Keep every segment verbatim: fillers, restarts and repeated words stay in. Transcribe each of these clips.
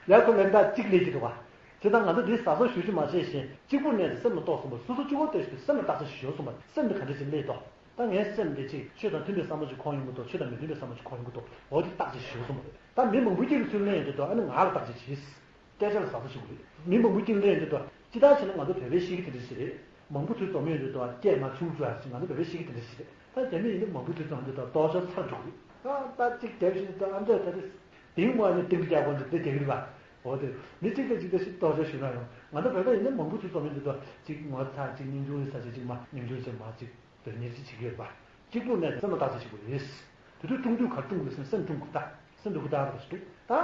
ལས་ཁོ་ལན་དག་གཅིག་ལས་ཀྱི་འདུག་བ། བྱས་ཙང་ང་ཚོ་འདི་ཟ་སོགས་ཞུ་རྒྱུ་མ་བྱས་ཤིང་གཅིག་པུར་གནས་ཏེ་སེམས་ལ་རྟོགས་སོང་བ། སོ་སོ་གཅིག་པོ་ལྟོས་ཤིག་སེམས་ལ་བརྟག་དཔྱད་ཞུ་སོང་བ། སེམས་འདི་ག་འདྲ་ཞིག་སླེབས་ཏོ། ད་ངའི་སེམས་འདི་ཅིག་ཆོས་དང་མཐུན་པའི་བསམ་བློ་ཅིག་འཁོར་ཡོང་གི་འདུག་ཆོས་དང་མི་མཐུན་པའི་བསམ་བློ་ཅིག་འཁོར་ཡོང་གི་འདུག་འོ་དེ་བརྟག་དཔྱད་ཞུ་སོང་བ་རེད། ད་མི་མང་པོ་གཅིག་གིས་ཚུར་གླེང་ཡོང་དུས་ད་ཨ་ནི་ང་ལ་བརྟག་དཔྱད་བྱས། སྐད་ཆ་ལ་ཟ་སོགས་ཞུ་དགོས་རེད། མི་མང་པོ་གཅིག་གླེང་ཡོང་དུས་ད་སྤྱི་བཏང་བྱས་ན་ང་ཚོ་བོད་པའི་གཤིས་ཀ་དེ་འདྲ་ཞིག་རེད། མང་པོ་ཚུར་འཛོམས་ཡོང་དུས་ད་སྐད་མར་ཆུང་ཆུང་ཞིག་ང་ཚོ་བོད་པའི་གཤིས་ཀ་དེ་འདྲ་ཞིག་རེད། ད་དེ་མིན་ཡིན་ན་མང་པོ་ཚུར་འཛོམས་དུས་ད་ལྟོ་ཆོག་ཚར་འགྲོ་གི་རེད། ད་ད་གཅིག་རྒྱབ་བཞིན་དུ་ཨ་འདྲ་ད་དེ། དེང་མ་ནི་ཏིང་རྒྱ་གོན་དུ་དེ་རྒྱག་གི་རེད་པ། འོ་དེ་མི་གཅིག་དང་གཅིག་དང་ཞིག་ལྟོ་ཆོག་ཞུ་ན་ཡང་ང་ཚོ་བོད་པ་ཡིན་ན་མང་པོ་ཚུར་འཛོམས་ཡོང་དུས་ད་གཅིག་ངོ་ཚ་གཅིག་སྙིང་ཆུང་རེད་ས་ཆ་གཅིག་མ་སྙིང་ཆུང་ཆེ་མ་གཅིག་དོན་གཉེར་གཅིག་བྱེད་ཀྱི་ཡོད་པ། གཅིག་པུ་གནས་ཏེ་སེམས་ལ་བརྟག་དཔྱད་བྱེད་དགོས་རེད། དེ་དུས་ཀྲུང་དུས་གར་ཀྲུང་དགོས་སེམས་སེམས་ཀྲུང་དགོས་ད། སེམས་འདུག་གི་ད་རེད་ཞུ་ད།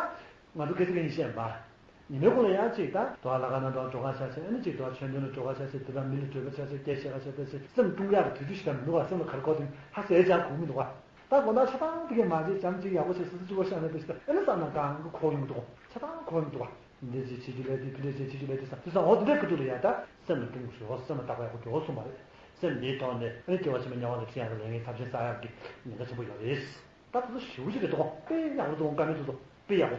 ང་ཚོ་སྐད་ཆ་ག་ཡིན་བཤད་པ། ཉི་མའི་གུང་ལ་ཡང་གཅིག་ད་དོ་ལ་ཁ་ན་དོ་འགྲོ་ཁ་ཤ་ཤ་ཨ་ནི་གཅིག་དོ་ཆོས་འདུན་ལ་འགྲོ་ཁ་ཤ་ཤ་དེ་དང་མི་ལ་འགྲོ་ཁ་ཤ་ཤ་སྐད་བཤད་ཁ་ཤ་ཤ་སེམས་ཀྲུང་ཡག་གི་དུས་ཚོད་ཞིག་ད་མི་འདུག་བ། སེམས་ལ་གར་གོ་དུས་ཧ་སེ་ཅང་གོ་མི་འདུག་བ། ད་དགོང་དག་ཆ་ཚང་དེ་གས་མ་བྱེད་བྱམས་གཅིག་ཡག་པོ་བྱེད་སོ་སོ་གཅིག་པོ་ཤ་ན་དེ་ཞིག་ད་ཨ་ནི་བསམ་ན་གང་གི་ཁོག་ཡོང་གི་འདུག་ཆ་ཚང་ཁོག་ཡོང་གི་འདུག་བ། འདི་འདྲ་ཅིག་བྱེད་རྒྱུ་ལས་དེ་ཕི་འདྲ་ཅིག་བྱེད་རྒྱུ་ལས་དེ་ས་དེ་སང་འོ་དེ་འདྲའི་ཁ་ཐུག་ལ་ཡ་ད་སེམས་ལ་ཀྲུང་ཞོག་སེམས་ལ་བརྟག་པ་ཡག་པོ་འགྲོ་གསུངས་པ་རེད། སེམས་འདིའི་ཐོག་ནས་ཨ་ནི་སྐྱེ་བ་ཕྱི་མ་དམྱལ་བ་ལ་ཁྲིད་ཡག་གི་ལས་ངན་ཐབས་ཤེས་བསགས་ཡག་གི་ཉེན་ཁ་ཆེན་པོ་ཡོད་རེད། ད་དེ་ཚོ་ཞེ་པོ་ཅིག་རེད་དོ། དཔེ་ཡག་པོ་འདུག་བཀའ་མོལ་དེ་ཚོ་དཔེ་ཡག་པོ།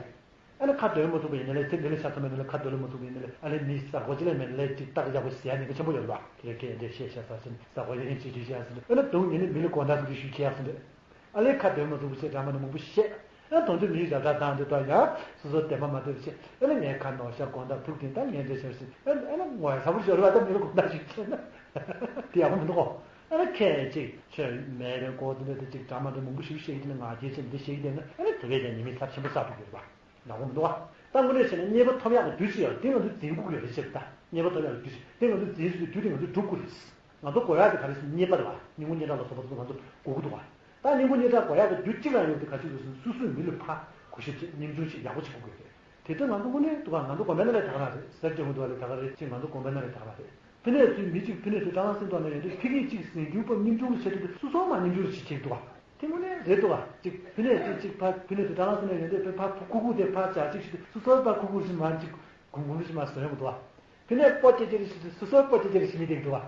ཨ་ནི་ཁ་སྡོད་མ་ཐུབ་པ་ཡིན་ན་ལས་ཚེ་འདི་ལ་ཆ་ཚང་མ་ཡིན་ན་ལས་ཁ་སྡོད་ལ་མ་ཐུབ་པ་ཡིན་ན་ལས་ཨ་ལས་མི་ཟ་གོ་ཅི་ལས་མེད་ན་ལས་ཅིག་བརྟག་ཡག་པོ་ཟེར་ཡག་ཉེན་ཁ་ཆེན་པོ་ཡོད་རེད་པ། དེ་རེད་སྐད་འདྲ་བཤད་བཤད་ས་ཟིན་ཟ་གོ་ཡ་ཡིན་ཅིག་ཅིག་བཤད་ཟིན་ཨ་ནི་དུང་ཉིན་ནི་མི་ལ་དགོང་དག་ཟིན་དུ་ཞུ་ཁྱེད་ཟིན་རེད། ཨ་ལས་ཁ་འདོན་མ་ཐུབ་པ་བྱས་འདྲ་མ་ནི་མང་པོ་བཤད། ཨ་དོན་དུ་མིའི་རབ་དྲག་དང་དེ་དག་ཡང་སོ་སོ་བདེན་པ་མ་ཐོབ་བྱས་ཨ་ནི་ངའི་ཁ་ནོར་ཤ་དགོང་དག་ཐུག་དེ་ད་ངས་འདྲ་བྱས་ཟིན་ཨ་ནི་ཨ་ནི་ངོ་ཡ་ཚ་པོ་ཞོར་བ་ད་མི་ལ་དགོང་དག་ཞིག་བྱས་ན་དེ་ཡག་པོ་མི་འདུག་གོ། ཨ་ནི་ཁྱེད་ཅིག་ཆོས་མེད་པའི་མགོ་དེ་འདྲ་དེ་ཅིག་འདྲ་མ་འདྲ་མང་པོ་ཞིག་བཤད་ཀྱི་ན་ང་རྒྱལ་ཆེན་འདི་བཤད་ཀྱི་བསྡད་ན་ཨ་ནི་དེ་བས་ཀྱང་ཉེས་དམིགས་ཚབས་ཆེན་པོ་བསགས་ཐུབ་ཀྱི་རེད་པ། ནག་པོ་མི་འདུག་བ། ད་དངོས་གནས་བྱས་ན་རྙེད་པ་ཐོབ་ཡག་གི་དུས་ཚོད་ཡོད་རེད། དེ་ང་ཚོ་འཛིན་དགོས་ཀྱི་ཡོད་རེད་ཅེས་ད། རྙེད་པ་ཐོབ་ཡག་གི་དུས་ཚོད་དེ་ང་ཚོ་འཛིན་ཟེར་དུས་དེ་ང་ཚོ་སྒྲུབ་དགོས་རེད། ང་ཚོ་དགོས་ཡག་དེ་ག་རེ་ཟེར་ན་རྙེད་པ་རེད་བ། སྙིང་པོ་སྙན་གྲགས་ལ་སོགས་པ་དེ་ཚོ་ང་ཚོ་དགོས་ཀྱི་འདུག་བ། ད་སྙིང་པོ་སྙན་གྲགས་དགོས་ཡག་གི་རྒྱུ་གཅིག་རང་ཡོད་དེ་ག་ཅིག་རེད་ཟེར་ན་སོ་སོའི་མི་ལ་ཕར་གུས་ཞབས་བྱེད་སྙིང་ཆུང་བྱེད་ཡག་པོ་བྱེད་དགོས་ཀྱི་རེད། དེ་དོན་ང་ཚོ་དངོས་གནས་འདུག་བ། ང་ཚོ་དགོན་པའི་ནང་ལ་ད་ག་རང་རེད་ཟེར་དྲན་གྱི་འདུག་བ། ལས་ད་ག་རེད་ཅེས་ང་ཚོ་དགོན་པའི་ནང་ལ་ད་ག་རང་རེད། ཕི་ནས་ཚུར་མི་གཅིག་ཕི་ནས་ཚུར་ཀྲང་ལང་སེང་ཏོག་ནས་ཡོང་དུས་ཕི་གིས་གཅིག་ཟིན་རྒྱུ་པ་སྙིང་ཆུང་ལ་བྱེད་དུས་སོ་སོ་མ་སྙིང་ཆུང་ལ་བྱེད་ཀྱི་འདུག་བ། དེ་དངོས་གནས་རེད་འདུག་བ། གཅིག་ཕི་ནས་ཚུར་གཅིག་ཕ་ཕི་ནས་ཚུར་ཀྲང་ལང་སེང་ནས་ཡོང་དུས་ཕ་ཕ་ཁུ་ཁུ་དེ་ཕ་བྱ་གཅིག་ཞིག་སོ་སོ་ཕ་ཁུ་ཁུ་ཞིག་མ་གཅིག་གུང་གུང་ཞིག་མ་ཟོན་ཡོང་གི་འདུག་བ། ཕི་ནས་སྤོ་ཀྱེ་ཀྱེ་རེ་ཞིག་སོ་སོ་སྤོ་ཀྱེ་ཀྱེ་རེ་ཞིག་མི་དེ་འདུག་བ།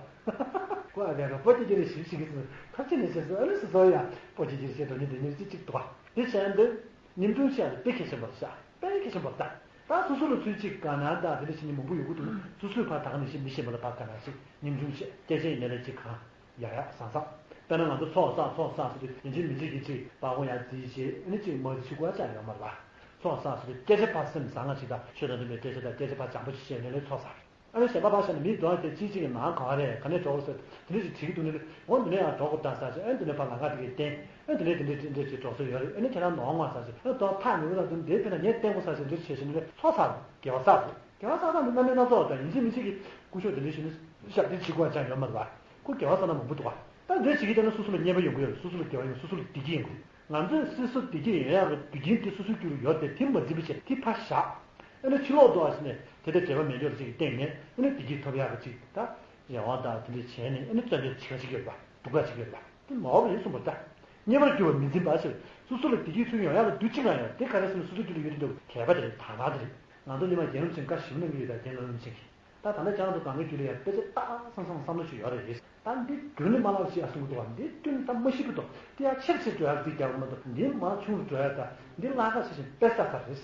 ཁོ་ཨ་ལས་རོ་སྤོ་ཀྱེ་ཀྱེ་རེ་ཞིག་ཞིག་གི་ཚུར་ཐབས་ཆེ་ནས་བྱས་སོ་ཨ་ནི་སོ་སོ་ཡ་སྤོ་ཀྱེ་ཀྱེ་རེ་ཞིག་འགྲོ་ཉེན་དེ་ཉེར་གཅིག་གཅིག་འདུག་བ། དེ་བྱས་འདུག་སྙིང་ཐུང་ཤ་དཔེ་གལ་ཆེན་པོ་རེད་ཤག་དཔེ་གལ་ཆེན་པོ་རེད་ད། ད་སོ་སོ་ལ་ཚུལ་གཅིག་དགའ་སྣང་དང་དེ་འདྲ་བྱེད་མཁན་མང་པོ་ཡོང་གི་འདུག་སོ་སོས་ཕར་ད་ག་ནང་བཞིན་མི་གཞན་པ་ལ་ཕར་དགའ་སྣང་བྱེད། སྙིང་ཆུང་བྱེད། སྐད་ཆ་ཡིན་ནའི་ལས་གཅིག་གང་ཡག་ཡག་བཟང་བཟང་། དཔེར་ན་ང་ཚོ་ཚོགས་བསགས་ཚོགས་བསགས་ཟེར་དུས་ཡིན་གཅིག་མིན་གཅིག་གིས་གཅིག་པགས་ཀོ་ཡར་བརྫིས་བྱས་ཨ་ནི་གཅིག་མར་བརྫིས་དགོས་ཡ་ཅང་ཡོད་མ་རེད་པ། ཚོགས་བསགས་ཟེར་དུས་སྐད་ཆ་ཕར་སེམས་བཟང་ང་ཅིག་དང་ཆོས་དང་མཐུན་པའི་སྐད་ཆ་དང་སྐད་ཆ་ཕར་བྱམས་པོ་ཅིག་བཤད་ནའི་ལས་ཚོགས་བསགས། ཨ་ནི་གཞན་པ་ཕར་བཞག་ན་མིའི་གདོང་དེ་ཅིག་ཅིག་གི་ནང་ག་བ་རེད་ག་ནས་འགྲོ་དགོས་ཟེར་དེ་འདྲ་ཞིག་དྲིས་ཀྱི་འདུག་ནི་འོ་འདི་ནས་ཡང་འགྲོ་དགོས་ད་ཟེར་ཞིག་ཨ་ནི་འདི་ནས་ཕར་ལམ་ཁ་དེ་གས་བསྟན་ཨ་ནི་འདི་ནས་འདི་འདྲ་འདི་འདྲ་ཞིག་འགྲོ་ས་ཡོད་རེད། ཨ་ནི་ཁྱེད་རང་ནོར་ངོ་ཟེར་ཞིག་ཨ་ནི་དོ་ཐག་ཉེ་བོ་ད་དུང་འདིར་ཕེབས་ན་ངས་བསྟན་དགོས་ཟེར་ཞིག་འདིར་བྱས་ཞིག་ནི་ཚོགས་བསགས་དགེ་བ་བསགས་དགོས། དགེ་བ་བསགས་སྟངས་འདི་རྣམ་པ་སྣ་ཚོགས་དང་ཡིན་གཅིག་མིན་གཅིག་གིས་སྐུ་ཞབས་འདི་འདྲ་ཞིག་ནི་ཞབས་འདེགས་བྱེད་དགོས་ཅང་ཡོད་མ་རེད་པ། ཁོ་དགེ་བ་བསགས་ན་མང་པོ་འདུག་ག་ད་འདིར་བྱེད་ཀྱི་བསྡད་ན་སོ་སོ་ལ་རྙེད་པ་ཡོང་གི་ཡོད་རེད། སོ་སོ་ལ་དགེ་བ་ཡོང་སོ་སོ་ལ་བདེ་སྐྱིད་ཡོང་གི་རེད། ང་ཚོས་སོ་སོ་བདེ་སྐྱིད་ཡོང་ཡག་གི་རྒྱུ་རྐྱེན་དེ་སོ་སོའི་རྒྱུད་ལ་ཡོད་དེ་དེ་མ་འཛིན་པ་བྱས་དེ་ཕར་བཞག་ཨ་ནི་ཕྱི་ལོགས་དུ་ཨ་ཞིག་ནས་དེ་ལྟར་འབྲེལ་བ་མེད་འཇོག་ཅིག་གི་སྟེང་ནས་ཨ་ནི་བདེ་སྐྱིད་ཐོབ་ཡག་གི་ཅིག་ད་རེ་བ་དང་དེ་འདྲ་བྱས་ནས་ཨ་ནི་བརྩོན་འགྲུས་བྱེད་ཀྱི་ཡོད་པ་སྡུག་ག་ཅིག་ཡོད་པ་དེ་མ་འོངས་པ་ཡིན་གསུངས་པ་ད། རྙེད་པར་གྱུར་པ་མི་འཛིན་པ་ཞེས་སོ་སོ་ལ་བདེ་སྐྱིད་ཚུར་ཡོང་ཡག་གི་དུས་གཅིག་ལ་ཡང་དེ་ག་རེ་ཟེར་ན་སོ་སོའི་རྒྱུད་ལ་ཡོད་དེ་འདུག་གལ་པ་དེ་རེད། དང་བ་དེ་རེད། ང་ཚོ་སྔོན་མ་རྒན་རབས་ཆེན་བཀའ་ཞིབ་གནང་གི་ཡོད་ད། རྒན་ལགས་རིན་ཆེན་གྱིས། ད་ད་ལྟ་ཀྱང་དུ་གང་གི་རྒྱུད་ལ་ཡང་དཔེ་ཆ་ཏག་ཏག་སང་སང་བསམ་བློ་ཞིག་ཡོད་རེད། ད་འདི་རྒྱུན་ནས་མ་བསླབ་ཞེས་ཨ་གསུང་གི་འདུག་བ། འདི་རྒྱུན་ད་མ་ཤི་བ་འདུག་དེ་ཡང་ཆེར་ཆེར་འགྲོ་ཡག་འདི་རྒྱག་གི་མ་གཏོགས་འདི་མར་ཆུང་རུ་འགྲོ་ཡག་ད་འདི་བརླག་ག་ཆེ་ཞིང་དཔེ་ས་ས་རེད།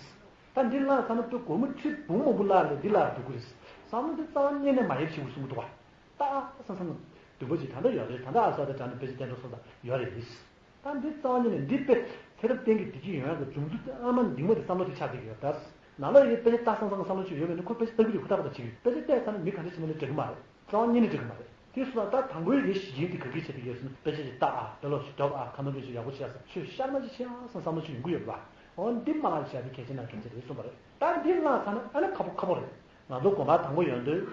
ད་འདི་བརླག་ཚར་ན་དཔེ་སྒོར་མོ་ཁྲི་འབུམ་མང་པོ་བརླག་ལས་འདི་བརླག་འགྲོ་གི་རེད། བསམ་བློ་འདི་རྩ་བ་ཉིད་ནས་མ་ཡེབ་ཞེས་གསུང་གི་འདུག་བ། ཏག་སང་སང་འདུན་པ་ཅིག་ད་ལྟ་ཡོད་རེད། ད་ལྟ་ཨ་ས་དང་འདྲ་ནས་དཔེ་ཆ་བསྟན་འགྲོ་སོང་ད་ཡོད་རེད། ད་འདི་རྩ་བ་ཉིད་ནས་འདི་དཔེ་ཚེ་རབས་གཏན་གྱི་བདེ་སྐྱིད་ཡོང་ཡག་གི་འབྱུང་ཚུལ་དེ་ཨ་མ་འདི་མ་དེ་བསམ་བློ་དེ་ཆགས་བསྡད་ཀྱི་ཡོད་ད། ནང་ལོགས་ཡི་དཔེ་ཆ་ལྟ་སང་སང་བསམ་བློ་ཅིག་ཡོད་པས་ན་ཁོ་དཔེ་ཆ་ལྟ་གི་རེད། ཧུར་ཐག་པ་ཐག་བྱེད་ཀྱི་ཡོད། དཔེ་ཆ་བལྟས་ཚར་ན་མི་ག་འདྲ་བྱེད་ན་ལས་འགྲིག་གི་མ་རེད། རྩ་བ་ཉིད་ནས་འགྲིག་གི་མ་རེད། དེ་སོང་ཙང་ད་དང་པོའི་རེ་ཞིག་ཡིན་དེ་ག་གི་ཆེད་དུ་ཡོད་ཟེར་ན་དཔེ་ཆ་ཅིག་ལྟ་ཨ་དཔེ་ཀློག་ཅིག་འདོན་ཨ་ཁ་ནང་དཔེ་ཆ་ཡག་པོ་ཆགས་ས་ཆོས་ཤར་མ་ཅིག་ཤེས་ཨ་བསམ་བསམ་བློ་ཅིག་ཡོང་གི་ཡོད་པ། འོ་འདི་མ་ལ་བྱ་དེ་གལ་ཆེ་ན་གལ་ཆེ་རེད་གསུངས་པ་རེད། ད་འདི་བརླག་ཚར་ན་ཨ་ནི་ཁག་པོ་ཁག་པོ་རེད། ང་ཚོ་དགོན་པ་དང་པོ་ཡོང་དུས།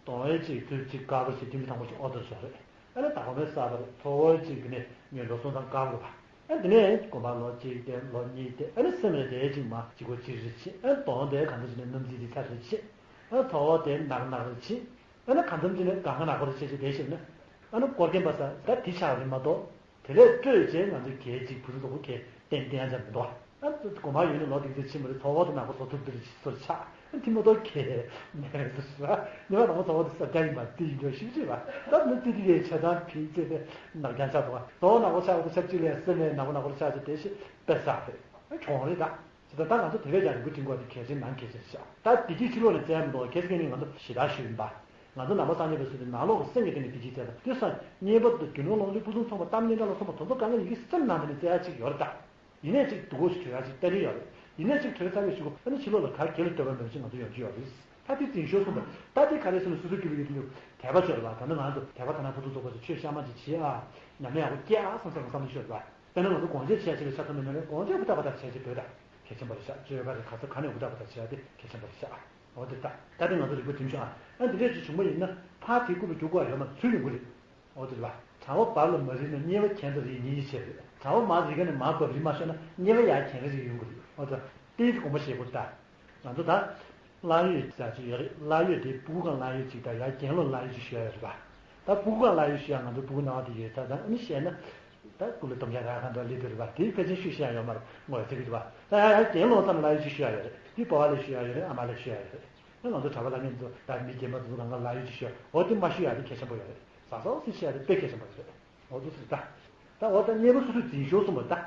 དོང་བའི་གཅིག་དུས་གཅིག་དཀར་པོ་ཞིག་ཏིང་ཏིང་དང་པོ་ཞིག་ཨོ་ཏོ་ཞོག་རེད། ཨ་ནི་ད་དགོན་པའི་གསར་པར་ཐོ་བོ་གཅིག་གི་ནས་ཉོན་འགྲོ་སོང་ཙང་དཀར་པོ་པ། ཨ་འདི་ནས་དགོན་པ་ལོ་གཅིག་དེ་ལོ་གཉིས་དེ་ཨ་ནི་སེམས་རེ་དེ་གཅིག་མ་གཅིག་པོ་གཅིག་རེ་ཕྱིན་ཨ་ནི་དོང་དེ་གང་འདྲ་ཞིག་ནས་སྣུམ་རྩི་དེ་ཚ་རེ་ཕྱིན། ཨ་ནི་ཐོ་བོ་དེ་ནག་ནག་རེ་ཕྱིན། ཨ་ནི་གང་འཚམ་ཅིག་ནས་གང་ག་ནག་པོ་རེ་ཕྱིན་ཞིག་དེ་ཞིག་ནི། ཨ་ནི་སྐོར་རྒན་པ་ས་ད་དེ་ཆགས་རེད་མ་གཏོགས། དེ་ལས་སྤྲོས་བྱས་ང་ཚོ་གལ་ཅིག་བུ་ཚོ་དོ་པོ་གལ་ཏན་ཏན་ཅང་མི་འདུག་ཨ་དགོན་པ་ཡོད་ནི་ལོ་དེ་ཚོ་ཕྱིན་པ་རེད། ཐོ་བོ་དེ་ནག་པོ་བཟོ་ཐུབ་དེ་རེད་ཅིག་ཚོར་ཆགས་ཨ་དེ་མ་གཏོགས་གལ་མེད་རེད་ཟེར་ཞུ་ཨ། ཉི་མ་དང་པོ་ཐོ་བོ་དེ་ས་དགའ་ཡིན་པ་དེ་ཡིན་འགྲོ་ཞིབ་ཞིབ་པ་ད་ནི་ཏི་ཏི་ཡའི་ཆ་ཚང་ཕིན་ཚེ་དེ་ནག་རྐྱང་ཆགས་འདུག་ཨ་ཐོ་བོ་ནག་པོ་ཆགས་པ་དེ་ཆབས་ཅིག་ལས་སེམས་ནས་ནག་པོ་ནག་པོ་ཆགས་ཅིག་དེ་ཞིག་དཔེ་བསགས་རེད། ཨ་གྱོང་རེད་ད། ད་ལྟ་ང་ཚོ་དེ་བས་ཀྱང་རིག་པ་སྒྲིམ་དགོས་དེ་གལ་ཆེན་ནང་གལ་ཆེན་ཞིག་ད་བདེ་སྐྱིད་ཕྱི་ལོགས་ནས་བཙལ་མི་འདུག་གལ་སྲིད་ངས་ང་ཚོ་ཞེ་དྲག་ཞུས་ཡིན་པ། ང་ཚོ་ནང་པ་སངས་རྒྱས་པའི་ཚུལ་དེ་ནང་ལོགས་ཀྱི་སེམས་ཀྱི་སྟེང་ནས་བདེ་སྐྱིད་བཙལ་ད་དེ་སང་ཉེས་པ་དང་རྒྱུ་ནོར་ལོངས་སྤྱོད་ཕུན་སུམ་ཚོགས་པ་གཏམ་སྙན་གྲགས་ལ་སོགས་པ་དེ་ཚོ་གང་ག་ཡི་གེ་སེམས་ནང་དེ་ནས་བཙལ་ཡ་ཅིག་ཡོད་རེད་ད། ཡིན་ནའི་ཅིག་སྡུག་གོ་ཞིག་གྲོལ་ཡ་ཅིག་ལྟ་གི་ཡོད་རེད། ཡིན་ནའི་ཅིག་གྲོལ་ཚར་བའི་གཞུག་གུ་ཨ་ནི་ཕྱི་ལོགས་ལ་ག་གེ་ལ་འདོད་པ་མེད་ཅིག་ང་ཚོ་ཡོང་གི་ཡོད་རེད། ད་དེ་འཛིན་ཤོར་སོང་བས་ད་དེ་ག་རེ་ཟེར་ན་སོ་སོའི་སྐྱིད་པོ་ཡོད་དུས་དད་པ་ཤོར་བ་ད་ནི་ང་ཚོ་དད་པ་དད་ན་ཕུན་སུམ་ཚོགས་པ་ཞིག་ཆོས་གཤའ་མ་ཅིག་བྱེད་ཨ། ཉམས་ལེན་ཡག་པོ་སྐྱེ་ཨ་བསམ་བསམ་བསམ་བློ་ཤོར་བ། དཔེར་ན་ང་ཚོ་དགོངས་བཞེས་བྱེད་ཡ་ཅིག་ལ་ཆ་མཚོན་པ་ཡིན་ན་དགོངས་བཞེས་ཧུར་ཐག་པ་ཐག་བྱས་ཅིག་འབོད་ད། གལ་ཆེན་པོ་རེད་ཤག་བཅོས་ཁ་རེད་ག་ཚོད་ག་ནས་ཧུར་ཐག་པ་ཐག་བྱེད་ཡ་དེ་གལ་ཆེན་པོ་རེད་ཤག་འོ་དེ་ད་ད་དེ་ང་ཚོ་རིག་པ་སྒྲིམ་ཤོག་ཨ། ཨ་འདི་འདྲས་ཅིག་བྱུང་བ་ཡིན་ན་ཕར་དེའི་རྐུབ་ལ་རྒྱུག་དགོས་ཡ་ཡོད་མ་རེད་ཚུར་ཡོང་གི་རེད། འོ་དེ་རེད་བ། གྲྭ་པ་བར་ལ་མ་རིལ་ན་དམྱལ་བ་གྱེན་དུ་རིལ་ཉེན་ཡིད་ཆེས་རེད། གྲྭ་པ་མར་རིལ་ག་ནས་མར་བབས་རིལ་མ་ཤོར་ན་དམྱལ་བ་ཡར་གྱེན་རིལ་རིལ་ཡོང་གི་རེད། འོ་ད་དེའི་དགོངས་པ་བཞེས་དགོས་ད། ང་ཚོ་ད། གླ་ཡོད་ཟེར་ཅིག་ཡོད་རེད། གླ་ཡོད་དེ་སྤུ་གུ་གང་གླ་ཡོད་ཅིག་དང་ཡར་གྱེན་ལོག་གླ་ཡོད་ཅིག་ཞུ་ཡ་ཡོད་རེད་པ། ད་སྤུ་གུ་གང་གླ་ཡོད་ཞུ་ཡ་ང་ཚོ་སྤུ་གུ་སྣང་བ་དེ་ཡོད་ད་ད་ཨ་ནི་བཤད་ན། ད་སྐུ་ལ་སྡོམ་རྒྱག་རག་གང་འདྲ་སླེབས་དེ་རེད་པ་དེའི་ཕལ་ཆེར་ཤོད་ཤེས་ཡ་ཡོད་མ་རེད་ངོ་ཚ་གི་རེད་པ། ད་ཡར་ཡར་གྱེན་ལོག་ཙམ་གླ་ཡོད་ཅིག་ཞུ་ཡ་ཡོད་རེད། དེ་པ་ཕ་ལ་ཞུ་ཡ་ཡོད་རེད་ཨ་མ་ལ་ཞུ་ཡ་ཡོད་རེད། ད་ང་ཚོ་གྲྭ་པ་བླ་ངན་ཚོ་ད་མི་རྒན་པ་ཚོ་གང་ག་གླ་ཡོད་ཅིག་ཞུ་ཡ་འོ་དེ་མ་ཞུ་ཡ་དེ་གལ་ཆེན་པོ་ཡོད་རེད། ཟ་ཟ་འོ་ཟི་ཤེས་ཡ་དེ་དཔེ་གལ་ཆེན་པོ་རེད། འོ་དེ་ཟེར་ད། ད་འོ་ད་དམྱལ་བ་སོ་སོས་འཛིན་ཤོར་སོང་བ་ད། ད་ང་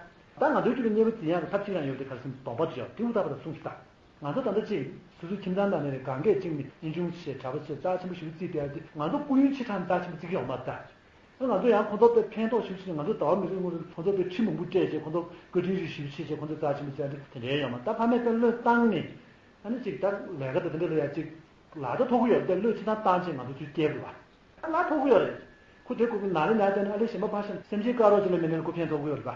ཚོའི་རྒྱུད་ལ་དམྱལ་བ་འཛིན་ཡག་གི་ཐབས་གཅིག་རང་ཡོད་དེ་ག་རེ་ཟེར་ན་སྡོམ་པ་དེ་ཡོད་དེ་ཧུར་ཐག་པ་དང་སྲུང་ཞིག་ད། ང་ཚོ་ད་ལྟ་ཅིག་སོ་སོའི་ཁྱིམ་ཚང་ནང་ནས་གང་གས་གཅིག་ནི་དབྱིན་ཆུང་ཆེ་གྲྭ་པ་ཆེ་རྩ་ཆེན་པོ་ཞིག་བརྩིས་བསྡད་ཡ་དེ་ང་ཚོ་སྐུ་ཡོན་ཆེ་དྲགས་ནས་རྩ་ཆེན་པོ་བརྩི་གི་ཡོད་མ་རེད་ད། ང་ཚོ་ཡང་ཁོང་ཚོ་དཔེ་ཕན་ཐོགས་ཞིབ་ཕྱིན་ང་ཚོ་ཟླ་བ་མི་རེ་ངོ་རེ་ཁོང་ཚོ་དཔེ་ཁྲི་མང་པོ་སྤྲད་བྱས་ཁོང་ཚོ་བཀའ་དྲིན་རེ་ཞིབ་ཕྱིན་བྱས་ཁོང་ཚོ་རྩ་ཆེན་པོ་བཙལ་འདྲ་དེ་འདྲའི་ཡོད་མ་ད་ཕ་མས་དཔེ་བློས་བཏང་ནས་ཨ་ནི་ཅིག་ད་ལས་ཀ་དང་དེ་འདྲ་ལ་ཡ་ཅིག་ལག་ཆ་ཐོགས་ཀྱི་ཡོད་རེད་དེ་བློས་ཅི་ཐང་བཏང་བྱས་ང་ཚོ་ཚུར་སྐྱེལ་དགོས་པ་ད་ལག་ཐོགས་ཀྱི་ཡོད་རེད། ཁོ་དེ་ཁོ་གི་ནང་ལ་ཉར་བྱས་ནས་ཨ་ལས་གཞན་པ་ཕར་བཞག་སེམས་ཅན་དཀར་རོགས་ཅིག་ལ་མི་གནས་ན་ཁོ་ཕན་ཐོགས་ཀྱི་ཡོད་རེད་པ།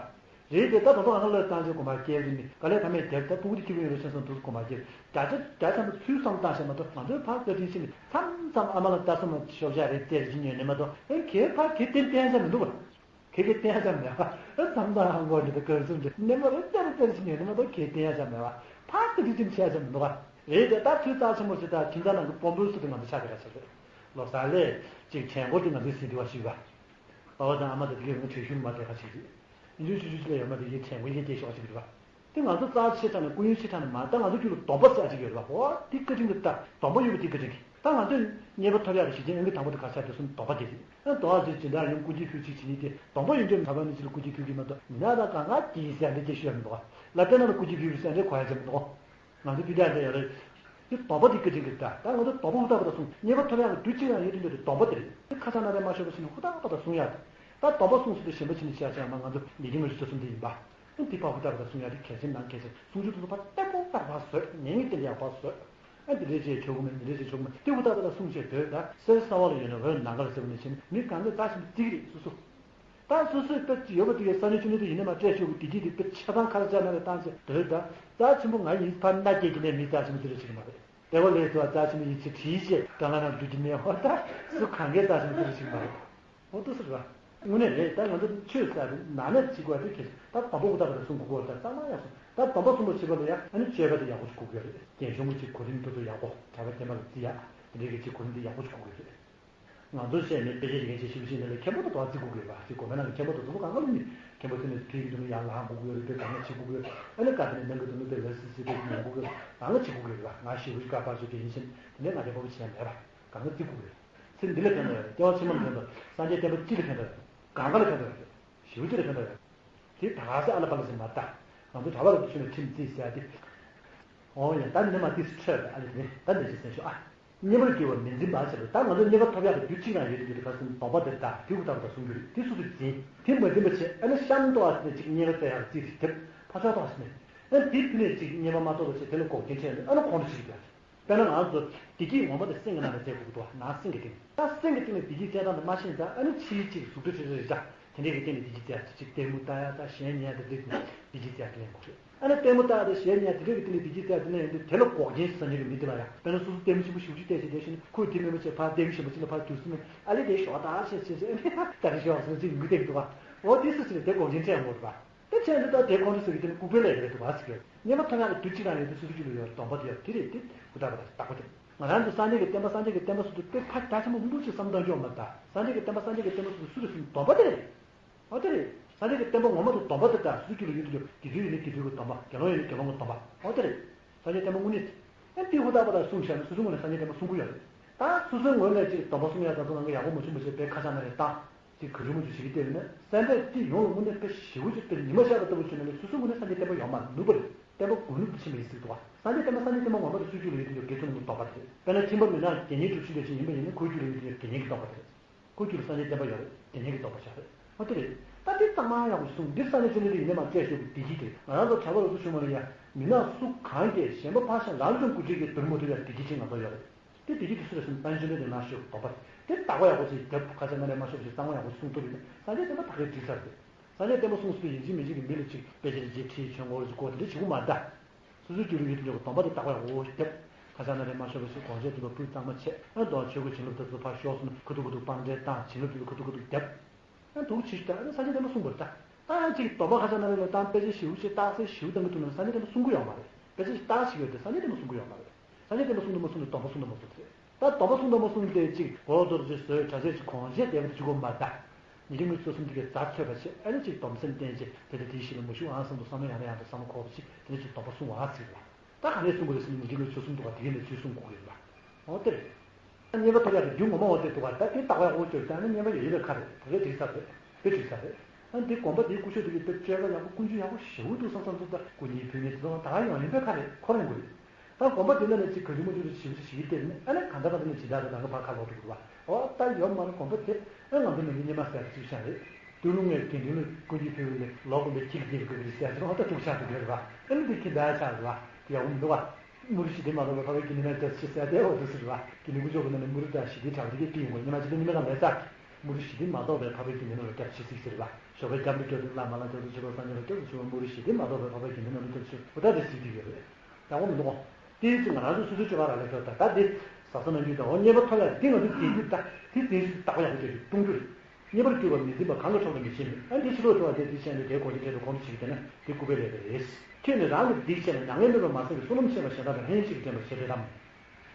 རེད་དེ་ད་དོ་དོ་ང་ལ་བཏང་ཆེད་གོ་མ་སྐྱེལ་རེད་མི་ག་ལས་ཕ་མས་རྒྱབ་ད་སྤུ་གུ་དེ་སྐྱིད་པོ་ཡོད་རེད་ཤེས་སོང་དུས་གོ་མ་སྐྱེལ་བརྒྱ་ཆ་བརྒྱ་ཆ་མ་ཚུལ་བསམ་བཏང་བྱས་མ་གཏོགས་ང་ཚོའི་ཕར་བཀའ་དྲིན་ཆེ་ནི་མཚམས་མཚམས་ཨ་མ་ལ་ལྟ་ས་མ་ཤོག་བྱ་རེད་ཙེ་རེ་ཅིག་ཉོས་ནས་མ་གཏོགས་ཨེ་གས་ཕར་གས་བསྟན་བསྟན་ས་མི་འདུག་ག་གས་གས་བསྟན་ས་མེད་པ་ཨེ་མཚམས་མཚམས་ཧང་གོ་རེད་ད་ག་སུམ་རེད་ནས་མ་རེད་ཙེ་རེ་ཙེ་རེ་ཅིག་ཉོས་ནས་མ་གཏོགས་གས་བསྟན་ས་མེད་པ་ཕར་བཀའ་དྲིན་ཆེ་ནི་བྱས་ས་མི་འདུག་ག་རེད་དེ་ད་ཚུལ་རྩ་ཆེན་པོ་ཞིག་ད་ཁྱིམ་ཚང་ནང་གི་དཔོན་པོའི་སུ་དེ་ང་ཚོ་ཆགས་ཀྱི་ར་ཆགས་རེད། ལོ་གསར་ལས་ཅིག་དྲན་སྐོར་དེ་ང་ཚོའི་ཟིན་དུས་བ་ཞིག་པ། པ་ཕ་དང་ཨ་མ་དང་དེ་གའི་ངོ་བྲེལ་ཞུ་མ་དེ་ཁ་ཆེ་རེད། ཨིན་ཇུ་ཆུ་ཆུ་ཆུ་ལ་ཡོད་མ་དེ་ཡི་དྲན་སྐུ་ཡི་སྐྱེ་ཤོག་ཅིག་རེད་པ། དེ་ང་ཚོ་རྩ་ཆེ་དྲགས་ནས་སྐུ་ཡོན་ཆེ་དྲགས་ནས་མ་ད་ང་ཚོ་རྒྱུད་ལ་སྡོམ་པ་ཟེར་ཅིག་ཡོད་རེད་པ། འོ་དེ་བཀའ་དྲིན་གྱི་ད་སྡོམ་པ་ཡོད་པ་དེ་བཀའ་དྲིན་གྱི་ད་ང་ཚོས་དམྱལ་བ་ཐོབ་ཡག་གི་གཞི་རྐྱེན་ཨང་ཀི་དང་པོ་དེ་ག་ཆགས་དེ་སོང་སྡོམ་པ་དེ་རེད། ཨ་སྡོམ་པ་ཟེར་ཇི་འདྲ་ཡང་སྐུ་རྒྱུད་ཕུལ་ཅིག་བྱེད་ནི་དེ་སྡོམ་པ་ཡོད་འདོད་མ་ཐོབ་པ་ནི་ཅི་ལ་སྐུ་རྒྱུད་ཕུལ་གྱི་མ་གཏོགས་མི་ན་ད་གང་ག་གྱིས་ཟེར་འདྲ་སྐྱེ་ཤོད་ཡ་མི་འདུག་ག་ལ་དཔེར་ན་ལ་སྐུ་རྒྱུད་ཕུལ་ཟེར་འདྲ་གོ་ཡ་ཅིག་མི་འདུག་ང་ཚོ་སྤུས་དག་ལྡན་ཡོད་རེད། དེ་སྡོམ་པ་དེ་བཀའ་དྲིན་གྱི་ད། ད་ང་ཚོ་སྡོམ་པ་ཧུར་ཐག་པ་དང་སྲུང་། དམྱལ་བ་ཐོབ་ཡག་གི་དུས་གཅིག་རང་ཡོད་དུས་འདོད་དེ་སྡོམ་པ་དེ་རེད། དེ་ཁ་ཚ་ན་རེ་མ་ཤོར་བ་ཞིག་ནས་ཧུར་ཐག་པ་དང་སྲུང་ཡག་དེ། ད་སྡོམ་པ་སྲུང་ཟེར་དུས་གཞན་པ་ཕྱི་ནས་བཤད་བྱས་ཡང་ང་ཚོ་མི་རྒན་མི་རུ་ཆ་གསུམ་དེ་ཡིན་པ། དེ་ཕར་ཧུར་ཐག་པ་དང་སྲུང་ཡག་དེ་གལ་ཆེན་ནང་གལ་ཆེན། སྲུང་ཆུ་དེ་ཚོ་ཕར་བརྟན་པོ་ལྟར་ཕར་བཟོས། ངེས་ངེས་བསྟན་ཡག་ཕར་བཟོས། ཨ་འདི་འདྲས་བྱས་ཆོག་གི་མེད་འདི་འདྲས་བྱས་ཆོག་གི་མེད་དེ་ཧུར་ཐག་པ་དང་སྲུང་བྱས་སྡོད་ད། གསེར་ས་འོག་ལ་ཡོད་ན་འོད་ནམ་མཁའ་ལ་ཟེར་བ་ནང་བཞིན་མི་གང་གས་རྩ་ཆེན་པོ་བརྩི་གི་རེད་སོ་སོ། ད་སོ་སོས་དཔེ་ཡོད་པ་དེ་གའི་ས་ཆུང་ཆུང་ཆུང་དེ་ཡིན་ན་མ་སྤྲད་ཆོག་གི་བདེ་སྐྱིད་དེ་དཔེ་ཆ་ཚང་ཁ་ལ་བཅར་ན་རེ་བཏང་བྱས་སྡོད་ད། རྩ་ཆེན་པོ་ང་ཡིན་ཕར་མནའ་སྐྱེལ་གྱི་ནས་མི་རྩ་ཆེན་པོ་དེ་རེ་ཞིག་མ་རེད། དེ་བ་ལས་དུ་བ་རྩ་ཆེན་པོ་ཡིན་ཚེ་བྲིས་བྱས་དྲ་ལམ་ནང་བསྡུ་གྱི་ནས་ཧོ་ད་སུ་གང་གའི་རྩ་ཆེན་པོ་དེ་རེ་ཞིག་མ་རེད། ཧོ་ཏོ་སུ་རེད་བ། དངོས་གནས་རེད་ད་ང་ཚོ་ཆོས་ཟེར་རེད་ནང་ནས་བྱེད་དགོས་རེད་ཁྱེད་ད་དམ་པ་ཧུར་ཐག་པ་དང་སྲུང་དགོས་ཀྱི་རེད་ད་གཙང་མ་ཡག་སོང་ད་དམ་པ་སྲུང་བ་བྱེད་པ་ལ་ཡ་ཨ་ནི་སྤྱོད་པ་དེ་ཡག་པོ་ཞིག་དགོས་ཀྱི་རེད་རྒན་གཞོན་གྱི་གོ་རིམ་དེ་ཚོ་ཡག་པོ་གྲྭ་པ་རྒན་པ་ལ་བརྩི་ཡ་དེ་འདྲའི་གི་གོ་རིམ་དེ་ཡག་པོ་ཞིག་དགོས་ཀྱི་རེད། ང་ཚོ་བཤད་ནས་དཔེ་ཆ་ཡི་གེ་ཆེ་ཞིབ་ཕྱིན་ནས་ལས་མཁན་པོ་དང་དོགས་བརྩི་དགོས་དགོས་པ་ཅིག་གོ་མེད་ནང་གི་མཁན་པོ་དང་དོགས་གང་ག་ལ་ནི་མཁན་པོ་ཚོ་ནས་ཕིའི་གི་དུ་ནི་ཡང་ལངས་དགོས་དགོས་རེད་དེ་གང་ལ་བྱེད་དགོས་དགོས་ཨ་ནི་བཀའ་དེ་ནས་ནང་གི་དུ་ནི་དཔེ་ལ་སི་སི་དེ་ཉན་དགོས་དགོས་གང་ལ་བྱེད་དགོས་དགོས་རེད་བ། ང་ཞེ་པོ་ཞིག་བཀའ་པར་བཟོ་དེ་ཡིན་ཕྱིན་དེ་ནས་ང་རྒྱལ་པོ་བྱས་མེད་པ་གང་ལ་བརྩི་དགོས་རེད། ཚེ་འདི་ལ་ཕན་ཐོགས་ཡོད་རེད་སྐྱེ་བ་ཕྱི་མ་ལ་ཕན་ཐོགས་སངས་རྒྱས་བསྟན་པ་སྤྱི་ལ་ཕན་ཐོགས་ཡོད་རེད་གང་ག་ལ་ཕན་ཐོགས་ཡོད་རེད་ཞེ་པོ་ཅིག་ལ་ཕན་ཐོགས་ཡོད་རེད། དེ་ད་ག་ས་ཨ་ལ་པ་ལ་ཟེར་མ་ལྟ། ང་ཚོ་གྲྭ་པ་ལ་དུ་ཆུ་ནས་ཁྲིམས་བརྩིས་ཟེར་ཏེ། ཨོ་ཡ་ད་ནི་མ་ཏིས་ཁྲོད་ཨ་ལི་ནི་ད་འདི་ཅི་ཟེར་ཤོག་ཨ། དམྱལ་བར་གྱུར་པ་མི་འཛིན་པ་ཟེར་ཏེ་ད་ང་ཚོ་དམྱལ་བར་ཐོབ་ཡག་གི་རྒྱུ་གཅིག་རང་ཡོད་དེ་འདི་ག་སོང་སྡོམ་པ་དེར་ད་དེ་ཧུར་ཐག་པ་དང་སྲུང་རྒྱུ་རེད་དེ་སུ་སུ་འཛིན་དེ་མ་འཛིན་པ་བྱས་ཨ་ནི་གཤམ་ཏོག་ཨ་ནི་གཅིག་དམྱལ་བར་བཙལ་ཡག་རྩིས་རེད་དེ་ཕ་ཆོག་ཏོག་ཨ་ནི་ཨ་དེ་ཕི་ནས་གཅིག་དམྱལ་བར་མ་ཐོབ་པ་བྱས་དེ་ལ་འགོག་རྐྱེན་འཕྲད་ནས་ཨ་ནི་ཁོང་ཁྲོ་ཞིག་རེད། དཔེར་ན་ང་ཚོ་བདེ་སྐྱིད་ངོ་མ་དེ་སེམས་ཀྱི་ནང་ལ་བཙལ་དགོས་ཀྱི་འདུག་ནང་སེམས་ཀྱི་སྟེང་ནས་ད་སེམས་ཀྱི་སྟེང་ནས་བདེ་སྐྱིད་བཙལ་སྟངས་དེ་མ་ཤེས་ཙང་ཨ་ནི་ཕྱིའི་ཅིག་གཟུགས་སྒྲ་ཆེ་ཆེ་རེ་བཞག་དེ་འདྲའི་གི་སྟེང་ནས་བདེ་སྐྱིད་བཙལ་ཅིག་ལྟད་མོ་ལྟ་ཡ་ད་གཞས་ཉན་ཡ་དེ་འདྲའི་སྟེང་ནས་བདེ་སྐྱིད་བཙལ་དེ་ལེན་དགོས་རེད། ཨ་ནི་ལྟད་མོ་ལྟ་ཡ་ད་གཞས་ཉན་ཡ་དེ་འདྲའི་གི་སྟེང་ནས་བདེ་སྐྱིད་བཙལ་དེ་ལེན་ཡོང་དུས་དེ་ལ་འགོག་རྐྱེན་ཟ་ཉེ་གི་མི་དེ་ལ་ཡ་དཔེར་ན་སོ་སོ་ལྟད་མོ་ཆེན་པོ་ཞེ་པོ་ཅིག་བལྟས་ཤིང་བསྡད་ཤིང་ཁོས་དེ་མིན་པ་བྱས་ཕར་ལྟད་མོ་གཞན་པ་ཅིག་ལ་ཕར་རྒྱུགས་སོང་ན་ཨ་ལེ་དེ་ཞོག་ད་ཤེས་ཤེས་ཤེས་ཨ་ནི་ད་རེ་ཞོག་སོང་ཅིག་མི་བལྟས་ཀྱི་འདུག་ག་འོ་དེ་སུ་ཅིག་ལ་དེ་འགོག་རྐྱེན་འཕྲད་ཡོང་དགོས་རེད་པ། ད་ཆད་འདི་ལྟར་དེ་ཁོང་ཁྲོ་ཟ་གི་དེ་ནི་ལྐུགས་པའི་ལས་རེད་འདུག་བ་ཟེར་གི། དམྱལ་བ་ཐོབ་ཡག་གི་དུས་གཅིག་རང་ཡོད་དུས་སུ་རུ་གཅིག་ལ་ཡོད་སྡོམ་པ་དེ་ཡོད་དེ་རེད་དེ་ཧུར་ཐག་པ་དང་རྟག་པ་དེ། ང་རང་ཚོ་སངས་རྒྱས་ཀྱི་བསྟན་པ་སངས་རྒྱས་ཀྱི་བསྟན་པ་སོ་སོ་དཔེ་ཕ་ད་ཆེན་པོ་མང་པོ་ཅིག་བསམ་བཏང་རྒྱུ་མ་ད་སངས་རྒྱས་ཀྱི་བསྟན་པ་སངས་རྒྱས་ཀྱི་བསྟན་པ་སོ་སོ་སུ་རུ་སུ་སྡོམ་པ་དེ་རེད། འོ་དེ་རེད། སངས་རྒྱས་ཀྱི་བསྟན་པ་ངོ་མ་དུ་སྡོམ་པ་དེ་ད་སུ་རུ་གཅིག་ལ་ཡོད་དུས་དགེ་ཚུལ་ཡིན་ན་དགེ་ཚུལ་གྱི་སྡོམ་པ་དགེ་སློང་ཡིན་ན་དགེ་སློང་གི་སྡོམ་པ་འོ་དེ་རེད། སངས་རྒྱས་བསྟན་པ་དངོས་གནས། ཨེ་དེ་ཧུར་ཐག་པ་དང་གསུངས་བཞག་ན་སོ་སོའི་ངོས་ནས་སངས་རྒྱས་བསྟན་པ་སྲུང་གི་ཡོད་རེད། ད་སོ་སོའི་ངོས་ནས་ཅིག་སྡོམ་པ་སྲུང་ཡག་དང་ཚོ་ནང་གི་ཡག་པོ་མ་བྱུང་བ་བྱས་པའི་ཁ་བྱང་ན་རེ་བཏང་། ཅིག་གུས་ཞབས་མང་ཆུ་ཞིག་གིས་བལྟས་ན་སེམས་པས་ཅིག་ཡོང་ལ་དངོས་གནས་དཔེ་ཞེ་པོ་ཅིག་དཔེ་ཉི་མ་ཤར་བ་ལྟ་བུ་བྱུང་ན་ལས་སོ་སོའི་ངོས་ནས་སངས་རྒྱས་བསྟན་པ་ཡོང་མ་ནུས་པ་རེད། བསྟན་པ་དགོས་ལུགས་དེ་ཕྱིན་པ་ཡིན་སྲིད་དོ། སངས་རྒྱས་བསྟན་པ་སངས་རྒྱས་བསྟན་པ་ངོ་མ་དེ་སུ་བཅུག་ལ་ཡོད་དེ་ཡོད་དགེ་ཚུལ་སློང་གི་སྟོང་པ་དེ་རེད། དཔེར་ན་ཁྱིམ་པ་མི་ནག་དགེ་བསྙེན་སྒྲུབ་ཕྱིན་དེ་ཕྱིན་ཡིན་པ་ཡིན་ན་ཁོའི་རྒྱུད་ལ་ཡོད་དེ་ཡོད་དགེ་བསྙེན་གྱི་སྟོང་པ་དེ་རེད། ཁོའི་རྒྱུད་ལ་སངས་རྒྱས་བསྟན་པ་ཡོད་རེད། དགེ་བསྙེན་གྱི་སྟོང་པ་ཞིག་རེད། ཨོ་དེ་རེད། ད་དེ་གཙང་མ་ཡག་པོ་གསུངས། འདིར་སངས་རྒྱས་བཅོམ་ལྡན་འདས་ཡིན་ནས་མ་བཙལ་ཞོག་གི་བདེ་སྐྱིད་དེ་ང་རང་ཚོ་གྲྭ་པ་རུ་ཚོ་ཆུང་མ་ལ་ཡ། མི་ནག་སུ་གང་གིས་གཞན་པ་ཕར་བཞག་རང་བྱུང་སྐུ་ཕྲེང་གིས་བདུད་མོ་ཐུབ་ཡ་བདེ་སྐྱིད་ཅིག་ང་ཚོ་ཡོད་རེད། དེ་བདེ་སྐྱིད་དེ་སུ་རེད་ཟེར་ན་ད་ནི་བཅོམ་ལྡན་འདས་ནང་ཞོག་སྟོང་པ་དེ་བདག་པོ་ཡག་པོ་ཞིག་རྒྱབ་ཁ་ཆག་སྣ་རལ་མ་ཤོར་བ་ཞིག་གཙང་མ་ཡག་པོ་གསུངས་ཐུབ་ཡོད་ན་སངས་རྒྱས་བསྟན་པ་ད་གའི་འགྲིག་ཚར་རེད། སངས་རྒྱས་བསྟན་པ་གསུངས་ཟིན་པའི་ཡིན་གཅིག་མིན་གཅིག་གི་མི་ལ་གཅིག་དཔེ་ཆ་རེ་རྗེས་ཁྲིད་ཆོས་འཁོར་རེ་བསྐོར་དེ་འདྲ་བྱེད་དགོས་མ་གཏོགས། སོ་སོའི་རྒྱུད་ལ་ཡོད་དུ་འཇོག་གི་སྡོམ་པ་དེ་བདག་པོ་ཡག་པོ་རྒྱབ། ཁ་ཆག་སྣ་རལ་མ་ཤོར་བ་ཞིག་སྒོ་འབྱེད་འདུན་པ་སྤུས་གཙང་མ་བྱས། ཨ་མདོ་ཆོས་སྐུའི་བྱིན་རླབས་དེ་ཚོ་ཕར་ཤོར་སོང་ན་ཁུ་ཐུག་ཁུ་ཐུག་དཔང་འགྲེལ་བཏང་། བྱིན་རླབས་དེ་ཚོ་ཁུ་ཐུག་ཁུ་ཐུག་རྒྱབ། ཨ་འདུག་ཅིག་ད་ཨ་ནི་སངས་རྒྱས་བསྟན་པ་གསུངས་པ་རེད་ད། ད་ཡང་ཅིག་སྡོམ་པ་ཁ་ཆག་སྣ་རལ་ལ་བཏང་དཔེ་ཆ་ཞིབ་ཅིག་བརྟག་གསལ་ཞིབ་བཏང་གི་འདུག་ན་སངས་རྒྱས་བསྟན་པ་གསུང་གི་ཡོད་མ་རེད། དཔེ་ཆ་ཞིག་བརྟག་ཞིག་ཡོད་དེ་སངས་རྒྱས་བསྟན་པ་གསུང་གི་ཡོད་མ་རེད། སངས་རྒྱས་བསྟན་པ་གསུང་དང་མ་གསུང་དེ་སྡོམ་པ་གསུང་དང་མ་གསུང་དེ་རེད། ད་སྡོམ་པ་གསུང་དང་མ་གསུང་དེ་ཅིག་མགོ་ལ་གཏོར་ཅིག་བཟོས། གྲྭ་ཆས་ཅིག་གོན་བྱས་བསྡད་པ་དེ་གཅིག་པོ་མ་རེད་ད། ཉིན་རེ་ངོས་ཚོ་གསུམ་དེ་གའི་རྩ་ཚོད་པ་བྱས། ཨ་ནི་ཅིག་སྡོམ་སེམས་བསྟེན་བྱས་དེ་འདྲ་དེའི་གཞི་ལ་མ་ཞུགས་ཨང་བསམ་དུ་བསམ་བློ་ཡང་ནས་ཡང་དུ་བསམ་བློ་འཁོར་བ་ཅིག་དེ་འདྲ་ཅིག་སྡོམ་པ་གསུང་བ་ཟེར་བ། ད་ག་ནས་གསུང་དགོས་རེད་ཟེར་ན་ཉིན་རེ་ངོས་ཚོ་གསུམ་འདུག་ག་དེ་གའི་ནས་ཚུལ་གསུང་དགོས་ཀྱི་རེད་པ། འོ་དེ་རེད། ད་རྙེད་པ་ཐོབ་ཡག་གི་རྒྱུ་ངོ་མ་འོ་དེ་འདུག་ག་ད་དེ་བདག་པོ་ཡག་པོ་བཅོས་ད་ནི་རྙེད་པ་ཡོད་ཡོད་པའི་ཁ་རེད། ད་གའི་འགྲིག་ས་རེད། དཔེ་འགྲིག་ས་རེད། ཨ་འདི་དགོན་པ་འདིའི་སྐུ་ཞབས་དེ་གའི་དཔེ་སྤྱོད་པ་ཡག་པོ་ཀུན་སྤྱོད་ཡག་པོ་ཞེ་པོ་འདུག་བསམ་བསམ་ཚོ་ད་སྐུ་ཉིད་བུད་མེད་དེ་ཚོ་ད་ག་ཡོང་ཡིན་པའི་ཁ་རེད། ཁོ་རང་དགོས་རེད། ད་དགོན་པ་དེ་འདྲ་ནས་ཅིག་ག་ཅི་མ་ཅི་རུ་ཞིབ་ཅིག་ཞིབ་བལྟས་ནས་ཨ་ནི་གང་ལྟར་གང་ལྟར་ནས་ཇི་ལྟར་རེད་ད་ག་ཕར་ཁ་ལོག་འགྲོ་དགོས་པ། འོ་ད་ཡོད་མ་རེད། དགོན་པ་དེ་ཨ་ང་ཚོ་ནང་གི་སྙེ་མ་ཟེར་ཅིག་ཤ་རེད། སྟོད་ལུང་ངས་དགེ་འདུན་ལ་སྐུ་མཁྱེན་ཕེབས་པ་ལས་ལོ་དགོན་པའི་ཁྱི་གི་སྐྱེས་པའི་སྐབས་རེད་ཟེར་ཅིག་འོ་ད་འཁྲུག་ཆགས་འགྲོ་གི་རེད་པ། ཨ་ནི་དེ་ཁྱི་འདའ་ཆགས་རེད་པ། དེ་ཡག་པོ་མི་འདུག་པ། དམུ་རུ་ཞི་བདེ་མ་ཐོབ་པའི་འཕགས་པའི་དགེ་འདུན་ལ་སྐྱབས་མཆི་ཟེར་དེ་འོ་དེ་ཟེར་རེད་པ། དགེ་འདུན་དཀོན་མཆོག་གི་ནང་ནས་དམུ་རུ་དང་ཞི་བདེ་གྲགས་པ་དེ་གས་སྐྱེ་ཡོང་གི་སྙེ་མ་ཅི་ལ་སྙེ་མ་དང་ལས་ཚ། དམུ་རུ་ཞི་བདེ་མ་ཐོབ་པའི་འཕགས་པའི་དགེ་འདུན་ལ་སྐྱབས་མཆི་ཟེར་ཟེར་རེད་པ། ཞོགས་པའི་སྐྱབས་འགྲོ་སྐྱབས་འགྲོ་བླ་མ་ལ་སྐྱབས་སུ་མཆི་བ། སངས་རྒྱས་ལ་སྐྱབས་སུ་མཆི་བ། དམུ་རུ་ཞི་བདེ་མ་ཐོབ་པའི་འཕགས་པའི་དགེ་འདུན་ལ་སྐྱབས་སུ་མཆི་བ། འོ་ད་དེ་ཟེར་གྱི་ཡོད་རེད། ཡག་པོ་མི་འདུག་གོ། དེའི་ཚེ་ང་རང་ཚོ་སོ་སོའི་སྤྱོད་པ་རག་ལས་ཀྱང་ད་ད་དེ་ཟ་ས་ནང་རྒྱུ་དང་འོ་རྙེད་པ་ཐོབ་ཡག་དེ་ང་ཚོ་དེ་རྒྱུ་ད་དེ་དེ་རྒྱུ་བདག་པོ་ཡག་པོ་བྱས་ཏེ་གཏོང་རྒྱུ་རེད། རྙེད་པར་གྱུར་པ་མི་འཛིན་པ་གང་གིས་འཕྲོག་ལ་མི་ཤེས་མོད། ཨ་འདི་ཕྱི་ལོགས་འགྲོ་བ་དེ་དེ་བཤད་ནས་དེའི་གོ་རྒྱུ་འཕྲད་དུ་གོང་དུ་ཞིག་དེ་ན་དེ་སྐུད་པའི་ལས་ཀ་རེད། ཁྱོད་ནི་རང་གི་སྡིག་ཆེ་ལ་མྱ་ངན་མེད་པར་མ་བསམ་པའི་བསོད་ནམས་ཆེན་པོ་གཞན་དག་ལ་ལྷན་ཅིག་འདྲེན་པར་བྱེད་འདོད་དམ།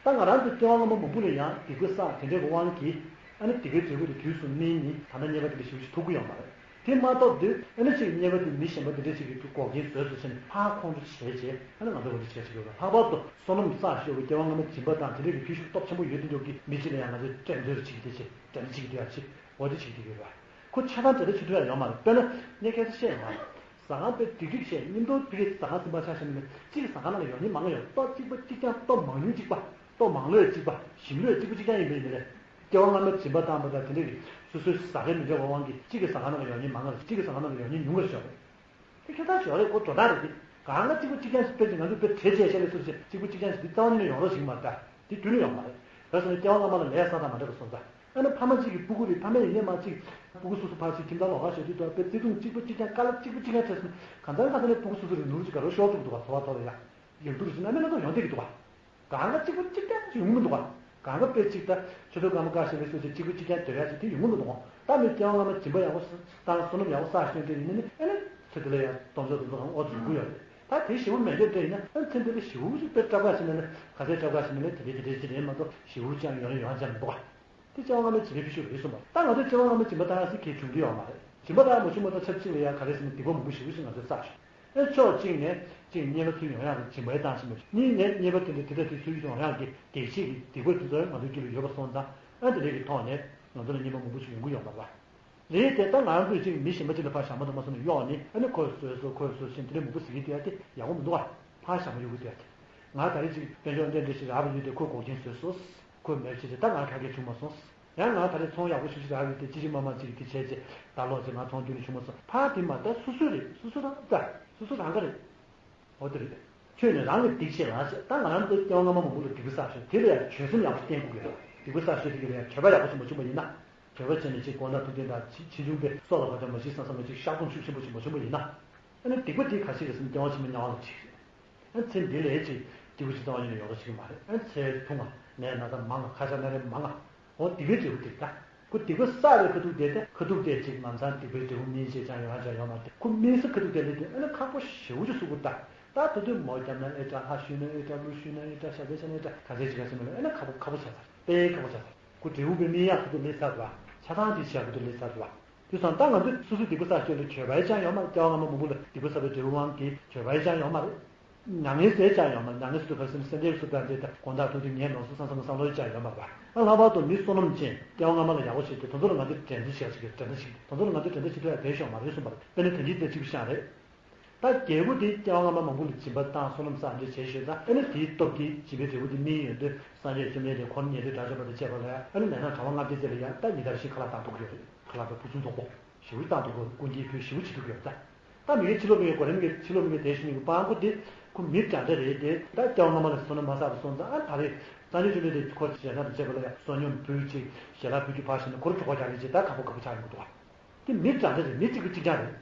ད་ང་རང་ཚོ་སྐྱེ་བ་སྔ་མ་མང་པོ་ལ་ཡང་སྡིག་པ་བསགས་དེ་འདྲའི་དབང་གིས་ཨ་ནི་སྡིག་པའི་འབྲས་བུ་དེ་དུས་སུ་སྨིན་ནི་ད་ལྟ་རྙེད་པ་དེ་འདྲ་ཞིག་ཞིག་ཐོབ་ཀྱི་ཡོད་མ་རེད། དེ་མ་གཏོགས་དེ་ཨ་ནི་ཅིག་རྙེད་པ་དེ་མི་གཞན་པ་དེ་འདྲ་ཞིག་གིས་འགོག་རྐྱེན་བཟོས་སུ་ཕྱིན་ནས་ཕར་ཁོང་ཁྲོ་བྱས་བྱས་ཨ་ནི་ང་ཚོ་འོ་འདི་བྱས་བྱས་ཡོད་ལ། ལྷག་པར་དུ་བསོད་ནམས་བསགས་ཤོར་བའི་སྐྱེ་བ་སྔ་མའི་སྦྱིན་པ་དང་དེ་འདྲ་གི་ཕུལ་ཤུགས་སྟོབས་ཆེན་པོ་ཡོད་དེ་འཇོག་གི་མི་གཅིག་ལ་ཡང་ང་ཚོས་དྲན་འདོད་རེ་བྱེད་ཀྱི་དེ་བྱེད་དྲན་འདོད་བྱེད་ཀྱི་དེ་ཡང་བྱེད་འོ་འདི་བྱེད་ཀྱི་དེ་ཡོད་རེད་བ། ཁོ་ཆ་ཚང་དེ་འདྲ་བྱེད་ཐུབ་ཡ་ཡོད་མ་རེད། དཔེར་ན་ངས་ཁ་སང་བཤད་ཡོད་མ་རེད། ཟ་ཁང་དཔེ་སྡིག་སྒྲིབ་བཤད་སྙིང་སྟོབས་དེ་གའི་ཟ་ཁང་ཟིན་པ་ཆ་བཞག་ན་ནི་གཅིག་གི་ཟ་ཁང་ནང་ལ་ཡོང་མཁན་མང་ང་ཡོད། ལྟོ་གཅིག་པ་གཅིག་རྐྱང་། ལྟོ་མང་ཉུང་གཅིག་པ། ལྟོ་མང་ལོས་གཅིག་པ། ཞིམ་ལོས་གཅིག་པ་གཅིག་རྐྱང་ཡིན་པ་ཡིན་ནའི་སྐྱེ་བ་སྔ་མའི་སྦྱིན་པ་བཏང་བ་དང་དེ་འདྲ་གི་སོ་སོའི་ཟ་མཁན་མི་འདྲ་བའི་དབང་གིས་གཅིག་གི་ཟ་ཁང་ནང་ལ་ཡོང་མཁན་མང་ང་རེད། གཅིག་གི་ཟ་ཁང་ནང་ལ་ཡོང་མཁན་ཉུང་ང་རེད་ཤོག་རེད། དེ་ཁྱད་མཚར་ཞིག་རེད། ཁོ་འགྲོ་སྟངས་རེད་དེ། གང་ག་གཅིག་པ་གཅིག་རྐྱང་ཞིག་དཔེ་ཅིག་ང་ཚོས་དཔེ་བྲེལ་བྱས་བཤད་ལས་སུ་ཞིག་གཅིག་པ་གཅིག་རྐྱང་ཞིག་འདི་རྩ་བ་ཉིད་ནས་ཡོང་རོགས་ཞིག་མ་རེད་ད། དེ་རྒྱུན་ནས་ཡོང་མ་རེད། རེད་སོང་ན་སྐྱེ་བ་སྔ་མ་ལ་ལས་བསགས་སྟངས་མ་འདྲ་བ་སོང་ཙང་། ཨ་ནི་ཕ་མ་གཅིག་གི་སྤུ་གུ་རེད། ཕ་མ་ཡིན་ནའི་མ་གཅིག་སྤུ་གུ་སོ་སོ་ཕར་ཕྱིན་ཁྱིམ་ཚང་ལོགས་ཀ་ཞོག་དུས་ད་དཔེ་བརྩེ་དུང་གཅིག་པ་གཅིག་རྐྱང་། དཀའ་ལས་གཅིག་པ་གཅིག་རྐྱང་བྱས་སོང་ན་གང་ལྟར་གང་ལྟར་ནས་སྤུ་གུ་སོ་སོ་རེ་ནོར་གཅིག་ག་རེ་ཤོར་འདུག་འདུག་ག་ཐོག་ལ་ཡ། ཡག་སྡུག་རེ་བྱས་ན་ཨ་ནི་ང་ཚོ་ཡོང་བསྡད་ཀྱི་འདུག་ག་གང་ག་གཅིག་པ་གཅིག་རྐྱང་ཅིག་ཡོང་གི་མི་འདུག་ག་གང་ག་དཔེ་གཅིག་ད་ཆུ་ཚོད་སྐར་མ་འགའ་ཤས་ལས་སོ་ཅིག་གཅིག་པ་གཅིག་རྐྱང་སྡོད་ཡ་ཅིག་དེ་ཡོང་གི་མི་འདུག་ག་ད་མི་སྐྱེ་བ་སྔ་མ་སྦྱིན་པ་ཡག་པོ་བཏང་བསོད་ནམས་ཡག་པོ་བསགས་ཤེས་འདྲ་ཡིན་ན་ནི་ཨ་ནི་ཚེ་འདི་ལ་ཡང་སྟོབས་འབྱོར་དེ་ཚོ་གང་ཨོ་ཙམ་ཡོང་གི་ཡོད་རེད། ད་དེ་ཞེ་པོ་མེད་འདོད་འདྲ་ཡིན་ན་ཨ་ནི་ཚེ་འདི་ལ་ཞེ་པོ་ཅིག་དཔེ་སྐྲག་དགའ་ཞིག་མེད་ན་ག་ཚད་སྐྲག་དགའ་ཞིག་མེད་ན་དེ་འདྲའི་དེ་འདྲའི་ཅིག་རེད་མ་གཏོགས་ཞེ་པོ་ཅིག་ཡང་ཡོང་ནས་ཡོང་ཡ་ཅང་མི་འདུག་ག་དེ་སྐྱེ་བ་སྔ་མའི་སྦྱིན་པའི་ཕུལ་ཤུགས་རེད་གསུངས་པ། ད་ང་ཚོས་སྐྱེ་བ་སྔ་མའི་སྦྱིན་པ་བཏང་ཡག་ཟེར་གྱི་བྱུང་གི་ཡོད་མ་རེད། སྦྱིན་པ་བཏང་ཡག་མ་བྱུང་མ་གཏོགས་ཆབས་ཅིག་ལ་ཡང་ག་རེ་ཟེར་ན་སྡིག་པ་མང་པོ་ཞེ་པོ་ཞིག་ང་ཚོས་བསགས་ཤག་ཨེ་ཕྱོགས་གཅིག་ནས་གཅིག་རྙེད་པ་ཐོན་ཡོང་ཡག་གི་སྦྱིན་པ་བཏང་ཞིག་མ་བྱུང་། གཉིས་ནས་རྙེད་པ་དེ་འདྲ་དེ་འདྲ་དེ་ཚུར་ཡོང་ཡག་གི་གེགས་བྱེད་ཀྱི་སྡིག་པ་དེ་ཚོ་ང་ཚོའི་རྒྱུད་ལ་ཡོད་པ་སོང་ཙང་ཨ་དེ་འདྲ་གི་ཐོག་ནས་ང་ཚོ་ལ་རྙེད་པ་མང་པོ་ཞིག་ཡོང་གི་ཡོད་མ་རེད་པ། རེད་དེ། ད་ང་རང་ཚོས་ཅིག་མི་གཞན་པ་ཅིག་ལ་ཕར་ཞྭ་མོ་དང་མ་སོང་ནས་གཡོགས་ནས་ཨ་ནི་ཁོས་བཟོས་སོ་ཁོས་བཟོས་ཟེར་དེ་འདྲ་མང་པོ་ཟེར་གྱི་བསྡད་ཡ་དེ་ཡག་པོ་མི་འདུག་ག་ཕར་ཞྭ་མོ་གཡོག་གི་བསྡད་ཡ་དེ། ང་ད་རེས་ཅིག་དཔལ་འབྱོར་འདྲ་འདྲ་ཞིག་རག་པ་ཡིན་ཏེ་ཁོས་འགོག་རྐྱེན་བཟོས་སོ། ཁོས་མེད་བྱས་ཏེ་ད་ང་ག་གེ་བྱུང་མ་སོང་། ཡང་ང་ད་རེས་ཚོང་ཡག་པོ་ཞིག་ཞིག་རག་ཡོད་དེ་ཅི་ཅི་མ་མ་ཅིག་དེ་བྱས་རྗེས་ད་ལོག་ཅིག་ང་ཚོང་བསྡུས་ནས་བྱུང་མ་སོང་། ཕར་དེ་མ་ད་སོ་སོའི་རེད། སོ་སོ་རང་ད་སོ་སོ་རང་ག་རེད། འོ་དེ་རེད། ཁྱོད་ནི་རང་གི་སྡིག་ཆེ་རང་ཆེ། ད་ང་རང་ཚོ་སྐྱེ་བ་སྔ་མ་མང་པོ་ལ་སྡིག་པ་བསགས་ཤིང་དེ་ལ་ཡང་བྱོལ་སེམས་ཡག་པོ་བསྟེན་དགོས་ཀྱི་རེད། སྡིག་པ་བསགས་ཤོས་དེ་ག་ལ་ཡང་བྱོལ་བ་ཡག་པོ་ཞིག་མ་བྱུང་བ་ཡིན་ན། བྱོལ་བ་བྱས་ནས་ཅིག་དགོང་དག་ཐུགས་བསྟན་དང་ཕྱི་ཕྱི་འབྱུང་པའི་སྲོག་ལ་བབ་ཀྱང་མ་ཤི་བསམ་བསམ་ཅིག་བཤགས་སྡོམ་ཤུགས་ཆེན་པོ་ཞིག་མ་བྱུང་བ་ཡིན་ན། ཨ་ནི་སྡིག་པ་དེ་ག་ཞིག་རེད་ཟེར་ན་སྐྱེ་བ་ཕྱི་མའི་དམྱལ་བ་ལ་འཁྲིད་ཀྱི་རེད། ཨ་ནི་ཚེ་འདི་ལ་ཅིག་སྐྱེ་བ་ཕྱི་དམྱལ་བ་ཡིན་ན་ཡོང་རོགས་བྱེད་ཀྱི་མ་རེད། ཨ་ནི་ཚེ་ཐུང་བ་ནད་ན་ཚ་མང་ང་ཁ་ཆག་སྣ་རལ་མང་ང་། འོ་སྡིག་པའི་འབྲས་བུ་དེ་ད། ཁོ་སྡིག་པ་བསགས་པའི་ཁ་ཐུག་དེ་ད་ཁ་ཐུག་དེ་ཅིག་ལམ་སང་སྡིག་པའི་འབྲས་བུ་སྨིན་བྱས་ཀྱང་ཡོང་ཡ་ཅང་ཡོད་མ་རེད། ཁོ་སྨིན་ས་ཁ་ཐུག་དེ་ལས་དེ་ཨ་ནི་ཁག་པོ་ཞེ་པོ་ཅིག་བཟོ་དགོས་ད། ད་དུ་དུས་མོ་བརྒྱབ་ན་ཨེ་འདྲ། ལྷ་ཞུས་ན་ཨེ་འདྲ། གླུ་ཞུས་ན་ཨེ་འདྲ། ཞབས་པད་བཤགས་ན་ཨེ་འདྲ། ག་ཚད་ཅིག་ག་ཚད་མ་ལ་ཨ་ནི་ཁག་པོ་ཁག་པོ་ཆགས་ཚར། དཔེ་ཁག་པོ་ཆགས་ཚར། ཁོ་འབྲས་བུ་དཔེ་སྨིན་ཡག་ཁ་ཐུག་སླེབས་ཚར་འདུག་བ། ཆ་ཚང་དེ་བྱས་ཁ་ཐུག་སླེབས་ཚར་འདུག་བ། དེ་སོང་ད་ང་ཚོས་སོ་སོའི་སྡིག་པ་བསགས་ཆོག་ལ་བྱོལ་བ་ཡི་ཅང་ཡོད་མ་རེད། སྐྱེ་བ་སྔ་མ་མང་པོ་ལ་སྡིག་པ་བསགས་པའི་འབྲས་བུ་དབང་གིས་བྱོལ་བ་ཡི་ཅང་ཡོད་མ་རེད། མྱ་ངན་ཟེར་ཅང་ཡོད་མ་རེད། མྱ་ངན་ཟེར་དུས་ག་ཟེར་ན་སེམས་ཁྲལ་སུ་དང་དེ་ད་དགོང་དག་ཐུག་དུས་ངས་ནོར་སོང་བསམ་བསམ་བསམ་བློ་ཡི་ཅང་ཡོད་མ་རེད་པ། ཨ་ལྷག་པར་དུ་མི་བསོད་ནམས་ཅན་སྐྱེ་བ་སྔ་མ་ལ་ཡག་པོ་བྱས་ཏེ་དེ་ཚོ་ལ་ང་ཚོས་འགྲན་བསྡུར་བྱེད་ཡག་ཅིག་གི་འགྲན་ཟླ་ཞིག་དེ་ཚོ་ལ་ང་ཚོས་འགྲན་ཟླ་བྱེད་ཐུབ་ཡག་དེ་ཤོག་མ་རེད་གསུངས་པ་རེད། དཔེར་ན་དོན་གྱིས་དེ་གཅིག་པུ་ཤག་རེད། ད་རྒྱལ་པོ་དེ་སྐྱེ་བ་སྔ་མ་མང་པོ་ལ་སྦྱིན་པ་བཏང་བསོད་ནམས་བསགས་འདྲ་བྱས་ཤོད་ཙང་ཨ་ནི་དེའི་སྟོབས་ཀྱིས་སྦྱིན་པའི་འབྲས་བུ་དེ་སྨིན་ཡོང་དུས་སངས་རྒྱས་བཅོམ་ལྡན་འདས་འཁོར་ཉན་ཐོས་དགྲ་བཅོམ་པ་དང་བཅས་པ་ལ་ཡང་ཨ་ནི་ནད་མནར་གྲང་བ་ལྔ་བརྒྱ་ཙམ་ལ་ཡང་ད་ཉི་ཟླ་རེ་བཞིན་ཁ་ལག་བཏང་ཐུབ་ཀྱི་ཡོད་རེད། ཁ་ལག་དང་ཕུ་ཚུ་མདོག་པོ་ཞེ་པོ་ཅིག་བཏང་ཐུབ་ཀྱི་ཡོད། སྐུ་འགྱེད་ཕུལ་ཞེ་པོ་བྱེད་ཐུབ་ཀྱི་ཡོད་ད། ད་མི་དགེ་ཕྱི་ལོགས་མི་དགེ་གོ་རིམ་གྱི་ཕྱི་ལོགས་མི་དགེ་དེ་བཞིན་གྱི་དཔང་པོ་དེ་ཁོ་མི་དྲག་འདྲ་རེད་དེ། ད་སྐྱེ་བ་སྔ་མ་ལ་བསོད་ནམས་མ་བསགས་པ་སོང་ཙང་ཨ་ད་རེས་སངས་རྒྱས་བཅོམ་ལྡན་འདས་ཁོ་ཞལ་ལག་དང་བཅས་པ་ལ་ཡང་བསོད་སྙོམས་ཕུལ་ཅིག་ཞལ་ལག་ཕུལ་རྒྱུ་ཕར་བཞག་ནས་ཁོ་རང་གྲོད་ཁོག་རྒྱགས་རེས་ཅིག་ད་ཁག་པོ་ཁག་པོ་ཆགས་ཡོང་གི་འདུག་བ། དེ་མི་དྲག་འདྲ་རེད། མི་གཅིག་པ་གཅིག་རྐྱང་རེད།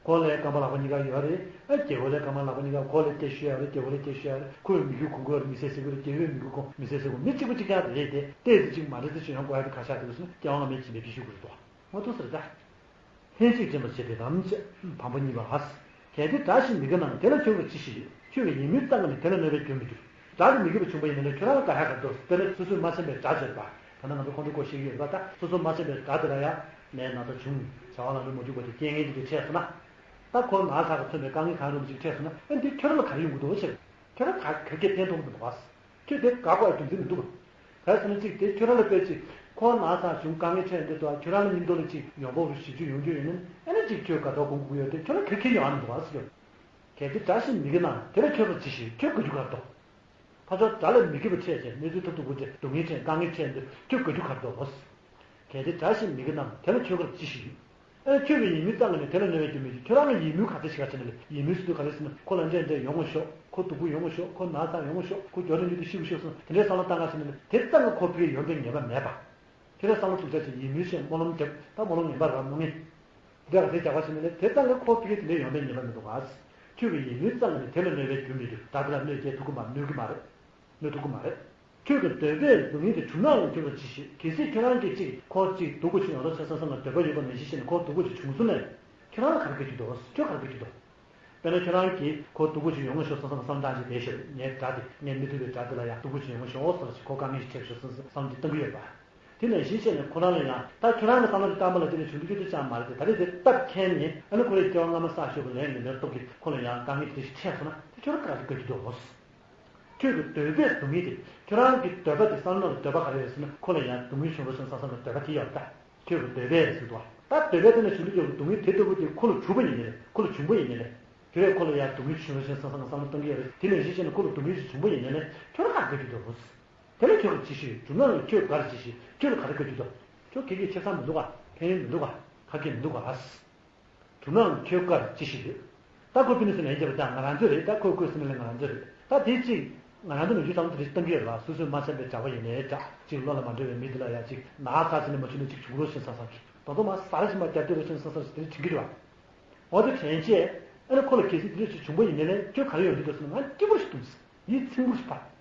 ཁོ་ལ་རྐང་པ་ལག་པ་གཉིས་ཀ་ཡོད་རེད། ཨ་རྒྱལ་པོ་ལ་རྐང་པ་ལག་པ་གཉིས་ཀ་ཁོ་ལ་སྐད་ཤོད་ཡ་རེད། རྒྱལ་པོ་ལ་སྐད་ཤོད་ཡ་རེད། ཁོས་མི་རྒྱུ་གོང་གོ་རེད། མི་སེར་སེར་གོ་རེད། རྒྱལ་པོས་མི་རྒྱུ་གོང་མི་སེར་སེར་གོ་མི་གཅིག་པ་གཅིག་རྐྱང་རེད་དེ། ཏོག་ཙམ་གཅིག་མ་འདྲ་ཚིག་ཅིག་ཡོང་དགོས་ཡ་དེ་ག་ཤ་དེ་ག་སོང་སྐྱེ་བ་སྔ་མའི་སྦྱིན་པའི་ཕྱིར་ཞུ་དགོས་རེད་དོ། ང་ཚོ་ཟེར་ད། ལྷན་ཅིག་འདྲེན་པར་བྱེད་པའི་ལམ་བཅས་དང་པོ་གཉིས་པ་ཨ། གལ་ཏེ་དགྲ་ཞིག་མི་དགེ་ན་དེ་ལ་མཆོད་པར་ཅི་ཞིག་ཡོད། ཁྱོད་ཀྱིས་ཡིད་སྨོན་བཏང་གི་ནི་དེ་ལ་གནོད་པའི་རྒྱུར་མི་འགྱུར། དགྲ་ལ་མི་དགེ་བ་བྱུང་བ་ཡིན་ན་ལས་ཁྱོད་རང་ལ་དགའ་ཡག་ག་འདུག་དཔེར་ན་སོ་སོས་མ་བྱས་པའི་དགྲ་བྱས་པ། ད་ནི་ང་ཚོ་ཁོང་ཁྲོ་སྐོར་བཤད་ཀྱི་ཡོད་པ། ད་སོ་སོས་མ་བྱས་པའི་དགྲ་དེ་ལ་ཡང་ནད་ན་ཚ་བྱུང་། བྱ་བ་ལམ་འགྲོ་མ་འཇུག་པ་དེ་རྐྱེན་ངན་དེ་འདྲ་འཕྲད་སོང་ན། ད་ཁོ་ན་ཚ་ག་མཚོན་པའི་དཀའ་ངལ་གང་རུང་ཅིག་འཕྲད་སོང་ན་ཨ་འདི་ཁྱོད་རང་ལ་ག་རེ་ཡོང་གི་འདུག་ཟེར། ཁྱོད་རང་ག་ག་གེ་བསྟན་ཐུབ་ཀྱི་མི་འདུག་བ། ཁྱོད་དེ་དགའ་དགོས་རྒྱུ་མཚན་མི་འདུག་ག་རེ་ཟེར་ན་གཅིག་དེ་ཁྱོད་རང་ལ་དཔེ་གཅིག་ཁོ་ན་ཚ་བྱུང་དཀའ་ངལ་འཕྲད་འདི་ཚོ་ཁྱོད་རང་ལ་མཉམ་དུ་ལ་གཅིག་ཡོང་འབབ་རུ་ཞིབ་འཇུག་ཡོང་རྒྱུ་ཡིན་ན་ཨ་ནི་གཅིག་ཁྱོད་དགའ་ཐོག་གོང་གུ་ཡོད་དེ་ཁྱོད་རང་ག་གེ་ཡོང་ཨ་མི་འདུག་ག་ཟེར། གལ་ཏེ་དགྲ་ཞིག་མི་དགེ་ན་དེ་ལ་མཆོད་པར་ཅི་ཞིག་ཁྱོད་དགའ་རྒྱུ་ག་རེ་འདུག་ཕར་ཕྱོགས་དགྲ་ལ་མི་དགེ་བ་འཕྲད་ཅིང་གནས་ཚུལ་ཐབས་སྡུག་པོ་སྟེ་སྡུག་བསྔལ་ཅན་དཀའ་ངལ་འཕྲད་འདི་ཁྱོད་དགའ་རྒྱུ་ག་རེ་འདུག་གོ། གལ་ཏེ་དགྲ་ཞིག་མི་དགེ་ན་དེ་ལ་མཆོད་པར་ཅི་ཞིག་ཡོད། ཨེ་ཁྱོད་ཀྱིས་ཡིད་སྨོན་བཏང་གི་ནི་དེ་ལ་གནོད་པའི་རྒྱུ་མི་འགྱུར། ཁྱོད་རང་གིས་ཡིད་སྨོན་ག་ཚོད་ཞིག་ག་བྱས་ན་ལས་ཡིད་སྨོན་ཟེར་དུས་ག་རེ་ཟེར་ན་ཁོ་ལ་འདྲེ་འདྲེ་ཡོང་ངོ་ཤོག་ཁོ་སྡུག་པོ་ཡོང་ངོ་ཤོག་ཁོ་ན་ཚ་ཡོང་ངོ་ཤོག་ཁོ་མགྱོགས་ནས་མྱུར་དུ་ཤི་དགོས་ཤོག་སོང་དེ་འདྲའི་བསམ་བློ་བཏང་ག་བྱས་ན་ལས་དེ་ཙམ་གྱིས་ཁོ་ཕ་གིར་ཡོང་འབབ་ངེས་པ་མེད་པ། ཁྱོད་རང་བསམ་བློ་འཁྲུག་ཆ་ཅིག་ཡིད་སྨོན་བྱས་སྨོན་ལམ་རྒྱབ་ད་སྨོན་ལམ་ངན་པ་རང་གནོད་ངེས། དེ་འདྲ་ག་ཚོད་རྒྱག་པ་བྱས་ན་ལས་དེ་ཙམ་གྱིས་ཁོ་ཕ་གིར་དེ་འདྲའི་ཡོང་འབབ་ངེས་པ་མི་འདུག་ག་ཁྱོད་ཀྱིས་ཡིད་སྨོན་བཏང་གི་ནི་དེ་ལ་གནོད་པའི་རྒྱུ་མི་འགྱུར། ད་དེ་ལ་གནོད་སྐྱེལ་ཐུབ་ཀྱི་མ་གནོད་ཀྱི་མ་རེད། གནོད་ཐུབ་ཀྱི་མ་རེད། ཁྱོད་ཀྱི་འདོད་པས་སྡུག་བསྔལ་དེ་བྱུང་ནའང་ཁྱོད་ལ་ཅི་ཞིག་གལ་སྲིད་ཁྱོད་རང་གིས་ཅིག་ཁོ་ཅིག་སྡུག་པོ་ཞིག་ཡོང་རོགས་བྱེད་བསམ་བསམ་ལ་འདོད་པ་ཡོད་པ་ནང་བཞིན་བྱས་ནས་ཁོ་སྡུག་པོ་ཞིག་བྱུང་སོང་ན། ཁྱོད་རང་ལ་ག་རེ་དགའ་རྒྱུ་འདུག་ཁྱོད་ག་རེ་དགའ་རྒྱུ་འདུག་དཔེར་ན་ཁྱོད་རང་གིས་ཁོ་སྡུག་པོ་ཞིག་ཡོང་ངོ་ཤོག་བསམ་བསམ་བསམ་བཏང་ཞིག་བསྡད་ཤོག་ངའི་དགྲ་དེ་ངའི་མི་ཐུབ་པའི་དགྲ་དེ་ལ་ཡང་སྡུག་པོ་ཞིག་ཡོང་ངོ་ཤོག་ཟེར་ཞིག་ཁོ་དཀའ་ངལ་ཞིག་འཕྲད་ཤོག་བསམ་བསམ་བསམ་བློ་ཅིག་བཏང་གི་ཡོད་པ། དེ་ནང་བཞིན་བྱས་ནས་ཁོ་རང་ལ་ཡང་ད་ཁྱོད་རང་གི་བསམ་བློ་དེ་བཏང་པ་ལ་བརྟེན་ནས་བྱུང་རྒྱུ་ཅང་མ་རེད་དེ། ད་རེས་དེ་སྟབས་འཁེལ་ནས་ཨ་ནི་ཁོ་རའི་སྐྱེ་བ་སྔ་མ་བསགས་ཤོག་གི་ལན་ངན་པའི་སྟོབས་ཀྱིས་ཁོ་ལ་ཡང་དཀའ་ངལ་དེ་འདྲ་ཞིག་འཕྲད་སོང་ན་དེ་ཁྱོད་རང་ག་རེ་དགའ་རྒྱུ་འདུག་ཁྱོད་ཀྱི་འདོད་པས་སྡུག་བསྔལ་དེ་ཁྱོད་རང་གི་འདོད་པ་དེ་བསམ་བློ་ལ་འདོད་པ་ག་རེ་ཡོད་ཟེར་ན་ཁོ་ལ་ཡང་སྡུག་བསྔལ་བྱུང་རོགས་བྱུང་བསམ་བསམ་ལ་འདོད་པ་དེ་ཡོད་ད། ཁྱོད་ཀྱི་འདོད་པས་རེད་ཟེར་འདུག་ད་འདོད་པའི་སྟེང་ན་བྱུང་འདུག་ཀྱང་སྡུག་བསྔལ་དེ་ལྟ་བུ་དེ་ཁོ་ལ་བྱུང་བ་ཡིན་ནའི་ལས་ཁོ་ལ་བྱུང་བ་ཡིན་ནའི་ལས་དེ་ལས་ཁོ་ལ་ཡང་སྡུག་བསྔལ་བྱུང་རོགས་བྱུང་བསམ་བསམ་བསམ་བློ་གཏོང་གི་ཡོད་རེད། དེ་ནས་གཞི་བྱས་ནས་ཁོ་ལ་སྡུག་བསྔལ་ཞིག་བྱུང་བ་ཡིན་ནའི་ལས་ཁྱོད་ལ་ག་རེ་དགའ་རྒྱུ་འདུག་ཁྱོད་ལ་ག་རེ་ཅི་ཞིག་བྱུང་ན་ཁྱོད་ག་རེ་ཅི་ཞིག་ཁྱོད་ལ་ག་རེ་དགའ་རྒྱུ་འདུག་ཁྱོད་ཁེ་ཁེ་ཆེ་ས་མི་འདུག་ག་ཕན་ཡོན་མི་འདུག་ག་ཁ་སྐད་མི་འདུག་ག་བྱུང་ནའང་ཁྱོད་ཀར་ཅི་ཞིག་ཡོད། ད་ཁོ་ཕི་ནི་སི་ལན་རྒྱབ་ད་ང་རང་ཚོ་རེད། ད་ཁོས་ཁོས་སི་ནི་ལན་ང་རང་ཚོ་རེད། ད་དེ་གཅིག་ང་རང་ཚོ་ནུབ་རྒྱུད་ཚང་མ་དེ་རེད་གཏོང་གི་ཡོད་ལ། སོ་སོས་མ་བྱས་པའི་གྲྭ་པ་ཡིན་ནའི་འདྲ། གཅིག་བློ་ལ་མ་འགྲོ་བའི་མི་དེ་ལ་ཡ་གཅིག་ན་ཚ་ཟེར་ནས་མ་བྱུང་ན་གཅིག་བྱུང་རོགས་ཞེས་བསམ་བསམ་གྱིས་ད་དུང་མ་ཟ་ར་ཞིག་མ་རྒྱབ་དེ་རོགས་ཞེས་བསམ་བསམ་ཞིག་དེ་རིང་དྲན་གྱི་རེད་བ། འོ་དེ་དྲན་རྗེས་ཨ་ནི་ཁོ་ལ་གལ་སྲིད་དེ་འདྲ་ཞིག་བྱུང་པ་ཡིན་ནའི་ལས་ཁྱོད་ག་རེ་ཡོང་གི་འདུག་ཟེར་ན་ང་སྐྱིད་པོ་ཞིག་འདུག་ཟེར། ཡིད་ཚིམ་པོ་ཞིག་ཕར།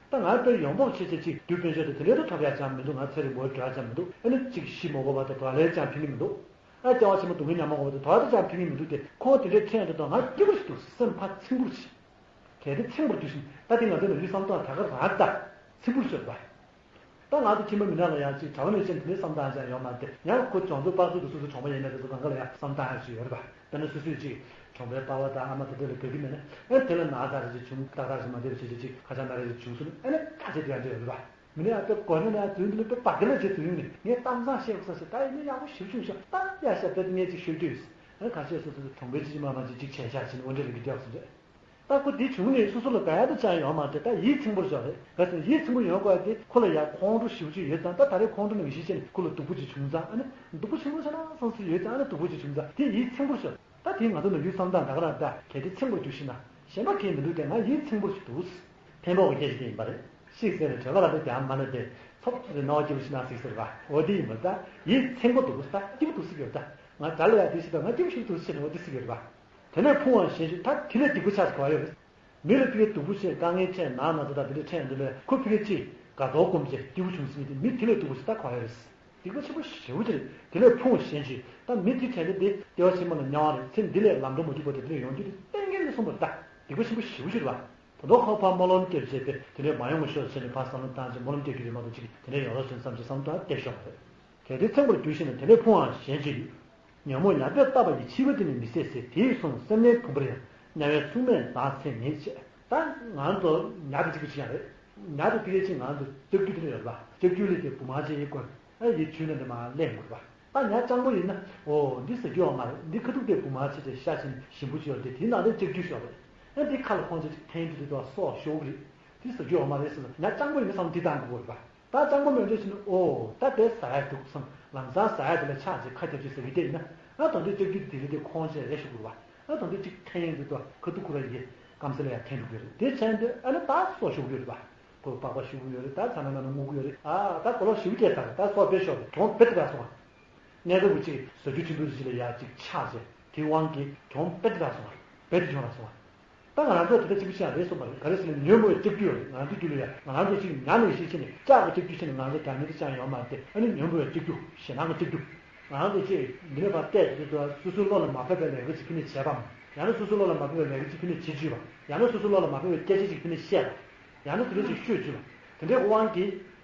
ད་ང་དཔེར་ཡོང་འབབ་ཆེ་ཆེ་གཅིག་དུས་དཔལ་འབྱོར་དེ་དེ་འདྲའི་ཐོབ་ཡག་ཅང་མི་འདུག་ང་ཚེ་རིང་པོ་འགྲོ་ཡག་ཅང་མི་འདུག་ཨ་ནི་གཅིག་ཤི་མ་དགོས་པ་དང་དོ་ལས་ཅང་ཕན་གྱི་མི་འདུག་ཨ་སྐྱེ་བ་ཕྱི་མ་སྡུག་བསྔལ་མྱང་མ་དགོས་པ་དང་དོ་ལས་ཅང་ཕན་གྱི་མི་འདུག་སྟེ། ཁོང་དེ་འདྲའི་ཕྲན་དུ་དང་ང་སྐྱིད་པོ་ཞིག་འདུག་སེམས་ཕར་ཚིམ་པོ་ཞིག་གལ་ཏེ་ཚིམ་པོར་འདུག་ཟིན་ད་དེ་ང་ཚོ་ནང་ཡུལ་བསམ་སྟངས་ད་ག་རང་ད་ཚིམ་པོར་ཤོད་པ། ད་ང་ཚོ་ཁྱིམ་པ་མི་ནག་ལ་ཡང་ཅིག་གྲྭ་པ་ནས་ཅན་དེ་འདྲའི་བསམ་སྟངས་ཅང་ཡོད་མ་རེད་དེ། ཡང་ཁོ་གྲོང་ཚོ་དཔག་ཚོད་དུ་སོ་སོ་གྲོང་པ་ཡིན་ན་དེ་ཚོ་གང་ག་ལ་ཡང་བསམ་སྟངས་ཧ་ཅིག་ཡོད་རེད་པ། དཔེར་ན་སོ་སོས་ཅིག་གྲོང་པའི་པ་ཕ་དང་ཨ་མ་དེ་འདྲ་ལ་དགའ་གི་མེད་ན་ཨེ་དེ་ལ་ན་ཚ་རེ་ཅིག་བྱུང་ཏག་ཏག་ཞིག་མ་བསྡད་པ་བྱེད་ཅིག་ཅིག་ཁ་ཆག་ན་རེ་ཅིག་བྱུང་སོང་ཨེ་ན་ཁ་ཆེ་དེ་ཡང་འདྲ་ཡོད་རེད་པ། མི་ནས་ཨ་ཏོ་གོ་ནས་ན་དུས་འདི་ནི་དཔེ་བག་གི་ལ་བྱེད་དུ་ཡོང་ནས་ངས་གཏམ་བཟང་བཤད་དགོས་ས་ཞིག་ད་ཡིན་ན་ཡག་པོ་ཞིབ་ཆུང་ཤོག་ད་ཡ་ཤ་དཔེ་ངས་ཅིག་ཤོད་དུས་ཨ་ཁ་ཤས་སོ་སོ་གྲོང་པའི་ཅི་ཅི་མ་མ་ཅིག་ཅིག་བྱས་ཤག་ཅིག་ནི་འོ་འདྲ་རིག་གི་རྒྱག་སོང་རེད། ད་ཁོ་འདི་བྱུང་ནས་སོ་སོ་ལ་དགའ་ཡ་དེ་ཅང་ཡོད་མ་རེད། ད་ཡིད་ཚིམ་པོར་བཞག་རེད། ག་ཚོད་ཡིད་ཚིམ་པོ་ཡོང་དགོས་ཡ་དེ་ཁོ་ལ་ཡ་ཁོང་ཁྲོ་ཞེ་པོ་ཅིག་ཡོད་ཙང་ད་ད་རེས་ཁོང་ཁྲོ་ནང་བཞིན་བྱས་ནས་ཁོ་ལ་སྡུག་པོ་ཅིག་བྱུང་ཙང་ཨ་ནི་སྡུག་པོ་ཆེན་པོ་ཆ་ན་སང་སི་ཡོད་ཙང་ཨ་ནི་སྡུག་པོ་ཅིག་བྱུང་ཙང་དེ་ཡིད་ཚིམ་པོར་བཞག་ད་དེ་ང་ཚོ་ནང་ཡུལ་བསམ་སྟངས་ད་ག་རང་ད་གལ་ཏེ་ཚིམ་པོར་འདུག་ཤི་ན་གཞན་པ་གལ་མི་འདུག་དེ་ང་ཡིད་ཚིམ་པོར་ཞིག་འདུག་ཐེན་པོ་གི་སྐད་ཆ་དེ་ཡིན་པ་རེད། ཤིག་ཟེར་ནས་གྲོད་ཁ་ལ་དེ་དེའང་མ་ན་དེ་ཚོབ་ཚོབ་ཀྱི་སྣང་བ་སྐྱིད་པོ་ཞིག་ན་ཟིག་ཟེར་བ་འོ་དེ་ཡིན་པ་ད་ཡིད་ཚིམ་པོ་འདུག་ད་སྐྱིད་པོ་འདུག་ཟིག་ཡོད་ད། ང་དགྲ་ལ་ཡ་དེ་ཞིག་དང་ང་སྐྱིད་པོ་ཞིག་འདུག་ཟེར་ནས་འོ་དེ་ཟིག་ཡོད་རེད་པ། དེ་ནས་ཕུང་བ་གཞན་ཞིག་ད་དེ་ལས་སྡིག་པ་ཆགས་ག་བ་ཡོད་རེད། མི་ལ་ཕ་གིའི་སྡུག་པོ་བྱས་དཀའ་ངལ་འཕྲད་ན་ན་ཚ་དང་དེ་འདྲ་འཕྲད་ཡོང་དུས་ལས་ཁོ་ཕ་གིར་ཅིག་དགའ་ཐོག་སྐོམ་བྱས་སྐྱིད་པོ་བྱུང་ཟིན་ནས་དེ་མི་དེ་ལས་སྡུག་པོ་ཞིག་ད་ག་བ་ཡོད་རེད། སྡིག་པ་ཆེན་པོ་ཞེ་པོ་ཅིག་རེད། དེ་ལས་ཕུང་བ་གཞན་ཞིག་ད་མི་དེ་དྲན་ཏེ་དེ་སྐྱེ་བ་ཕྱི་མ་ལ་དམྱལ་བ་རེད། ཚེ་འདི་ལས་ལམ་འགྲོ་མ་འཇུག་པ་དེ་དེ་ལས་ཡོང་རྒྱུ་དེ་གཏན་འཁེལ་ནས་གསུངས་པ་རེད་ད། སྡིག་པ་ཆེན་པོ་ཞེ་པོ་ཅིག་རེད་བ། ད་དུང་ཁོ་ཕར་སྨོན་ལམ་བཏབ་བྱས་ཏེ་དེ་འདྲའི་མ་ཡོང་བ་ཤོག་ཟེར་ནས་ཕར་བསམ་བློ་བཏང་བྱས་སྨོན་ལམ་བཏབ་ཀྱི་རེད་མ་གཏོགས་ཅིག་དེ་འདྲའི་ཡོང་རོགས་ཟེར་བསམ་བྱས་བསམ་བློ་བཏང་བསྡད་ཤོག་མ་རེད། གལ་ཏེ་ཚིམ་པར་འགྱུར་ཞིང་ན་དེ་ལས་ཕུང་བ་གཞན་ཞིག་ཡོད། ཉོན་མོངས་ཉ་དཔེ་བཏབ་པ་ཡི་ཕྱི་པ་དེ་ནི་མི་ཟད་ཟེར། དེ་ཡི་གཟུངས་སེར་སྣའི་བུམ་པར་ཡང་དམྱལ་བའི་སྲུང་མས་བདག་ཚད་མེད་ཅེས། ད་ང་ཚོ་ཉ་དེ་གཅིག་པུ་ཞིག་ཡང་རེད། ཉ་དེ་ཕ་གི་ཅིག་ང་ཚོ་ལྕགས་ཀྱུ་དེ་ལ་ཡོད་པ། ལྕགས་ཀྱུ་ལས་དེ་བུ་མ་ཅན་ཡི་སྐོར་ཨ་ཡི་ཆུ་ན་དེ་མ་ལེན་དགོས་པ། ད་ཉ་སྤྱང་པོ་ཡིན་ན། འོ་འདི་ཟ་རྒྱུ་ཡོད་མ་རེད། འདི་ཁ་ཐུག་དེ་བུ་མ་བྱས་ཏེ་ཤ་ཆེན་ཞིམ་པོ་ཅིག་ཡོད་དེ། དེའི་ནང་དེ་ལྕགས་ཀྱུ་ཤོར་རེད། ཨ་འདི་ཁ་ལ་ཁོང་ཚོས་ཅིག་འཐེན་རྒྱུ་དེ་དུ་སྲོག་ཤོར་གི་རེད། འདི་ཟ་རྒྱུ་ཡོད་མ་རེད་ཟེར་ན། ཉ་སྤྱང་པོ་ཡིན་ན་བསམ་བློ་འདི་བཏང་དགོས་རེད་པ། ད་སྤྱང་པོ་མེད་འདྲ་ཞིག་ན། འོ་ད་དེ་ཟ་ཡ་འདུག་བསམ། ལམ་སང་ཟ་ཡ་དེ་ལ་ཆགས་བྱས་ཁ་རྒྱབ་བྱས་ཟ་གི་བསྡད་ཡིན་ན། ཨ་ད་འདི་ལྕགས་ཀྱུ་དེ་རིགས་དེ་ཁོང་ཚོས་རེ་ཞུ་དགོས་རེད་པ། ཨ་ད་འདི་ཅིག་འཐེན་ཡོང་དུས་དུ་ཁ་ཐུག་ཁོ་ར་ཡི་སྐམ་ས་ལ་ཡར་འཐེན་འགྲོ་གི་རེད། དེ་བྱས་འདི་ཨ་ནི་ད་སྲོག་ཤོར་གི་རེད་པ། ཁོས་པགས་པ་ཤོར་གི་ཡོད་རེད། ད་ཚ་ན་ན་ན་རྔུབ་གི་ཡོད་རེད། ཨ་ད་གོ་ལོག་ཞིག་སྐྱེས་ཚར། ད་སྲོག་དཔེ་ཤོར་རེད། གྱོང་དཔེ་དེ་འདྲ་སོང་བ། གནས་སྐབས་ཀྱི་ཅིག་ཟ་རྒྱུ་ཁྲིམས་ཐུག་ཅིག་ལ་ཡ་ཅིག་ཆགས་བྱས། དེའི་དབང་གིས་གྱོང་དཔེ་དེ་འདྲ་སོང་བ། དཔེ་དེ་གྱོང་ར་སོང་བ། ད་ང་རང་ཚོ་དེ་འདྲ་གཅིག་པུ་ཤ་རེད་སོང་བ་རེད། ག་རེ་ཟེར་ན་ཉོན་མོངས་པའི་ལྕགས་ཀྱུ་ཡོད་རེད། ང་རང་ཚོ་རྒྱུད་ལ་ཡ། ང་རང་ཚོ་ཅིག་ཉ་ནས་ཤི་ཕྱིན་ནས་ལྕགས་ཀྱི་ལྕགས་ཀྱུ་ཕྱིན་ནས་ང་ཚོ་རྒྱ་མི་དེ་ཅང་ཡོད་མ་རེད་དེ། ཨ་ནི་ཉོན་མོངས་པའི་ལྕགས་ཀྱུ། ཞེད་སྣང་གི་ལྕགས་ཀྱུ། ང་རང་ཚོ་ཅིག་འདི་ནས་ཕར་བལྟས་དུས་དུ་སོ་སོའི་བློ་ལ་མ་ཕེབས་པའི་ལས་ཀ་ཅིག་ཕ་ནས་བྱས་པའམ། ཡང་ན་སོ་སོའི་བློ་ལ་མ་ཕེབས་པའི་ལས་ཀ་ཅིག་ཕ་ནས་བྱེད་བཅུག་པ། ཡང་ན་སོ་སོའི་བློ་ལ་མ་ཕེབས་པའི་སྐད་ཆ་ཅིག་ཕ་ནས་བཤད་པ། ཡང་ན་དེ་འདྲ་ཅིག་ཤོད་བཅུག་པ། དེ་འདྲའི་དབང་གིས།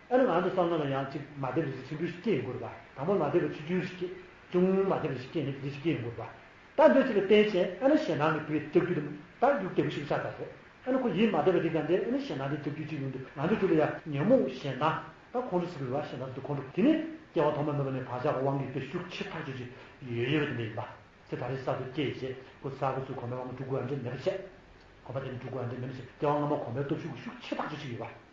ཨ་ནི་ང་ཚོ་བསམ་བློ་ལ་ཡང་ཅིག་མ་བདེ་བ་ཅིག་ཆེན་པོ་ཞིག་སྐྱེ་ཡོང་གི་རེད་པ། དང་པོ་མ་བདེ་བ་ཆུང་ཆུང་ཞིག་སྐྱེ། ཆུང་ངུ་མ་བདེ་བ་ཞིག་སྐྱེ་ནས་དེ་འདྲ་ཞིག་སྐྱེ་ཡོང་གི་རེད་པ། ད་འདོད་ཅིག་ལ་བརྟེན་བྱས་ཨ་ནི་ཞེད་སྣང་གི་བུའི་ལྕགས་ཀྱུ་དེ་ད་རྒྱུག་བདེ་པོ་ཞིག་ཆགས་ཚར་རེད། ཨ་ནི་ཁོ་ཡིད་མ་བདེ་བ་དེ་གང་དེ་ཨ་ནི་ཞེད་སྣང་དེ་ལྕགས་ཀྱུ་ཅིག་ཡོང་དུས་ང་ཚོ་རྒྱུད་ལ་ཡ་ཉོན་མོངས་ཞེད་སྣང་ད་ཁོང་ཁྲོ་ཟེར་གི་རེད་པ། ཞེད་སྣང་དེ་ཁོང་ཁྲོ་དེ་ནི་སྐྱེ་བ་ཐོག་མ་མེད་པ་ནས་བག་ཆགས་ཀྱི་དབང་གིས་དཔེ་ཤུགས་ཆེ་ཐག་ཆོད་ཅིག་ཡོད་ཡོད་པ་དེ་འདྲ་ཡིན་པ། ཚེ་ད་རེས་གསར་དུ་སྐྱེས་བྱས་ཁོ་གསར་པ་ཚོས་གོམས་པའི་དབང་གིས་སྒྲུབ་དགོས་ཡ་འདྲ་མེད་པ་བྱས། གོམས་པ་དེ་ནི་སྒྲུབ་དགོས་ཡ་འདྲ་མེད་པ་བྱས། སྐྱེ་བ་སྔ་མ་གོམས་པའི་སྟོབས་ཤུགས་ཀྱི་ཤུགས་ཆེ་ཐག་ཆོད་ཅིག་ཡོད་པ།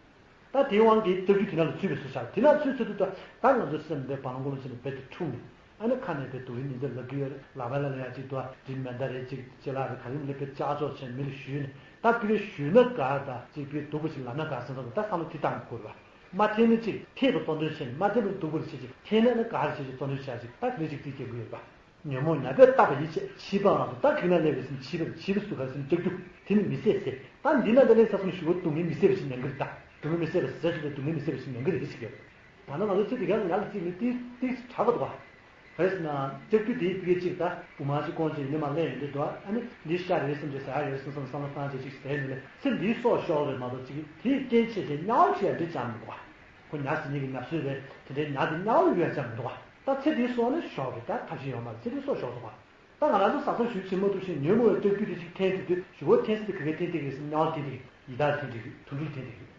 ད་དེའི་དབང་གིས་ལྕགས་ཀྱུ་དེ་ནང་ལ་ཚུད་པའི་བཟོ་བྱ། དེ་ནང་ཚུད་ཚུད་དུས་ད་ད་ང་ཚོ་སེམས་དེ་བར་ལ་འགོ་ལ་ཕྱིན་ནས་རྦད་དེ་འཁྲུགས་ནས། ཨ་ནི་ཁ་ནས་དཔེ་སྡུག་རུས་ཉིན་དེ་ལབ་ཀྱི་ཡོད་རེད། ལག་པ་ལ་ལ་ཡ་གཅིག་འདུག་ཨ། དྲི་མེ་མདའ་རེད། གཅིག་ཅི་ལགས་རེད། ག་རེ་ལ་དཔེ་ལྕགས་ཀྱོག་བྱས་མི་ལ་གཞུས་ནས། ད་དཔེ་གཞུས་ན་དགའ། ད་གཅིག་དཔེ་སྡུག་པོ་ཞིག་ལབ་ན་དགའ་བསམ་བསམ་གྱི་ད་བསམ་བློ་དེ་བཏང་དགོས་རེད་པ། མ་འཐེན་ན་གཅིག་འཐེན་པའི་གཙོ་འདོན་བྱས་ནས། མ་འཐེན་པའི་སྡུག་པོ་རེད་བྱས་ཅིག་འཐེན་ན་ནི་དགའ་རེད་བྱས་ཅིག་གཙོ་འདོན་བྱས་ཅིག་ད་དེ་འདྲ་ཅིག་རྩིས་རྒྱག་གི་ཡོད་པ། ཉོན་མོངས་ཉ་དཔེ་བཏབ་པ་ཡིད་ཆེས་ཕྱིས་པའང་། ད་གིག་ན་སླེབས་པའི་སེམས་ཕྱིས་པ། ཕྱིས་པ་སུ་ག་སེམས་ལྕགས་ཀྱུ་དེ་ནི་མི་བཟད་ཟེར། ད་འདི་ན་འདི་ལས་ས་སོང་ཞུ་བ་སྡུག་བསྔལ་མི་བཟད་པ་ཞིག་མྱོང་གི་རེད། ད་སྡུག་བསྔལ་མི་བཟད་པ་ཟེར་ཞིག་ལ་སྡུག་བསྔལ་མི་བཟད་པ་ཞིག་མྱོང་གི་རེད་ཟེར་གྱི་ཡོད། ད་ནང་ང་ཚོ་ཚེ་འདི་ག་ལ་ཉ་ལ་རྩིས་ནི་ཏིག་ཏིག་དྲག་པ་འདུག་བ། ག་རེ་ཟེར་ན་ལྕགས་ཀྱུ་དེའི་ཕི་གེ་གཅིག་ད་བུ་མ་ཅིག་སྐོང་ཅིག་ཡིན་ནི་མ་ལེན་ཡོང་དུས་འདུག་བ། ཨ་ནི་འདི་ཤ་རེད་བསམ་ཅིག་ཟ་ཡ་ཡོད་བསམ་བསམ་བསམ་བློ་བཏང་ཅིག་ཅིག་ཟས་ནི་ལས་ཚེ་འདིའི་སྲོག་ཤོར་རེད་མ་གཏོགས་ཅིག་དེའི་རྐྱེན་བྱས་ཏེ་དམྱལ་བ་ཁྲིད་ཡ་འདྲ་ཅང་མི་འདུག་བ། ཁོ་ཉ་ཟ་མཁན་གྱི་ཉ་གསོད་པའི་དེ་འདྲའི་ཉ་དེ་དམྱལ་བ་ལ་གཡུག་ཡ་ཅང་མི་འདུག་བ། ད་ཚེ་འདིའི་སྲོག་ནི་ཤོར་རེད། ད་ཐབས་ཤེས་ཡོད་མ་རེད། ཚེ་འདིའི་སྲོག་ཤོར་སོང་བ། ད་ང་རང་ཚོ་ཟ་སོགས་ཞིབ་ཕྱིན་མ་ཐུབ་ཞིང་ཉོན་མོངས་པའི་ལྕགས་ཀྱུ་དེ་ཅིག་འཐེན་ཐུབ་དུས་ཞུ་བོ་འཐེན་ས་དེ་ག་གའི་འཐེན་ཐེག་གི་ཟིན། དམྱལ་བ་འཐེན་ཐེག་གི། ཡི་དྭགས་འཐེན་ཐེག་གི། དུད་འགྲོ་འཐེན་ཐེག་གི།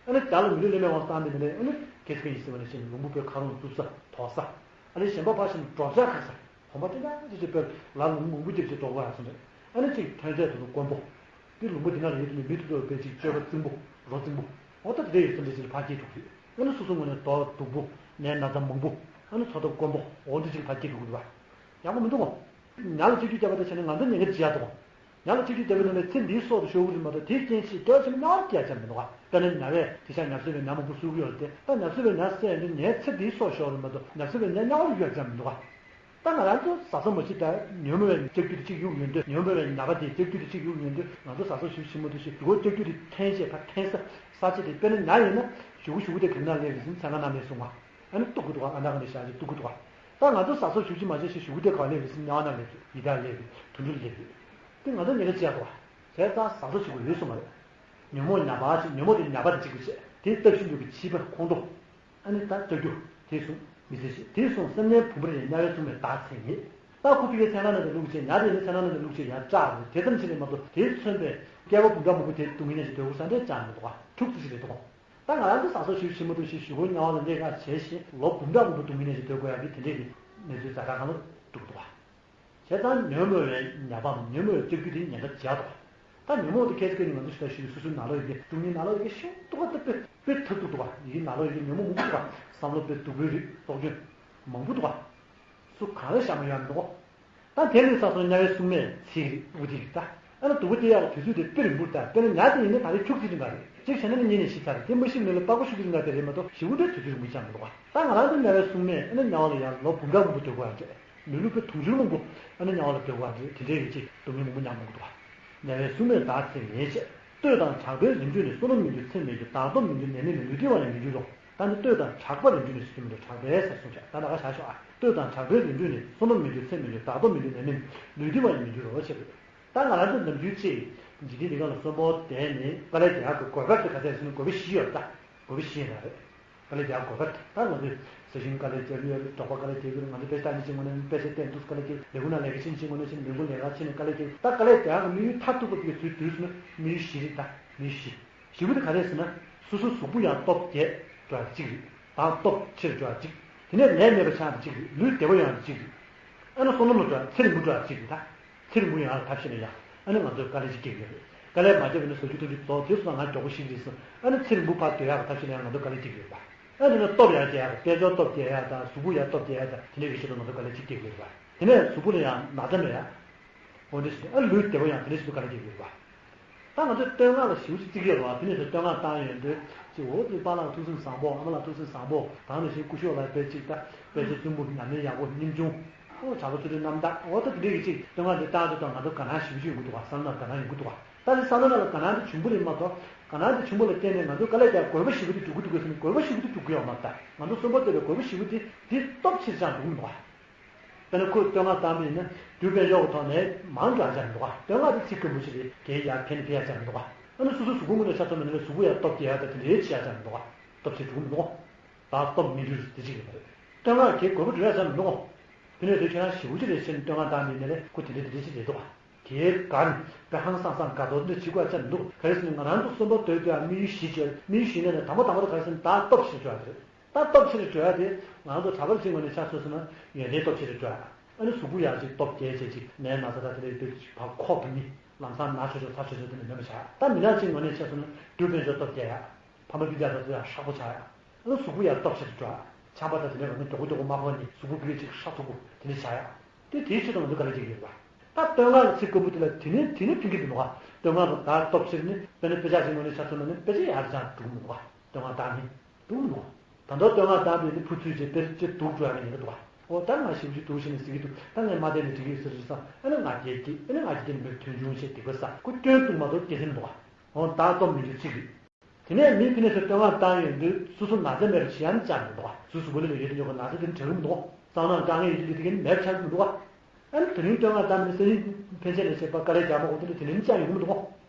ཨ་ནི་བདག་ལ་མི་ལུས་ལེན་མེད་དབང་བསམ་པའི་མི་ལས། ཨ་ནི་སྐད་ཆ་ག་ཡིན་ཟེར་བ་ནི་ཅིག་ལུང་པ་པོའི་ཁ་རོང་རྩུབ་ས་དོག་ས། ཨ་ནི་གཞན་པ་ཕར་ཕྱིན་འབྲོག་ཆགས་ཁ་ས། གོམ་པ་ཏི་ལ་ཅི་ཅི་དཔེ་ལ་ལུང་མང་པོ་རྒྱབ་ཅིག་འགྲོ་དགོས་ཡ་སོང་རེད། ཨ་ནི་ཅིག་ཐོན་རྫས་དུ་དུ་དཀོན་པོ། འདི་ལུང་པ་འདི་ན་ལ་ཡོད་དུ་མི་མི་དུ་དུ་དཔེ་ཅིག་སྤྱོད་པ་རྩིང་པོ་རོ་རྩིང་པོ། འོ་ད་དེ་འདྲ་ཡོད་ས་འདྲ་ཅིག་ལ་ཕར་སྐྱེལ་འགྲོ་གི་རེད། ཨ་ནི་སོ་སོ་ངོས་ནས་དོ་སྡུག་པོ་ནད་ན་ཚ་མང་པོ། ཨ་ནི་འཚོ་ཐབས་དཀོན་པོ་འོ་འདི་ཅིག་ལ་ཕར་སྐྱེལ་འགྲོ་གི་རེད་བ། ཡག་པོ་མི་འདུག་གོ། ཉ་ལ་ལྕགས་ཀྱུ་བརྒྱབ་པ་དང་བྱས་ན་ང་ཚོ་ཉེན་ཁ་ཇི་ཡག་འདུག་གོ། ཉ་ལ་ལྕགས་ཀྱུ་བརྒྱབ་པའི་ནང་ནས་ཚེ་འདིའི་སྲོག་དེ་ཤོར་གི་རེད་མ་གཏོགས་དེའི་རྐྱེན་བྱས་སྐྱེ་བ་ཕྱི་མ་དམྱལ་བར་སྐྱེ་ཡ་ཅང་མི་འདུག་ག། དཔེར་ན་ཉ་བས་དེ་ཤ་ཉ་གསོད་པའི་ཉ་མང་པོ་གསོད་ཀྱི་ཡོད་རེད་དེ། ད་ཉ་གསོད་པའི་ཉ་བསད་ཡོང་དུས་ངའི་ཚེ་འདིའི་སྲོག་ཤོར་རེད་མ་གཏོགས་ཉ་གསོད་པའི་ཉ་དམྱལ་བར་གཡུག་ཡ་ཅང་མི་འདུག་ག། ད་ང་རང་ཚོ་ཟ་ས་མ་ཅིག་ད་ཉོན་མོངས་པའི་ལྕགས་ཀྱུ་དེ་གཅིག་གཡུག་ཡོང་དུས། ཉོན་མོངས་པའི་ཉ་པ་དེ་ལྕགས་ཀྱུ་དེ་གཅིག་གཡུག་ཡོང་དུས་ང་ཚོ་ཟ་ས་ཞིབ་ཕྱིན་མ་ཐུབ་ཞིང་ཞུ་བོ་ལྕགས་ཀྱུ་དེ་འཐེན་བྱས་ཕར་འཐེན་ས་ས་ཆ་དེ། དཔེར་ན་ཉ་ཡིན་ན་ཞུ་བོ་ཞུ་བོ་དེ་གང་ན་སླེབས་རེད་ཟེར་ན་ཚན་ཁ་ནང་སླེབས་སོང་བ། ཨ་ནི་གཏུབ་ཀྱི་འདུག་ག། ཨ་ན་ག་ནས་བཞག་ཅིག་གཏུབ་ཀྱི་འདུག་ག། ད་ང་ཚོ་ཟ་ས་ཞིབ་ཕྱིན་མ་བྱས་ཤིང་ཞུ་བོ་དེ་གང་སླེབས་རེད་ཟེར་ན་ཉ་པ་ན་སླེབས་རེད། ཡི་དྭགས་སླེབས་རེད། དུད་འགྲོ་སླེབས་རེད། དེ་ང་ཚོ་ཉེན་ཁ་ཆེ་ཡ་འདུག་ག། བྱས་ཙང་ཟ་ས་ཞིབ་པོ་ཡོད་སོང་བ་རེད། ཉོན་མོངས་ཉ་པ་ཞིག་ཉོན་མོངས་དེ་ཉ་པ་དེ་གཅིག་པུ་བྱས་དེ་སྟབས་ཤིག་འདུག་གི་ཕྱིས་པ་ཁོང་ཁྲོ། ཨ་ནི་ད་ལྕགས་ཀྱུ། དེ་གསུངས་མི་ཚེ་ཞེས་དེ་གསུངས། སེམས་ཅན་བུམ་པར་ཡང་དམྱལ་བའི་སྲུང་མས་བདག་འཚལ་ཉིད། ད་ཁོ་ཕ་གིའི་ཚལ་སྣ་ནང་དུ་བླུགས་བྱས་ཉ་དེ་ནི་ཚལ་སྣ་ནང་དུ་བླུགས་བྱས་ཡར་སྐྲག་རེད། དེ་ཙམ་ཞིག་རེད་མ་གཏོགས་དེས་མཚོན་པའི་སྐྱེ་བ་འབུམ་ཕྲག་མང་པོ་དེ་སྡུག་བསྔལ་མྱོང་བྱས་སྡོད་དགོས་ས་འདྲ་ཅང་མི་འདུག་ག། འཁྲུག་རྩིས་ཤིག་རེད་འདུག་ག། ད་ང་རང་ཚོ་ཟ་སོགས་ཞིབ་ཕྱིན་མ་ཐུབ་ཞིང་ཞུ་བོ་དམྱལ་བ་ལ་གནས་ག་བྱས་ཤིང་ལོ་འབུམ་ཕྲག་མང་པོ་སྡུག་བསྔལ་མྱོང་བྱས་སྡོད་དགོས་ཡག་གི་དེ་འདྲས་ཀྱི་གནས་ཚུལ་ཛ་དྲག་གང་ལ་འདུག་འདུག་ག། བྱས་ཙང་ཉོན་མོངས་པའི་ཉ་པའམ་ཉོན་མོངས་པའི་ལྕགས་ཀྱུ་དེ་ཉེན་ཁ་ཇག་འདུག་ག། ད་ཉོན་མོངས་དེ་ཁྱད་ཆོས་ནི་ང་ཚོ་ཞིག་ད་ཞུས་སོ་སོའི་ནང་ལོགས་ཡི་གེ་ཀྲུང་ཉིན་ནང་ལོགས་ཡི་གེ་ཤིན་ཏུ་ཀ་ཏི་དཔེ་དཔེ་མཐར་ཐུག་འདུག་ག། ཡི་གེ་ནང་ལོགས་ཡི་གེ་ཉོན་མོངས་མང་པོ་འདུག་ག། བསམ་བློ་དཔེ་སྡུག་པོའི་རིགས་རྟོག་དཔྱོད་མང་པོ་འདུག་ག། སུ་གང་ལ་བཞག་མ་ཡོང་མི་འདུག་ག། ད་དེ་ལས་ས་སོང་དམྱལ་བའི་སྲུང་མས་ཚིག་རིགས་དབུ་ཐིག་རིགས་ད། ཨ་ན་སྡུག་པོ་སྟེར་ཡག་གི་དུས་ཚོད་དེ་དཔེ་རིང་པོ་རེད་ད། དཔེར་ན་ཉ་དེ་ཡིན་ན་ད་རེས་འཁྱུག་ཚིག་རིང་ག་རེད། གཅིག་བྱས་ན་ནི་གཉིད་ནས་ཤི་ཚར་རེད། དེ་མ་ཤི་མི་ལ་པགས་པ་ཤུགས་ཀྱིས་རིང་ག་དེ་རེད་མ་གཏོགས་ཞེ་པོ་འདྲའི་དུས་ཚོད་རིང་པོ་ཅང་མི་འདུག་ག། ད་ང་རང་ཚོ་དམྱལ་བའི་སྲུང་མས་ཨ་ན་དམྱལ་བ་ལ་ཡང་ལོ་འབུམ་ཕྲག་མང་པོ་སྡོད་དགོས་ཡ་འདྲ། མི་ལུས་པའི་དུང་ཕྱུར་མང་པོ་ཨ་ནི་དམྱལ་བ་ལ་སྡོད་དགོས་པ་རེད། དེ་འདྲའི་རིགས་ཅིག་སྡུག་བསྔལ་མང་པོ་མྱངས་མང་པོ་འདུག་པ། དམྱལ་བའི་སྲུང་མས་བདག་འཚལ་ཉིད་ཅེས། བསྟོད་དང་གྲགས་པས་རིམ་གྲོ་ནས། བསོད་ནམས་མི་འགྱུར་ཚེ་མི་འགྱུར། བདག་སྟོབས་མི་འགྱུར་ནད་མེད་མེད། ལུས་བདེ་བ་ཡང་མི་འགྱུར་རོ། ད་ནི་བསྟོད་དང་གྲགས་པ་རིམ་གྲོ་ནས་ཟེར་གྱི་མི་འདུག་གྲགས་པས་ཟེར་གསུངས་བྱས་ད་ན་ག་བཞག་ཤོག་ཨ། བསྟོད་དང་གྲགས་པས་རིམ་གྲོ་ནས། བསོད་ནམས་མི་འགྱུར་ཚེ་མི་འགྱུར། བདག་སྟོབས་མི་འགྱུར་ནད་མེད་མེད། ལུས་བདེ་བ་ཡང་མི་འགྱུར་རོ་ཞེས་པས། ད་ང་རང་ཚོ་ནམ་རྒྱུན་ཅིག་འཇིག་རྟེན་འདི་སྒང་ལ་གསོན་པོ་བསྡད་ནས་དཀའ་ལས་རྒྱག་དགོས་དགོས་པ་དེ་ག་ཚད་ཟེར་ན་དགོས་པ་བཞི་ཡོད་རེད་ད། དགོས་པ་བཞི་ཡིན་ན་རེད། དཀའ་ལས་རྒྱག་དགོས་པ་རེད། ད་ང་ཚོས་ཟ་ཞིང་དཀའ་ལས་རྒྱག་གི་ཡོད་རེད། འབྲོག་པ་དཀའ་ལས་རྒྱག་གི་རེད། ང་ཚོ་དཔེ་ཆ་ལྟ་ནི་ཅིག་ངོ་ནས་དཔེ་ཆ་བལྟས་འདུག་དཀའ་ལས་རྒྱག་ལས་ཁུངས་ནང་ལས་ཀ་བྱེད་ནི་ཅིག་ངོ་ནས་བྱེད་ནི་ལས་ཁུངས་ལས་ཀ་བྱེད་ནི་དཀའ་ལས་རྒྱག་ད་དཀའ་ལས་རྒྱག་གི་དམིགས་ཡུལ་མཐར་ཐུག་པ་དེ་གའི་ཚུལ་བསྡུས་སོང་ན་དམིགས་ཡུལ་བཞི་རེད་ད། དམིགས་ཡུལ་བཞི། བཞི་པོ་དེ་ག་རེ་རེད་ཟེར་ན། སོ་སོའི་གཟུགས་པོ་ཡང་སྟོབས་རྒྱས་འགྲོ་ཡ་གཅིག་རེད། དང་སྟོབས་ཆེར་འགྲོ་ཡ་གཅིག་དེ་ནས་ནད་མེད་པ་ཆགས་ཡག་དེ་གཅིག་རེད། ལུས་བདེ་པོ་ཡོང་ཡག་དེ་གཅིག་རེད། ཨ་ནི་བསོད་ནམས་ལ་འགྲོ་ཡག་ཚེ་རིང་པོ་འགྲོ་ཡག་གཅིག་རེད་ད། ཚེ་རིང་པོ་ཡོང་ཡག་ཐབས་ཤེས་ལ་ཡ། ཨ་ནི་ང་ཚོས་དཀའ་ལས་ཅིག་སྐྱེལ་གྱི་ཡོད་རེད། དཀའ་ལས་མ་བརྒྱབ་པ་ཡིན་ན་ཟ་རྒྱུ་འཐུང་རྒྱུ་རྫོགས། དེ་སོང་ང་མགྱོགས་པོ་ཤི་གི་རེད་ཟེར། ཨ་ནི་ཚེ་རིང་པོ་ཕར་སྡོད་ཡག་གི་ཐབས་ཤེས་ལ་ཡང་ང་ཚོས་དཀའ་ལས་སྐྱེལ་གྱི་ཡོད་རེད་པ། ཨ་ནི་ན་སྟོབས་ཡར་རྒྱས་ཡག་དང་། དཔལ་འབྱོར་སྟོབས་རྒྱས་ཡག་དང་། གཟུགས་པོ་ཡར་སྟོབས་རྒྱས་ཡག་དང་། དེ་འདྲའི་གི་ཆེད་དུ་ང་ཚོས་དཀའ་ལས་ཅིག་སྐྱེལ་གྱི་ཡོད་རེད་པ། དེ་ནས་གཟུགས་པོ་ལ་ཡང་ན་ཚ་མེད་ཡག་འོ་འདི་ཞིག་ཨ་ལུས་བདེ་པོ་ཡང་དེ་འདྲ་ཞིག་ཏུ་དཀའ་ལས་སྐྱེལ་གྱི་ཡོད་རེད་པ། ད་ང་ཚོས་བསྟོད་བསྔགས་ལ་ཞེ་པོ་ཅིག་བརྩི་གི་ཡོད་རེད་པ། དེ་ནས་ཚོ་བསྟོད་བསྔགས་བཏང་ཡོང་དུས་ཅིག་འོ་དེ་པཱ་ལགས་ཐུགས་སེམས་བཟང་པོ། ཨ་མ་ལགས་ཐུགས་སེམས་བཟང་པོ། ད་ནང་བཞིན་སྐུ་ཞབས་ལགས་དཔེ་གཅིག་ད་དཔེ་ཆ་བཙུན་པོ་ཉམས་ལེན་ཡག་པོ་སྙིང་ཆུང་། ཨོ་བྱ་བ་ཚུལ་ཁྲིམས་རྣམ་དག་འོ་ད་དེ་འདྲས་ཀྱི་ཅིག་བསྟོད་བསྔགས་དེ་བཏང་དུས་ད་ང་ཚོ་དགའ་སྣང་ཞེ་པོ་ཅིག་ཡོང་གི་འདུག་ག་བསམ་བློ་དགའ་སྣང་ཡོང་གི་འདུག་ག་ད་དེ་བསམ་བློ་ནང་ལ་དགའ་སྣང་དེ་བྱུང་པ་རེད་མ་གཏོགས། དགའ་སྣང་དེ་བྱུང་པ་ལ་བརྟེན་ནས་ང་ཚོ་དཀའ་ལས་རྒྱག་དགོས་པ་ཞེ་པོ་དེ་འགྲུབ་ཀྱི་འདུག་ག་ཟེར་ནས་དགོས་པ་ཞེ་པོ་དེ་འགྲུབ་ཀྱི་ཡོད་མ་རེད། ད་ང་ཚོ་གསོན་པོ་བསྡད་པའི་དགོས་པ་ཞེ་པོ་དེ་དེ་སྟོབས་ཆེར་ཅང་འགྲུབ་མི་འདུག་ག་དཔེར་ན་ཁོས་བསྟོད་བསྔགས་བཏང་པ་ཡིན་ན་རྒྱུ་དཔལ་འབྱོར་གྱི་ཐོག་ནས་མང་དྲགས་ཡག་ཅང་མི་འདུག་ག་བསྟོད་བསྔགས་དེ་ཚིག་སྐམ་པོ་ཞིག་རེད། གལ་ཡར་ཕན་ནི་ཕན་ཡག་ཅང་མི་འདུག་ག་ཨ་ནི་སོ་སོའི་གཟུགས་པོ་ངོས་ནས་ཆ་མཚོན་པ་ཡིན་ན་གཟུགས་པོ་ཡར་སྟོབས་རྒྱས་ཡག་དང་དེ་འདྲའི་བྱེད་ཡག་ཅང་མི་འདུག་ག་སྟོབས་ཆེར་འགྲོ་གི་མི་འདུག་ག་ད་སྟོབས་མི་འགྲོ་དེ་གཅིག་ཡིན་པ་རེད། བསྟོད་བསྔགས་དེ་དགོས་པ་འགྲོ་ཡག་ཅང་མི་འདུག་ག་དེ་ནས་དེ་ཁྱོད་རང་ཞེ་པོ་ཅིག་རེད་ཟེར་ནས་བསྟོད་བསྔགས་བཏང་ནས་ནས་རེད། ཁོ་དེ་འདྲ་དེ་འདྲ་ཞིག་རེད་འདུག་ག་དེའི་སྒང་ནས་དཔེ་ཧང་སང་སང་དགའ་ཚོར་འདི་བྱེད་དགོས་ཡག་ཅང་མི་འདུག་ག་རེ་ཟེར་ན་ང་རང་ཚོ་གསོན་པོ་སྡོད་དུས་ཡང་དམིགས་ཡུལ་བཞི་ཡོད་རེད། དམིགས་ཡུལ་བཞི་ནས་ནས་དང་པོ་དང་པོ་དེ་ག་རེ་ཟེར་ན་ད་སྟོབས་ཆེར་འགྲོ་ཡག་རེད། ད་སྟོབས་ཆེར་འགྲོ་ཡག་དེ་ང་ཚོ་གྲྭ་པ་ཅིག་ངོས་ནས་ཆ་མཚོན་སོང་ན་ཡོན་ཏན་སྟོབས་ཆེར་འགྲོ་ཡག་ཨ་ནི་གཟུགས་པོ་ཡག་ཅིག་སྟོབས་རྒྱས་བྱས་ཅིག་ནད་ན་ཚ་དང་དེ་འདྲའི་དེ་ཕར་ཁོག་ཏུ་མི་ལམ་སང་ན་ཆོག་ཆོག་ཚ་ཆོག་ཆོག་དེ་འདྲ་མེད་པ་བྱ་ཡག་ད་མི་ནག་ཅིག་ངོས་ནས་ཆ་མཚོན་ན་རྒྱུ་དཔལ་འབྱོར་སྟོབས་རྒྱས་ཡག་ཕ་མ་སྤུན་ཀྱག་དང་དེ་ཡང་ཧྲག་པོ་ཆགས་ཡག་ཨ་ནི་གཟུགས་པོ་ཡག་སྟོབས་ཆེར་འགྲོ་ཡག་ཆམ་པ་དང་དེ་འདྲ་ང་ཚོ་མགྱོགས་པོ་མགྱོགས་པོ་མ་ཕོག་ནས་གཟུགས་པོ་ཕྲུ་གུ་ཅིག་ཧྲག་ཐུབ་པོ་དེ་འདྲ་བྱ་ཡག་དེ་དེའི་ཆེད་དུ་ང་ཚོ་དཀའ་ལས་རྒྱག་གི་ཡོད་པ། ད་བསྟོད་བསྔགས་ལ་ཚིག་སྐམ་པོ་དེ་ལ་དེ་ནས་དེ་ནས་ཕན་གྱི་འདུག་ག་བསྟོད་བསྔགས་དང་ད་སྟོབས་ཆེར་ནི་དཔེར་ན་དཔེ་ཆ་ཞིག་ངོས་ནས་ཆ་མཚོན་ན་ནི་དཔེ་ཆ་ཡར་ཅང་འགྲོ་གི་མི་འདུག་ག་བསྟོད་བསྔགས་བཏང་ནི་འགྲོ་གི་མི་འདུག་ག་ད་མདོ་བསྟོད་བསྔགས་བཏང་དུས་ནི་ཕུ་ཚུལ་བྱས་དཔེར་ཅིག་སྡུག་འགྲོ་ཡག་ཡིན་གྱི་འདུག་ག་འོ་ད་ང་ཞེ་པོ་ཅིག་སྡུག་བྱས་ནས་ཟེར་གྱི་འདུག་ད་ངས་མ་བསྡད་ནས་འགྲིག་གི་ཡོད་ཟེར་རེད་བསམ། ཨ་ནི་ང་རྒྱལ་སྐྱེས། ཨ་ནི་ང་རྒྱལ་སྐྱེས་ནས་མི་དོན་ཆུང་བྱས་སྡིག་པ་བསགས། ཁོ་སྐྱོན་འདུག་མ་གཏོགས་སྐྱེ་ཟིན་འདུག་ག་འོ་ད་སྟོབས་མི་འགྱུར་གཅིག་རེད། དེ་ནས་མི་དེ་ནས་ཚུར་བསྟོད་བསྔགས་བཏང་ཡོང་དུས་སོ་སོ་ན་ཚ་མེད་པ་ཞེ་ཡང་ཅང་མི་འདུག་ག་གཟུགས་གཟུགས་པོ་ལ་ཡོད་དུས་ཡོད་པ་ན་ཚ་དེ་འདྲ་གི་མི་འདུག་ག་སང་ནང་དཀའ་ངལ་ཡོད་དུས་དེ་གིན་མེད་པ་ཆགས་ཀྱི་མི་འདུག་ག་ཨ་ནི་དེ་རིང་བསྟོད་བསྔགས་བཏང་མི་ནི་སང་ཉིན་ཕན་ཆད་ལས་བྱེད་པ་དཀའ་ལས་རྒྱག་མ་དགོས་དེ་འདྲ་དེ་ནས་ཅང་ཡོང་གི་མི་འདུག་ག་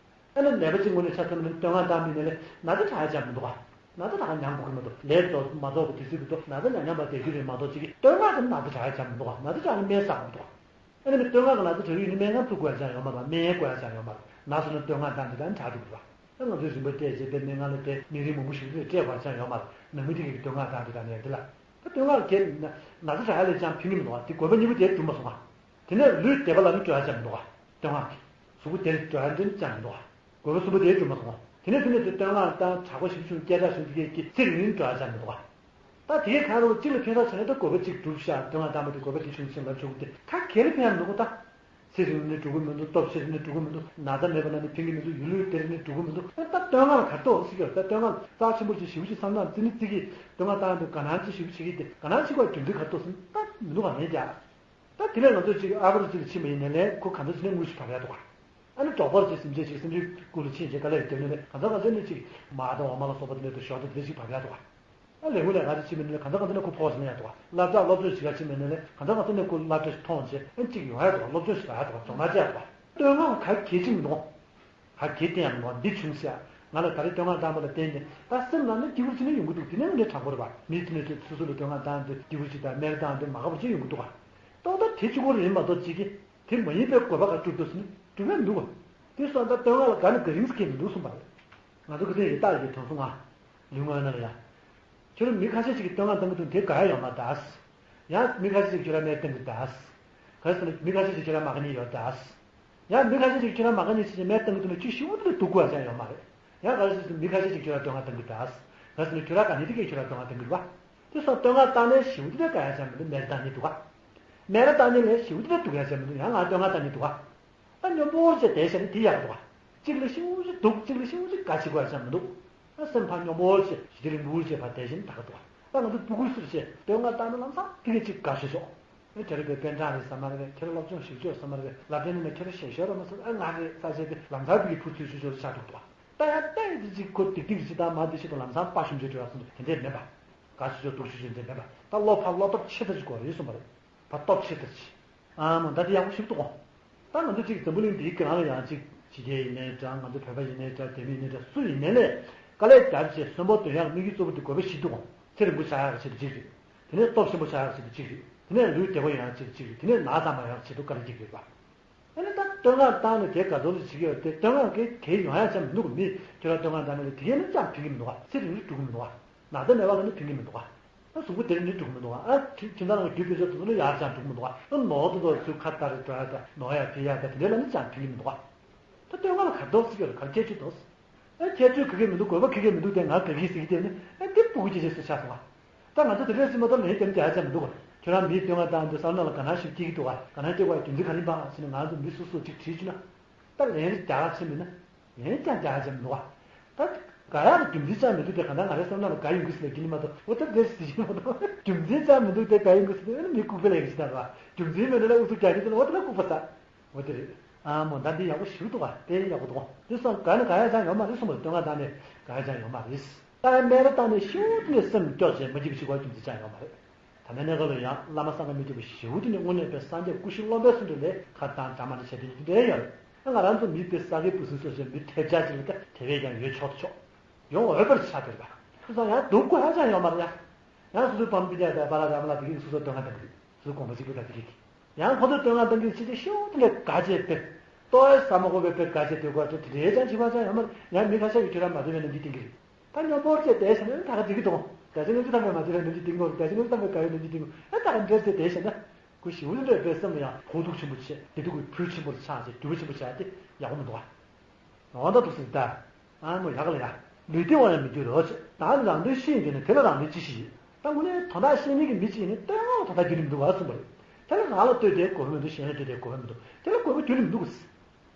ཨ་ནི་ནད་པ་གཅིག་ངོས་ནས་ཆ་མཚོན་ན་བསྟོད་བསྔགས་བཏང་མི་ནས་ལས་ན་ཚ་དྲག་ཡག་ཅང་མི་འདུག་ག་ན་ཚ་དྲག་ཉམས་དགོས་ཀྱི་མི་འདུག་ལས་རྫོགས་མ་རྫོགས་པ་དུས་ཚོད་ཀྱི་ཐོག་ན་ཚ་ཉམས་ཉམས་པ་བསྡད་རྒྱུ་རེད་མ་གཏོགས་ཅིག་གིས་བསྟོད་བསྔགས་དེ་ན་ཚ་དྲག་ཡག་ཅང་མི་འདུག་ག་ན་ཚ་དྲག་ནི་སྨན་བསགས་དགོས་འདུག་ག་ཨ་ནི་མི་བསྟོད་བསྔགས་ཀྱི་ན་ཚ་དྲག་ཡོད་ནི་སྨན་ཁང་བཙུགས་དགོས་ཡག་ཅང་ཡོད་མ་རེད། སྨན་ཡལ་དགོས་ཡག་ཅང་ཡོད་མ་རེད། ན་ཚ་ནི་བསྟོད་བསྔགས་བཏང་དེ་དང་དྲག་འགྲོ་གི་རེད་པ། ད་ང་ཚོས་རིན་པ་སྤྲད་བྱས་པའི་སྨན་ཁང་ལ་བསྡད་ནད་རིགས་མང་པོ་ཞིག་ལ་སྤྲད་དགོས་ཡག་ཅང་ཡོད་མ་རེད། ནང་མི་དེ་གས་ཀྱིས་བསྟོད་བསྔགས་བཏང་དེ་དང་ནས་དེ་ལ་ད་བསྟོད་བསྔགས་གས་ན་ན་ཚ་དྲག་ཡག་ལས་ཅང་ཕན་གྱི་མི་འདུག་ག་དེ་དགོས་པ་གཉིས་པོ་དེ་འགྲུབ་མ་སོང་ང་། དེ་ནས་ལུས་བདེ་བ་ལ་ནི་འགྲོ་ཡག་ཅང་མི་འདུག་ག་བསྟོད་བསྔགས་ཀྱིས་གཟུགས་པོ་བདེ་འགྲོ་ཡག་འདྲ་ཅང་མི་འདུག་ག་དགོས་པ་གསུམ་པོ་དེ་འགྲུབ་མ་སོང་ང་། དེ་ནས་དེ་ནས་དེ་བསྟོད་བསྔགས་བཏང་དྲག་པོ་ཞེ་པོ་བྱུང་སྐད་གྲགས་བྱུང་དེ་གས་ཀྱིས་ཚེ་རིང་རིང་འགྲོ་ཡག་ཅང་མི་འདུག་ག་ད་དེ་གས་གང་རུང་གཅིག་ལ་ཕན་ཐོགས་བྱས་ན་ད་དགོས་པ་གཅིག་འགྲུབ་ཤག་བསྟོད་བསྔགས་བཏང་བ་དེ་དགོས་པ་དེ་བྱུང་ཕྱིན་ལབ་ཆོག་གི་དེ་ད་ག་ལ་ཕན་ཡག་མི་འདུག་ག་ད། ཚེ་རིང་ནས་འགྲོ་གི་མི་འདུག་སྟོབས་ཆེ་རིང་ནས་འགྲོ་གི་མི་འདུག་ན་ཚ་མེད་པ་ན་ནི་ཕན་གྱི་མི་འདུག་ཡུལ་ལུས་བདེ་རིང་ནས་འགྲོ་གི་མི་འདུག་ཨ་ད་བསྟོད་བསྔགས་ལ་ག་རེ་ཐོགས་ཟེར་གྱི་ཡོད། ད་བསྟོད་བསྔགས་རྩ་ཆེན་པོ་ཅིག་ཞེ་པོ་ཅིག་བསམ་སྟངས་བརྩི་ནི་བརྩི་གི་བསྟོད་བསྔགས་བཏང་དུས་དགའ་སྣང་ཅིག་ཞེ་པོ་བྱེད་ཀྱི་དེ་དགའ་སྣང་ཅིག་གི་རྒྱུ་མཚན་ག་རེ་ཐོགས་ཟེར་ན་ད་མི་འདུག་ག་མེད་ཀྱག་ད་དེ་ལས་ང་ཚོ་ཅིག་ཨ་ཕར་ཅིག་ལ་ཕྱིན་པ་ཡིན་ནའི་ལས་ཁོ་ག་ཚོད་ཅིག་ནས་དངོས་སུ་བབས་ཡག་འདུག་ག་ཨ་ནི་འབྲོག་པར་ཅིག་སེམས་ཅན་ཅིག་སེམས་ཅན་སྐུ་ལ་ཕྱིན་བྱས་དཀའ་ལས་བརྒྱབ་ནས་ལས་གང་ཚ་གང་ཚ་ནས་ཅིག་མར་དང་འོ་མ་ལ་སོགས་པ་དེ་འདྲ་དང་ཞོ་དང་དེ་འདྲ་ཅིག་བབས་ཡག་འདུག་ག་ཨ་ལས་ངོ་ལས་ག་ཚོད་ཕྱིན་པ་ཡིན་ནའི་ལས་གང་ཚ་གང་ཚ་ནས་ཁོ་ཕོགས་ཟིན་ཡག་འདུག་ག་སློབ་གྲྭ་སློབ་སྦྱོང་བྱེད་ག་ཕྱིན་པ་ཡིན་ནའི་ལས་གང་ཚ་གང་ཚ་ནས་ཁོ་སློབ་གྲྭ་ཞིག་མཐོང་བྱས་ཨ་ཅིག་ཡོང་ཡག་འདུག་ག་སློབ་སྦྱོང་ཞིག་ལ་ཡག་འདུག་ག་རྫོང་ནག་ཅིག་ཡག་འདུག་ག་བསྟོད་བསྔགས་ག་གེ་ཅིག་མི་འདུག་ག་ག་གེ་བསྟན་ཡག་མི་འདུག་ག་འདི་བྱུང་ཟེར་ཡག་ང་ལ་ད་རེས་བསྟོད་བསྔགས་བཏང་པ་ལ་བརྟེན་ནས་ད་སེམས་ནང་ནས་སྐྱིད་པོ་ཅིག་ནས་ཡོང་གི་འདུག་དེ་ནས་ངས་དྲང་པོ་རེད་པ། མི་དེ་ནས་ཚོས་སོ་སོ་ལ་བསྟོད་བསྔགས་བཏང་དེ་སྐྱིད་པོ་ཅིག་དང་སྨན་བཏང་དེ་མ་དགའ་པོ་ཅིག་ཡོང་གི་འདུག་ག་ཏོག་ད་དེ་གཅིག་པོ་རེད་མ་གཏོགས་ཅིག་གིས་དེ་མ་ཡིན་པའི་དགོས་པ་ག་སྒྲུབ་ཐུབ་ཟེར་ན་སྒྲུབ་ཡག་མི་འདུག་ག་དེ་སོང་ཙང་བསྟོད་བསྔགས་ལ་དགའ་ནས་དགའ་རིམ་ཟེར་མཁན་མི་འདུག་གསུངས་པ་རེད། ང་ཚོ་ག་ཚོད་ཡིན་རྟགས་ཀྱི་དོན་སོང་ང་། ལུས་ངག་ཡིན་ན་ལ་ཡ། ཁྱོད་རང་མི་ཁ་ཤས་ཤིག་གིས་བསྟོད་བསྔགས་བཏང་གི་འདུག་དེ་དགའ་ཡག་ཡོད་མ་རེད་ད། ཡང་མི་ཁ་ཤས་ཤིག་ཁྱོད་རང་སྨད་བཏང་གི་ད། ག་རེ་ཟེར་ན་མི་ཁ་ཤས་ཤིག་ཁྱོད་རང་མ་དགའ་མཁན་ཡོད་ད། ཡང་མི་ཁ་ཤས་ཤིག་ཁྱོད་རང་མ་དགའ་མཁན་ཞིག་སྨད་བཏང་གི་འདུག་ན་ཁྱོད་ཞེ་པོ་དེ་ལ་སྡུག་དགོས་ཡག་ཅང་ཡོད་མ་རེད། ཡང་ག་རེ་ཟེར་ན་མི་ཁ་ཤས་ཤིག་ཁྱོད་རང་བསྟོད་བསྔགས་བཏང་གི་ད། ག་རེ་ཟེར་ན་ཁྱོད་རང་དགའ་མཁན་དེ་གས་ཁྱོད་རང་བསྟོད་བསྔགས་བཏང་གི་རེད་པ། དེ་སོགས་བསྟོད་བསྔགས་བཏང་ནས་ཞེ་པོ་དེ་ལ་དགའ་ཡག་ཅང་མི་འདུག་སྨད་བཏང་མཁན་འདུག་ག་སྨད་ར་བཏང་མཁན་ལས་ཞེ་པོ་དེ་ལ་སྡུག་ཡག་ཅང་མི་འདུག་ཡང་ང་བསྟོད་བསྔགས་བཏང་མཁན་འདུག་ག་ད་སྙོམས་པོ་བྱས་བསྡད་བཞག་ན་དེ་ཡག་འདུག་ག་གཅིག་ལ་ཞེ་པོ་ཅིག་སྡུག་གཅིག་ལ་ཞེ་པོ་ཅིག་དགའ་བྱེད་དགོས་ཡག་ཅང་མི་འདུག་ཨ་སེམས་ཕར་སྙོམས་པོ་བྱས་ཞི་བདེ་རིང་པོ་བྱས་ཕར་བསྡད་བཞིན་ད་ག་འདུག་ག་ད་ང་ཚོ་སྤུ་གུ་སུ་རེད་བྱས་བསྟོད་བསྔགས་བཏང་ན་ལམ་སང་དེ་གས་ཅིག་དགའ་ཤོས་ཤོག་ཨེ་ཁྱེད་རང་དཔེ་པེན་ཀྲང་རེད་ཟེར་མ་རེད། ཁྱེད་རང་སློབ་སྦྱོང་ཞིག་བྱོས་ཟེར་མ་རེད། ལབ་དེ་ནས་ཁྱེད་རང་ཞལ་ཤོར་ར་མ་ཟེར་ཨ་ང་རེད་ས་བྱས་ཏེ་ལམ་སང་དེ་གས་ཕུ་ཚུལ་ཤུ་ཤོར་ཆགས་འདུག་ག་ད་ཡང་ལྟ་ཡི་དེ་ཅིག་ཁོ་སྡིག་སྡིག་ཅིག་དང་མ་བདེ་ཤི་དང་ལམ་སང་དཔའ་ཞུམ་བྱས་འགྲོ་ཡག་སོང་དེ་འདྲས་མེད་པ། དགའ་ཤོས་ཤོག་སྡུག་ཤོས་ཤོག་འདྲས་མེད་པ། ད་བློ་ཕར་བློ་སྟོབས་ཆེ་ཙམ་ཅིག་དགོས་རེད་གསུངས་པ་རེད། ཕར་སྟོབས་ཆེ་ཙམ་ཅིག་ཨ་མ་ད་དེ་ཡག་པོ་ཞིག་འདུག་ག་ད་ང་ཚོ་གཅིག་འཛམ་བུ་གླིང་འདིའི་སྒང་ལ་ཡང་གཅིག་ཕྱི་རྒྱལ་ཡིན་ནའི་འདྲ་ང་ཚོ་བོད་པ་ཡིན་ནའི་འདྲ་བོད་མི་ཡིན་ནའི་འདྲ་སུ་ཡིན་ནའི་ལས་དཀའ་ལས་རྒྱབ་བྱས་གསོན་པོ་སྡོད་ཡག་དམིགས་ཡུལ་གཙོ་བོ་དེ་དགོས་པ་བཞི་འདུག་ག་ཚེ་རིང་པོ་ཆགས་ཡག་ཆེད་དུ་གཅིག་རེད། དེ་ནས་སྟོབས་ཆེན་པོ་ཆགས་ཡག་ཆེད་དུ་གཅིག་རེད། དེ་ནས་ལུས་བདེ་པོ་ཡོང་ཡག་ཆེད་དུ་གཅིག་རེད། དེ་ནས་ན་ཚ་མ་ཡོང་ཡག་ཆེད་དུ་དཀའ་ལས་རྒྱག་གི་ཡོད་པ། ཨ་ནི་ད་བསྟོད་བསྔགས་བཏང་ནས་དེ་དགའ་ཚོར་ཞིག་བྱེད་ཀྱི་ཡོད་དེ་བསྟོད་བསྔགས་ཀྱིས་གལ་ཡོང་ཡག་ཅང་མི་འདུག་ག་མི་ཁྱོད་རང་བསྟོད་བསྔགས་བཏང་ནས་དེ་ཡིན་ན་ཅང་ཕན་གྱི་མི་འདུག་ག་ཚེ་རིང་རིང་འགྲོ་གི་མི་འདུག་ག་ན་ཚ་མེད་པ་ལ་ནི་ཕན་གྱི་མི་འདུག་ག་ད་གཟུགས་པོ་དེར་ནི་འགྲོ་གི་མི་འདུག་ཨ། ཁྱིམ་ཚང་ནང་གི་རྒྱུ་སྤུས་ཚད་དུ་ནི་ཡར་ཅང་འགྲོ་གི་མི་འདུག་ཨ། ནོར་དུ་ནོར་ཚུར་ཁ་བཏགས་རེ་འགྲོ་ཡ་ད་ནོར་ཡ་འཕེལ་ཡ་ད་དེ་འདྲའི་ལ་ནི་ཅང་འཕེལ་གི་མི་འདུག་ཨ། ད་སྟོད་མངའ་ལ་ག་འདུག་ཟེར་གྱི་ཡོད་ག་ཁྱད་ཆོས་འདུག་ཨ། ཁྱད་ཆོས་ག་གེ་མི་འདུག་དགོས་པ་ག་གེ་མི་འདུག་དེ་ང་ག་གི་ཟེར་གྱི་དེ་ནི་ཨ་འདི་སྤུ་གུ་སྐྱེ་ཆེ་སུ་ཆགས་སོང་ཨ། ད་ང་ཚོ་དེ་འདྲའི་སེམས་པ་ད་ལན་དེ་ནི་རྒྱག་ཆ་མི་འདུག་ག་ཁྱོད་རང་མིའི་སྟོད་མངའ་བཏང་དུས་སང་ནང་ལ་དགའ་སྣང་ཞིག་སྐྱེ་གི་འདུག་ག་དགའ་སྣང་སྐྱེ་དགོས་རྒྱུ་མཚན་ག་རེ་ཡིན་པ་ཟེར་ནས་ང་ཚོ་མི་སོ་སོ་ཅིག་དྲིས་བྱུང་ན། ད་ལན་རེ་རྒྱག་ཆེ་མིན་ན། ལན་ཀྱང་རྒྱག་ཆེ་མི་འདུག་བ། ད་དགའ་ཡག་ལ་རྒྱུ་མཚན་ཅང་མི་འདུག་དེ་ག་ད་ང་རའི་བསམ་བློ་ལ་དགའ་ཡོང་གི་ཟེར་ལ་རྒྱུ་ནི་མ་གཏོགས་འོ་ད་དེ་ཟེར་གྱི་མ་གཏོགས་རྒྱུ་མཚན་ཅང་མི་འདུག་དེ་དགའ་ཡོང་གི་ཟེར་ན་མི་ལྐུགས་པ་ལས་ཀྱི་ཞིག་ད་ར་བ། རྒྱུ་མཚན་མེད་ན་ལ་ཨུ་ཚུགས་རྒྱག་གི་འདུག་ན་འོ་དེ་ལ་ལྐུགས་པ་ཟ། འོ་དེ་རེད། ཨ་མོ་ད་འདི་ཡག་པོ་ཞིག་འདུག་བ་དེ་ཡག་པོ་འདུག་དེ་སོང་དགའ་ནི་དགའ་ཡག་ཅང་ཡོད་མ་རེད་གསུངས་པ་རེད། སྟོད་མངའ་བཏང་ནས་དགའ་ཡག་ཅང་ཡོད་མ་རེད། ད་སྨན་ར་བཏང་ནས་ཤིན་ཏུ་ནས་སེམས་སྐྱོ་བྱས་མ་སྐྱིད་པ་ཞིག་གོ་རྒྱུ་མཚན་ཅང་ཡོད་མ་རེད། ད་ལྟའི་གནས་སྐབས་ལ་ཡང་བླ་མ་སངས་རྒྱས་མི་སྐྱོ་བ་ཞེ་པོ་དེ་ནི་དངོས་གནས་པའི་སངས་རྒྱས་སྐུ་ཞབས་སློབ་དཔོན་སུ་འདྲ་ལས་ཁ་བཏང་གྲ་མ་འདྲ་བྱས་ཏེ་ནི་དེ་འདྲ་ཡོད་རེད། ང་རང་ཚོ་མི་དཔེ་ས་དགེ་བུ་སྲིང་སོགས་བྱས་མི་ཐེབས་ཆག་ཅིག་ལ་ད་དེ་བས་ཀྱང་ཡོད་ཆོག་ཏུ་ཆོག་ཡོང་འོས་པར་ཆགས་བསྡད་པ། ཁོ་ཚོ་ཡང་སྡུག་དགོས་ཧ་ཅང་ཡོད་མ་རེད་ཡ། ཡང་སོ་སོའི་བམ་པི་ཏ་ཡ་ད་བ་ལ་ར་མ་ལ་དེ་གིས་སོ་སོ་སྟོད་མངའ་བཏང་གི་རེད། སོ་སོའི་དགོངས་པ་གཅིག་པུ་ད་དེ་གིས་ཀྱི། ཡང་ཁོ་ཚོས་སྟོད་མངའ་བཏང་གི་ཕྱི་རྒྱལ་ཤོག་དེ་ལས་དགའ་བྱས་ཏེ། ལྟོ་ཡ་ཟ་མ་དགོས་པའི་དཔེ་དགའ་བྱས་སྡོད་དགོས་ཏེ་དེ་འདྲའི་ཅང་བྱེད་པ་ཅང་ཡོད་མ་རེད། ཡང་མི་ཁ་ཤས་ཀྱིས་ཁྱོད་རང་མ་བདེ་བའི་ནམ་རྒྱུན་བསྟན་གྱི་རེད། ད་སྙོམས་པོར་བྱས་བསྡད་བྱས་ན་ད་ག་འགྲིག་གི་འདུག་བརྒྱ་ཆ་ལྔ་བཅུ་ཐམ་པའི་མ་བདེ་བའི་ནམ་རྒྱུན་བསྟན་གྱི་རེད། བརྒྱ་ཆ་ལྔ་བཅུ་ཐམ་པའི་མ་བདེ་བའི་ནམ་རྒྱུན་བསྟན་གྱི་རེད། ཨ་ད་ག་འདྲ་བྱས་བསྡད་བྱས་ན་ཁོ་ཞེ་པོ་ཅིག་འདྲ་བའི་སེམས་ལ་ཡང་ཕོག་ཐུག་ཆེན་པོ་བྱས་བདེ་སྡུག་གི་ཕུལ་ཆེན་པོར་ཆགས་བྱས་འགྱུར་བ་ཆེན་པོ་བྱས་ཏེ་ཡག་པོ་མི་འདུག་ཨ། འོ་ད་འདུག་ཟེར་ད། ཨ་མོ་ཡག་ག་ལ་ཡ། ལུས་བདེ་བ་ཡང་མི་འདོད་རོ་ཅེས། བདག་ནི་རང་དོན་ཤེས་ཡིན་གྱི་ནི་དེ་ལ་རང་དོན་ཅི་ཞིག་ཡོད། ད་དངོས་གནས་དོན་དག་ཤེས་མཁན་གྱི་མི་གཅིག་ནི་སྟོད་མངའ་ལ་དོན་དག་རྒྱུས་ལོན་མི་འདུག་ག་གསུངས་པ་རེད། དེ་ལ་རང་ལ་ལྟོས་ཏེ་དགོས་པ་མི་འདུག་གཞན་ལ་ལྟོས་ཏེ་དགོས་པ་མི་འདུག་དེ་ལ་དགོས་པ་རྒྱུས་ལོན་མི་འདུག་ག་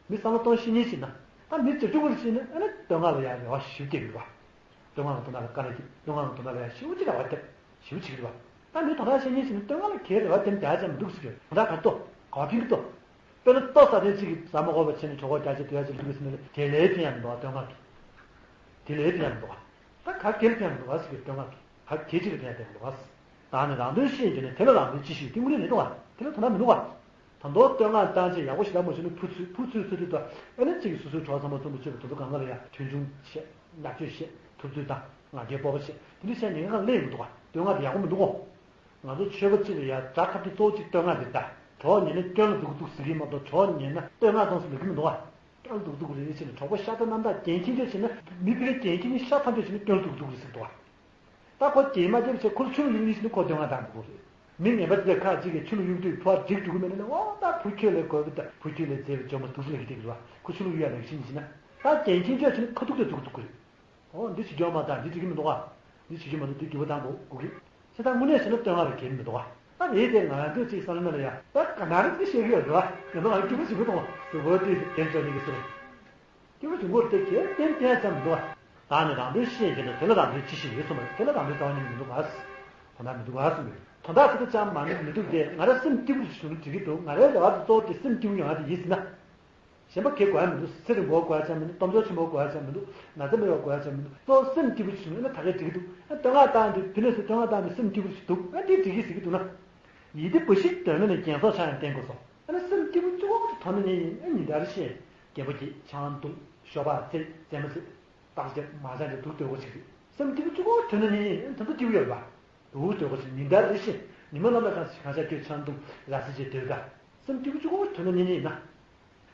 མི་བསམ་བློ་གཏོང་ཤེས་མཁན་ཅིག་ན། ད་མི་རྩེ་གཅིག་པུར་ཕྱིན་ན་ཨ་ནི་སྟོད་མངའ་ལ་ཡང་རེ་བ་ཞེ་པོ་སྐྱེ་གི་རེད་བ། སྟོད་མངའ་ལ་དོན་དག་ལ་དཀའ་ལས་སྐྱེ། སྟོད་མངའ་ལ་དོན་དག་ལ་ཡང་ཞེ་པོ་ཅིག་རེ་བ་དེ། ཞེ་པོ་ཅིག་རེད་བ། ད་མི་དོན་དག་ཤེས་མཁན་ཞིག་ནི་སྟོད་མངའ་ལ་གའི་རེ་བ་དེ་རྒྱག་ཅང་མི་འདུག་ཟེར་གྱི་རེད། དོན་དག་ག་རེ་འདུག་ག་བ་ཕན་གྱི་འདུག་དཔེར་ན་ལྟོ་ཟ་མཁན་གཅིག་གིས་ཟ་མ་དགོས་པ་བྱས་ནས་གྲོད་ཁོག་རྒྱགས་ཆེ་དུས་ཡག་ཅིག་ལུས་ཀྱི་ཟིན་ནས་དེ་ལས་ཕན་ཡག་མི་འདུག་བ། སྟོད་མངའ་གི། དེ་ལས་ཕན་ཡག་མི་འདུག་བ། ད་ག་གེ་ལ་ཕན་ཡག་མི་འདུག་བ་ཟེར་གྱི་སྟོད་མངའ་གི། ག་གེ་ཅིག་ལ་ཕན་ཡག་དེ་མི་འདུག་བ། བདག་ནི་རང་དོན་ཤེས་ཡིན་གྱི་ནི་དེ་ལ་རང་དོན་ཅི་ཞིག་ཏིང་ངུ་ལས་མི་འདུག་བ། དེ་ལ་དོན་དག་མི་འདུག་བ། ད་མདོ་སྟོད་མངའ་བཏང་ཆེད་ཡག་པོ་ཞེ་དྲག་མ་བྱུང་ན་ཕུ་ཚུལ་ཕུ་ཚུལ་ཚུལ་དུ་ད་ཨ་ནི་གཅིག་གིས་སོ་སོའི་གྲོགས་ཚང་མ་ཚོ་མི་ཆོད་པ་དེ་ཚོ་གང་ག་ལ་ཡང་མཐོང་ཆུང་བྱེད། ཉག་བཅོས་བྱེད། ཐུབ་ཚོད་དང་ང་རྒྱལ་སྤོབས་པ་བྱེད། དེ་འདྲ་བྱས་ཉེན་ཁ་ལས་མི་འདུག་བ། སྟོད་མངའ་དེ་ཡག་པོ་མི་འདུག་གོ། ང་ཚོ་ཆོས་པ་གཅིག་ལ་ཡ་དགྲ་ཁ་གཏད་གཙོ་བོ་གཅིག་སྟོད་མངའ་རེད་ད། གྲོགས་ཉེ་ན་སྐྱོན་ལ་སྡུག་སྡུག་ཟེར་གྱི་མ་གཏོགས་གྲོགས་ཉེ་ན་སྟོད་མངའ་གཏོང་ཟེར་ལབ་ཀྱི་མི་འདུག་བ། སྐྱོན་ལ་སྡུག་སྡུག་རེད་ཟེར་ནས་གྲོགས་པོ་ཤ་ཚ་རྣམ་དག་རྒྱན་ཁྱིམ་ཆོས་བྱེད་ན་མི་ཕལ་ཆེར་རྒྱན་ཁྱིམ་ནི་ཤ་ཐམས་ཅད་བྱེད་ན་སྐྱོན་ལ་སྡུག་སྡུག་རེད་ཟེར་གྱི་འདུག་བ། ད་ཁོ་རྒྱན་མ་བརྒྱབ་བྱས་ཁོ་ལ་ཆུ་ལ་གཡུག་ནི་ཟེར་ན་ཁོ་སྟོད་མངའ་བཏང་དགོས་རེད། མི་ངན་པ་དེ་ཁ་ཅིག་གིས་ཆུ་ལ་གཡུག་དུས་ཕོ་བ་འགྲིག་འགྲོ་གི་མེད་ན་ནི་འོ་ད་བུ་ཁྱོད་ལས་དགོས་པ་ད་བུ་ཁྱོད་ལས་མཛེས་པའི་ཇོ་མོ་སྡུག་ཅག་ལ་གི་དེ་གི་རེད་བ། ཁོ་ཆུ་ལ་གཡུག་ཡག་ལས་ཤེས་ནི་ཟེར་ན། ད་རྒྱན་ཁྱིམ་ཆོས་བྱེད་ན་ཁ་ཐུག་དེ་སྡུག་སྡུག་རེད། ཨོ་འདི་བྱེད་རྒྱུ་མ་གཏོགས་འདི་འགྲིག་གི་མི་འདུག་ག་འདི་བྱེད་རྒྱུ་མ་གཏོགས་འདི་འགྱུར་བ་གཏང་དགོས་དགོས་ཀྱི། ཁྱེད་ད་དངོས་གནས་བྱས་ན་སྟོད་མངའ་རུ་གལ་མི་འདུག་ག་ད་རེད་དེ་ང་རང་ཚོས་ཅིག་བསམ་བློ་ལ་ཡ་ད་ག་ན་རེ་ཅིག་བཤད་ཀྱི་ཡོད་རེད་བ། ཡང་ན་ང་སྐྱིད་པོ་ཞིག་མི་གཏོང་བ་དུ་བོ་དེ་དེ་ཚོ་ནི་གི་ཟེར། སྐྱིད་པོ་ཞིག་མོར་དེ་གལ་ཏན་ཏན་ཙམ་འདུག་ག་ད་ནི་རང་དོན་ཤེས་ཀྱི་ན་དེ་ལ་རང་དོན་ཅི་ཞིག་ཡོད་གསུངས་པ་རེད། དེ་ལ་རང་དོན་རྩ་བ་ཉིད་ནས་མི་འདུག་ག་དོན་དག་མི་འདུག་ག་གསུངས་པ་རེད། དོན་དག་དེ་ཚོ་ཅང་མ་འདུག་མི་འདུག་སྟེ་ང་རང་སེམས་སྐྱིད་པོ་ཞིག་བྱུང་ན་འགྲིག་གི་འདུག་ང་རའི་རེ་བ་དེ་གཙོ་བོ་དེ་སེམས་སྐྱིད་པོ་ཡོང་ཡ་དེ་ཡིན་ཟེར་ན། གཞན་པ་གས་དགོས་ཡ་མི་འདུག་སེ་རིང་པོ་དགོས་ཡ་ཅང་མི་འདུག་སྟོབས་འབྱོར་ཆེན་པོ་དགོས་ཡ་ཅང་མི་འདུག་ན་ཚ་མེད་པ་དགོས་ཡ་ཅང་མི་འདུག་གཙོ་བོ་སེམས་སྐྱིད་པོ་ཞིག་བྱུང་ན་ད་གས་འགྲིག་གི་འདུག་ཨ་སྟོད་མངའ་བཏང་དུས་ཕི་ནས་སུ་སྟོད་མངའ་བཏང་དུས་སེམས་སྐྱིད་པོ་ཞིག་འདུག་ཨ་དེ་འགྲིག་གི་ཟེར་གི་འདུག་ན། ཡིད་བདེ་བུ་ཤི་དོན་ན་ནི་རྒྱན་སོགས་ཆ་ཡང་བསྟེན་དགོས་སོ། ཨ་ནི་སེམས་སྐྱིད་པོ་གཅིག་པོ་དོན་ན་ཉིན་ཉིན་ཨ་ཉིན་ལྟར་ཤེས། རྒན་པོ་སྐྱེས་ཆང་འཐུང་ཞོགས་པ་རྩེད་རྩེད་མོ་རྩེད། སྟག་རྒྱབ་མ་ཆང་རྒྱབ་འདུག་སྡོད་དགོས་ཅིག་རེད། སེམས་སྐྱིད་པོ་གཅིག་པོ་དོན་ན་ཉིན་ཉིན་ཨ་ནི་དེ་ཚོ་སྐྱིད་པོ་ཡོད་རེད་པ། འདུག་སྡོད་དགོས་ཅིག་ཉིན་ལྟར་རེ་ཤེས། ཉི་མ་ནམ་ལ་གང་ཞིག་གང་ཤར་ཁྱོད་ཆང་འཐུང་ར་བཟི་བྱས་སྡོད་ད། སེམས་སྐྱིད་པོ་གཅིག་པོ་དོན་ན་ཉིན་ཉིན་ན།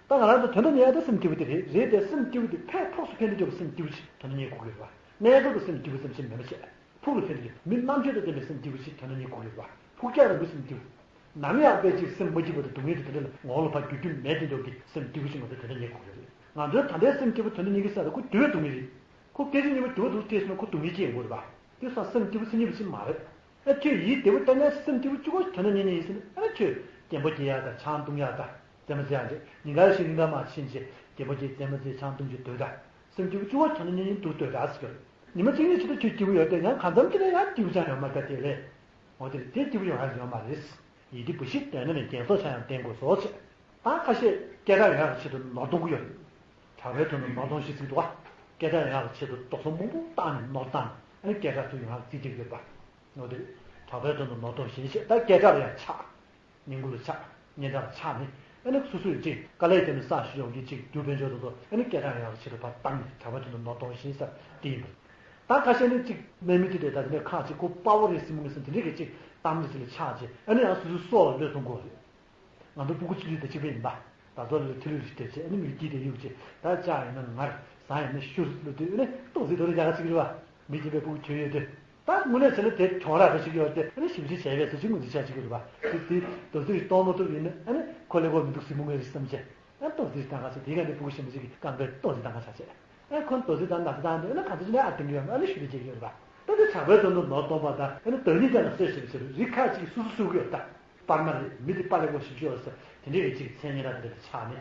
ད་ང་རང་ཚོ་དོན་དུ་ཉལ་ཡ་ད་སེམས་སྐྱིད་པོ་དེ་རེད། རེད་དེ་སེམས་སྐྱིད་པོ་དེ་ཕན་ཐོགས་སུ་ཕན་ཐོགས་པའི་སེམས་སྐྱིད་པོ་ཞིག་དོན་དུ་ཉལ་དགོས་ཀྱི་རེད་བ། གནས་སྐབས་ཀྱི་སེམས་སྐྱིད་པོ་སེམས་ཤིང་མེད་པ་བྱས། ཕུགས་ལ་ཕན་ཐོགས་མི་རྣམ་དཔྱོད་དང་ལྡན་པའི་སེམས་སྐྱིད་པོ་ཞིག་དོན་དུ་ཉལ་དགོས་ཀྱི་རེད་བ། ཕུགས་ཀྱང་རིང་པོའི་སེམས་སྐྱིད་པོ། ནམ་ཡང་དཔེ་ཅིག་སེམས་མ་སྐྱིད་པ་དང་སྡུག་བསྔལ་དེ་འདྲ་ལ་ངོ་བོ་ལ་ཕར་འགྱུར་རྒྱུ་མེད་དེ་འདྲ་གི་སེམས་སྐྱིད་པོ་ཞིག་ང་ཚོས་དོན་དུ་ཉལ་དགོས་ཀྱི་རེད། ང་ཚོའི་ད་ལྟའི་སེམས་སྐྱིད་པོ་དོན་དུ་ཉལ་གྱི་ས་དེ་ཁོ་དུས་སྡུག་བསྔལ་རེད། ཁོ་སྐད་ཅིག་ཉིན་མོ་དུས་སྡུག་སྤྲད་སོང་ན་ཁོ་སྡུག་བསྔལ་སྐྱེ་ཡོང་གི་རེད་བ། དེ་སང་སེམས་སྐྱིད་པོ་སེམས་སྐྱིད་པོ་ཞིག་མ་རེད། ཨ་ཁྱོད་ཡིད་བདེ་པོ་ལྟ་ན་སེམས་སྐྱིད་པོ་གཅིག་པོ་དོན་དུ་ཉལ་ཉལ་ཡིན་ཟེར་ན་ཨ་ཁྱོད་རྒན་པོ་སྐྱེ་ཡག་དང་ཆང་འཐུང་ཡག་དང་རྩེད་མོ་རྩེ་ཡག་རེད། ཉིན་གང་ཞིག་ཉིན་གང་མ་ཕྱིན་བྱས་རྒན་པོ་སྐྱེས་རྩེད་མོ་རྩེ་ཆང་འཐུང་བྱས་སྡོད་དང་། སེམས་སྐྱིད་པོ་གཅིག་པོ་དོན་དུ་ཉལ་ཉལ་འདུག་སྡོད་དང་ཟེར། ཉི་མ་གཅིག་གཉིས་ཕྱི་ལ་ཁྱོད་སྐྱིད་པོ་ཡོད་དེ་ཡང་གང་འཚམ་གྱི་ལ་ཡང་སྐྱིད་པོ་ཅང་ཡོད་མ་རེད་དེ་ལས། འོ་དེ་རེད་དེ་སྐྱིད་པོ་ཡོང་ཡག་ཡོད་མ་རེད། ཡིད་བདེ་བུ་ཤི་དོན་ན་ནི་རྒྱན་སོགས་ཆ་ཡང་བསྟེན་དགོས་སོ་ཞེས། ད་ཁ་ཤས་སྐད་གྲགས་ཡོང་ཡག་གི་ཆེད་དུ་ནོར་གཏོང་གི་ཡོད་རེད། གྲགས་པའི་དོན་དུ་ནོར་གཏོང་ཞེས་ཟེར་གྱི་འདུག་བ། སྐད་གྲགས་ཡོང་ཡག་གི་ཆེད་དུ་རྡོག་སོ་མང་པོ་བཏང་ནས་ནོར་བཏང་ནས་ཨ་ནི་སྐད་གྲགས་ཚུར་ཡོང་ཡག་རྩིས་རྒྱག་གི་ཡོད་པ། འོ་དེ་རེད། གྲགས་པའི་དོན་དུ་ནོར་གཏོང་ཞེས་བཤད། ད་སྐད་གྲགས་ལ་ཡང་ཆགས། བསྙེན་བཀུར་ལ་ཆགས། སྙན་གྲགས་ལ་ཆགས་ནས་ཨ་ནི་སོ་སོས་ཅིག་དཀའ་ལས་བརྒྱབ་ནས་བསགས་ཞུ་ཡོང་གི་ཅིག་རྒྱུ་དཔལ་འབྱོར་དེ་ཚོ་ཨ་ནི་སྐད་གྲགས་ཡོང་ཡག་གི་ཆེད་དུ་ཕར་བཏང་ནས་གྲགས་པའི་དོན་དུ་ནོར་གཏོང་ཞེས་ཟེར་དེ་ཡིན་པ། ད་ཁ་ཤས་ནི་གཅིག་དམག་མི་དེ་འདྲས་ད་དེ་ནས་ཁག་ཅིག་ཁོ་དཔའ་བོ་རེད་སྲིན་མོ་རེད་ཟེར་དེ་འདྲས་ཀྱི་གཅིག་གཏམ་རེ་ཟེར་ལ་ཆགས་རྗེས་ཨ་ནི་ཡང་སོ་སོའི་སྲོག་ལ་བློས་གཏོང་དགོས་རེད། ང་ཚོ་སྤུ་གུ་གཅིག་ལུས་དང་གཅིག་པ་ཡིན་པ། ད་ཚོ་ལུས་ཐི་ལུས་ཤིག་སྟེར་བྱས་ཨ་ནི་མི་སྐྱིད་དེ་གཡུག་བྱས་ད་ལྕགས་ཡིན་ན་ངར་ཟངས་ཡིན་ན་ཤུར་ལུས་དུས་ཨ་ནི་ཏོག་ཙི་དོ་རུ་རྒྱག་ག་ཅིག་རེད་བ། མི་སྐྱིད་པའི་སྤུ་གུ་གྱོན་ཡོད་དུས། ད་དངོས་གནས་བྱས་ན་དེ་གྱོང་རག་འདྲ་ཞིག་ཡོད་དེ། ཨ་ནི་ཞིབ་འཇུག་བྱས་པའི་སོ་ཅིག་ངོས་འཛིན་བྱ་བྱེད་ཀྱི་རེད་པ། དེ་དེ་རྡོ་རྩིག་གཏོང་མ་ཐུབ་ཡིན་ན། ཨ་ནི་ཁོ་ཀླད་ཀོར་མི་འདུག་ཟེར་མི་ངོས་རེད་བསམ་བྱས། ཨ་ནི་རྡོ་རྩིག་བཏང་ག་ཟེར། དེ་ག་ནས་ཕྲུ་གུ་གཞན་པ་ཅིག་གིས་རྐང་པས་རྡོ་རྩིག་བཏང་ག་བྱ་བྱས། ཨ་ཁོ་རྡོ་རྩིག་བཏང་ན་བཏང་དུས། ཨ་ནི་ག་ཚོད་ཅིག་ནས་ཨ་བཏང་གི་ཡོད་མ། ཨ་ནི་ཞུ་རེ་བྱེད་ཀྱི་ཡོད་རེད་པ། ད་དེ་ཇག་པའི་དོན་དུ་ནོར་སྟོང་པ་དང་། ཨ་ནི་བདག་ཉིད་ཅན་ལ་གསོད་བྱེད་པའི་ཕྱིར་རིགས་ཁ་ཅིག་སོ་སོ་གསོད་ཀྱི་ཡོད་ད། པར་མ་རེད། མི་དེ་པར་ལས་ཁོ་ཞིབ་ཤོས་ཟེར་དེ་འདྲའི་གི་ཅིག་མཚན་སྙན་གྲགས་དེ་འདྲ་ཆགས་ནས།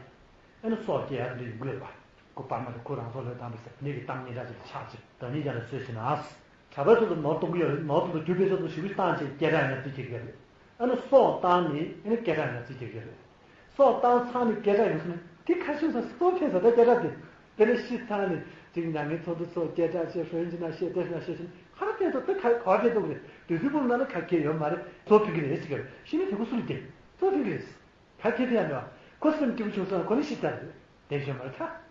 ཨ་ནི་སྲོག་སྐྱེལ་ཡ་དེ་འདྲ་ཡོང་གི་ཡོད་པ། ཁོ་པར་མ་རེད། ཁོ་རང་སྲོག་བློས་བཏང་བའི་ཟེར་དེ་འདྲའི་གི་གཏམ་སྙན་གྲགས་ཅིག་ཆགས་ཅིག་བདག་ཉིད་ཅན་ལ་གསོད་བྱེད་ན། ཇག་པའི་དོན་དུ་ནོར་གཏོང་གི་ཡོད་རེད། ནོར་གཏོང་དུས་རྒྱུ་དཔལ་འབྱོར་དང་ཞེ་པོ་བཏང་བྱས་སྐད་གྲགས་ཡང་རྩིས་རྒྱག་གི་ཡོད་རེད། ཨ་ནི་སྲོག་བཏང་ནས་ཨ་ནི་སྐད་གྲགས་ཡང་རྩིས་རྒྱག་གི་ཡོད་རེད། སྲོག་བཏང་ཚར་ནས་སྐད་གྲགས་ཡོང་སོང་ན་དེ་ཁ་ཤས་ས་སྲོག་ཕན་ས། ད་སྐད་གྲགས་དེ་དེ་ནས་ཤི་ཚར་ནས་ཅིག་མྱ་ངན་ཚོར་དུས་ཚོ་སྐད་གྲགས་བཤད། ཧྲོན་ཅི་ན་བཤད། དེ་ན་བཤད་བྱས་ནས་ག་རེ་ཕན་ཐོགས། ད་ག་ག་བ་ཕན་ཐོགས་རེད། དུས་ཚོད་སྤོ་ན་ན་ག་གེ་ཡོད་མ་རེད། སྲོག་ཕན་གི་རེད་ཟེར་གི་རེད། ཤི་ན་དེ་ཁོ་སུ་ལ་སྐྱེ། སྲོག་ཕན་གི་རེད། ག་གེ་ཕན་ཡ་མེད་པ། ཁོ་སེམས་སྐྱིད་པོ་བྱུང་སོང་ན་ཁོ་ནི་ཤི་ཚར་རེད། དེ་བྱུང་མ་རེད་ད།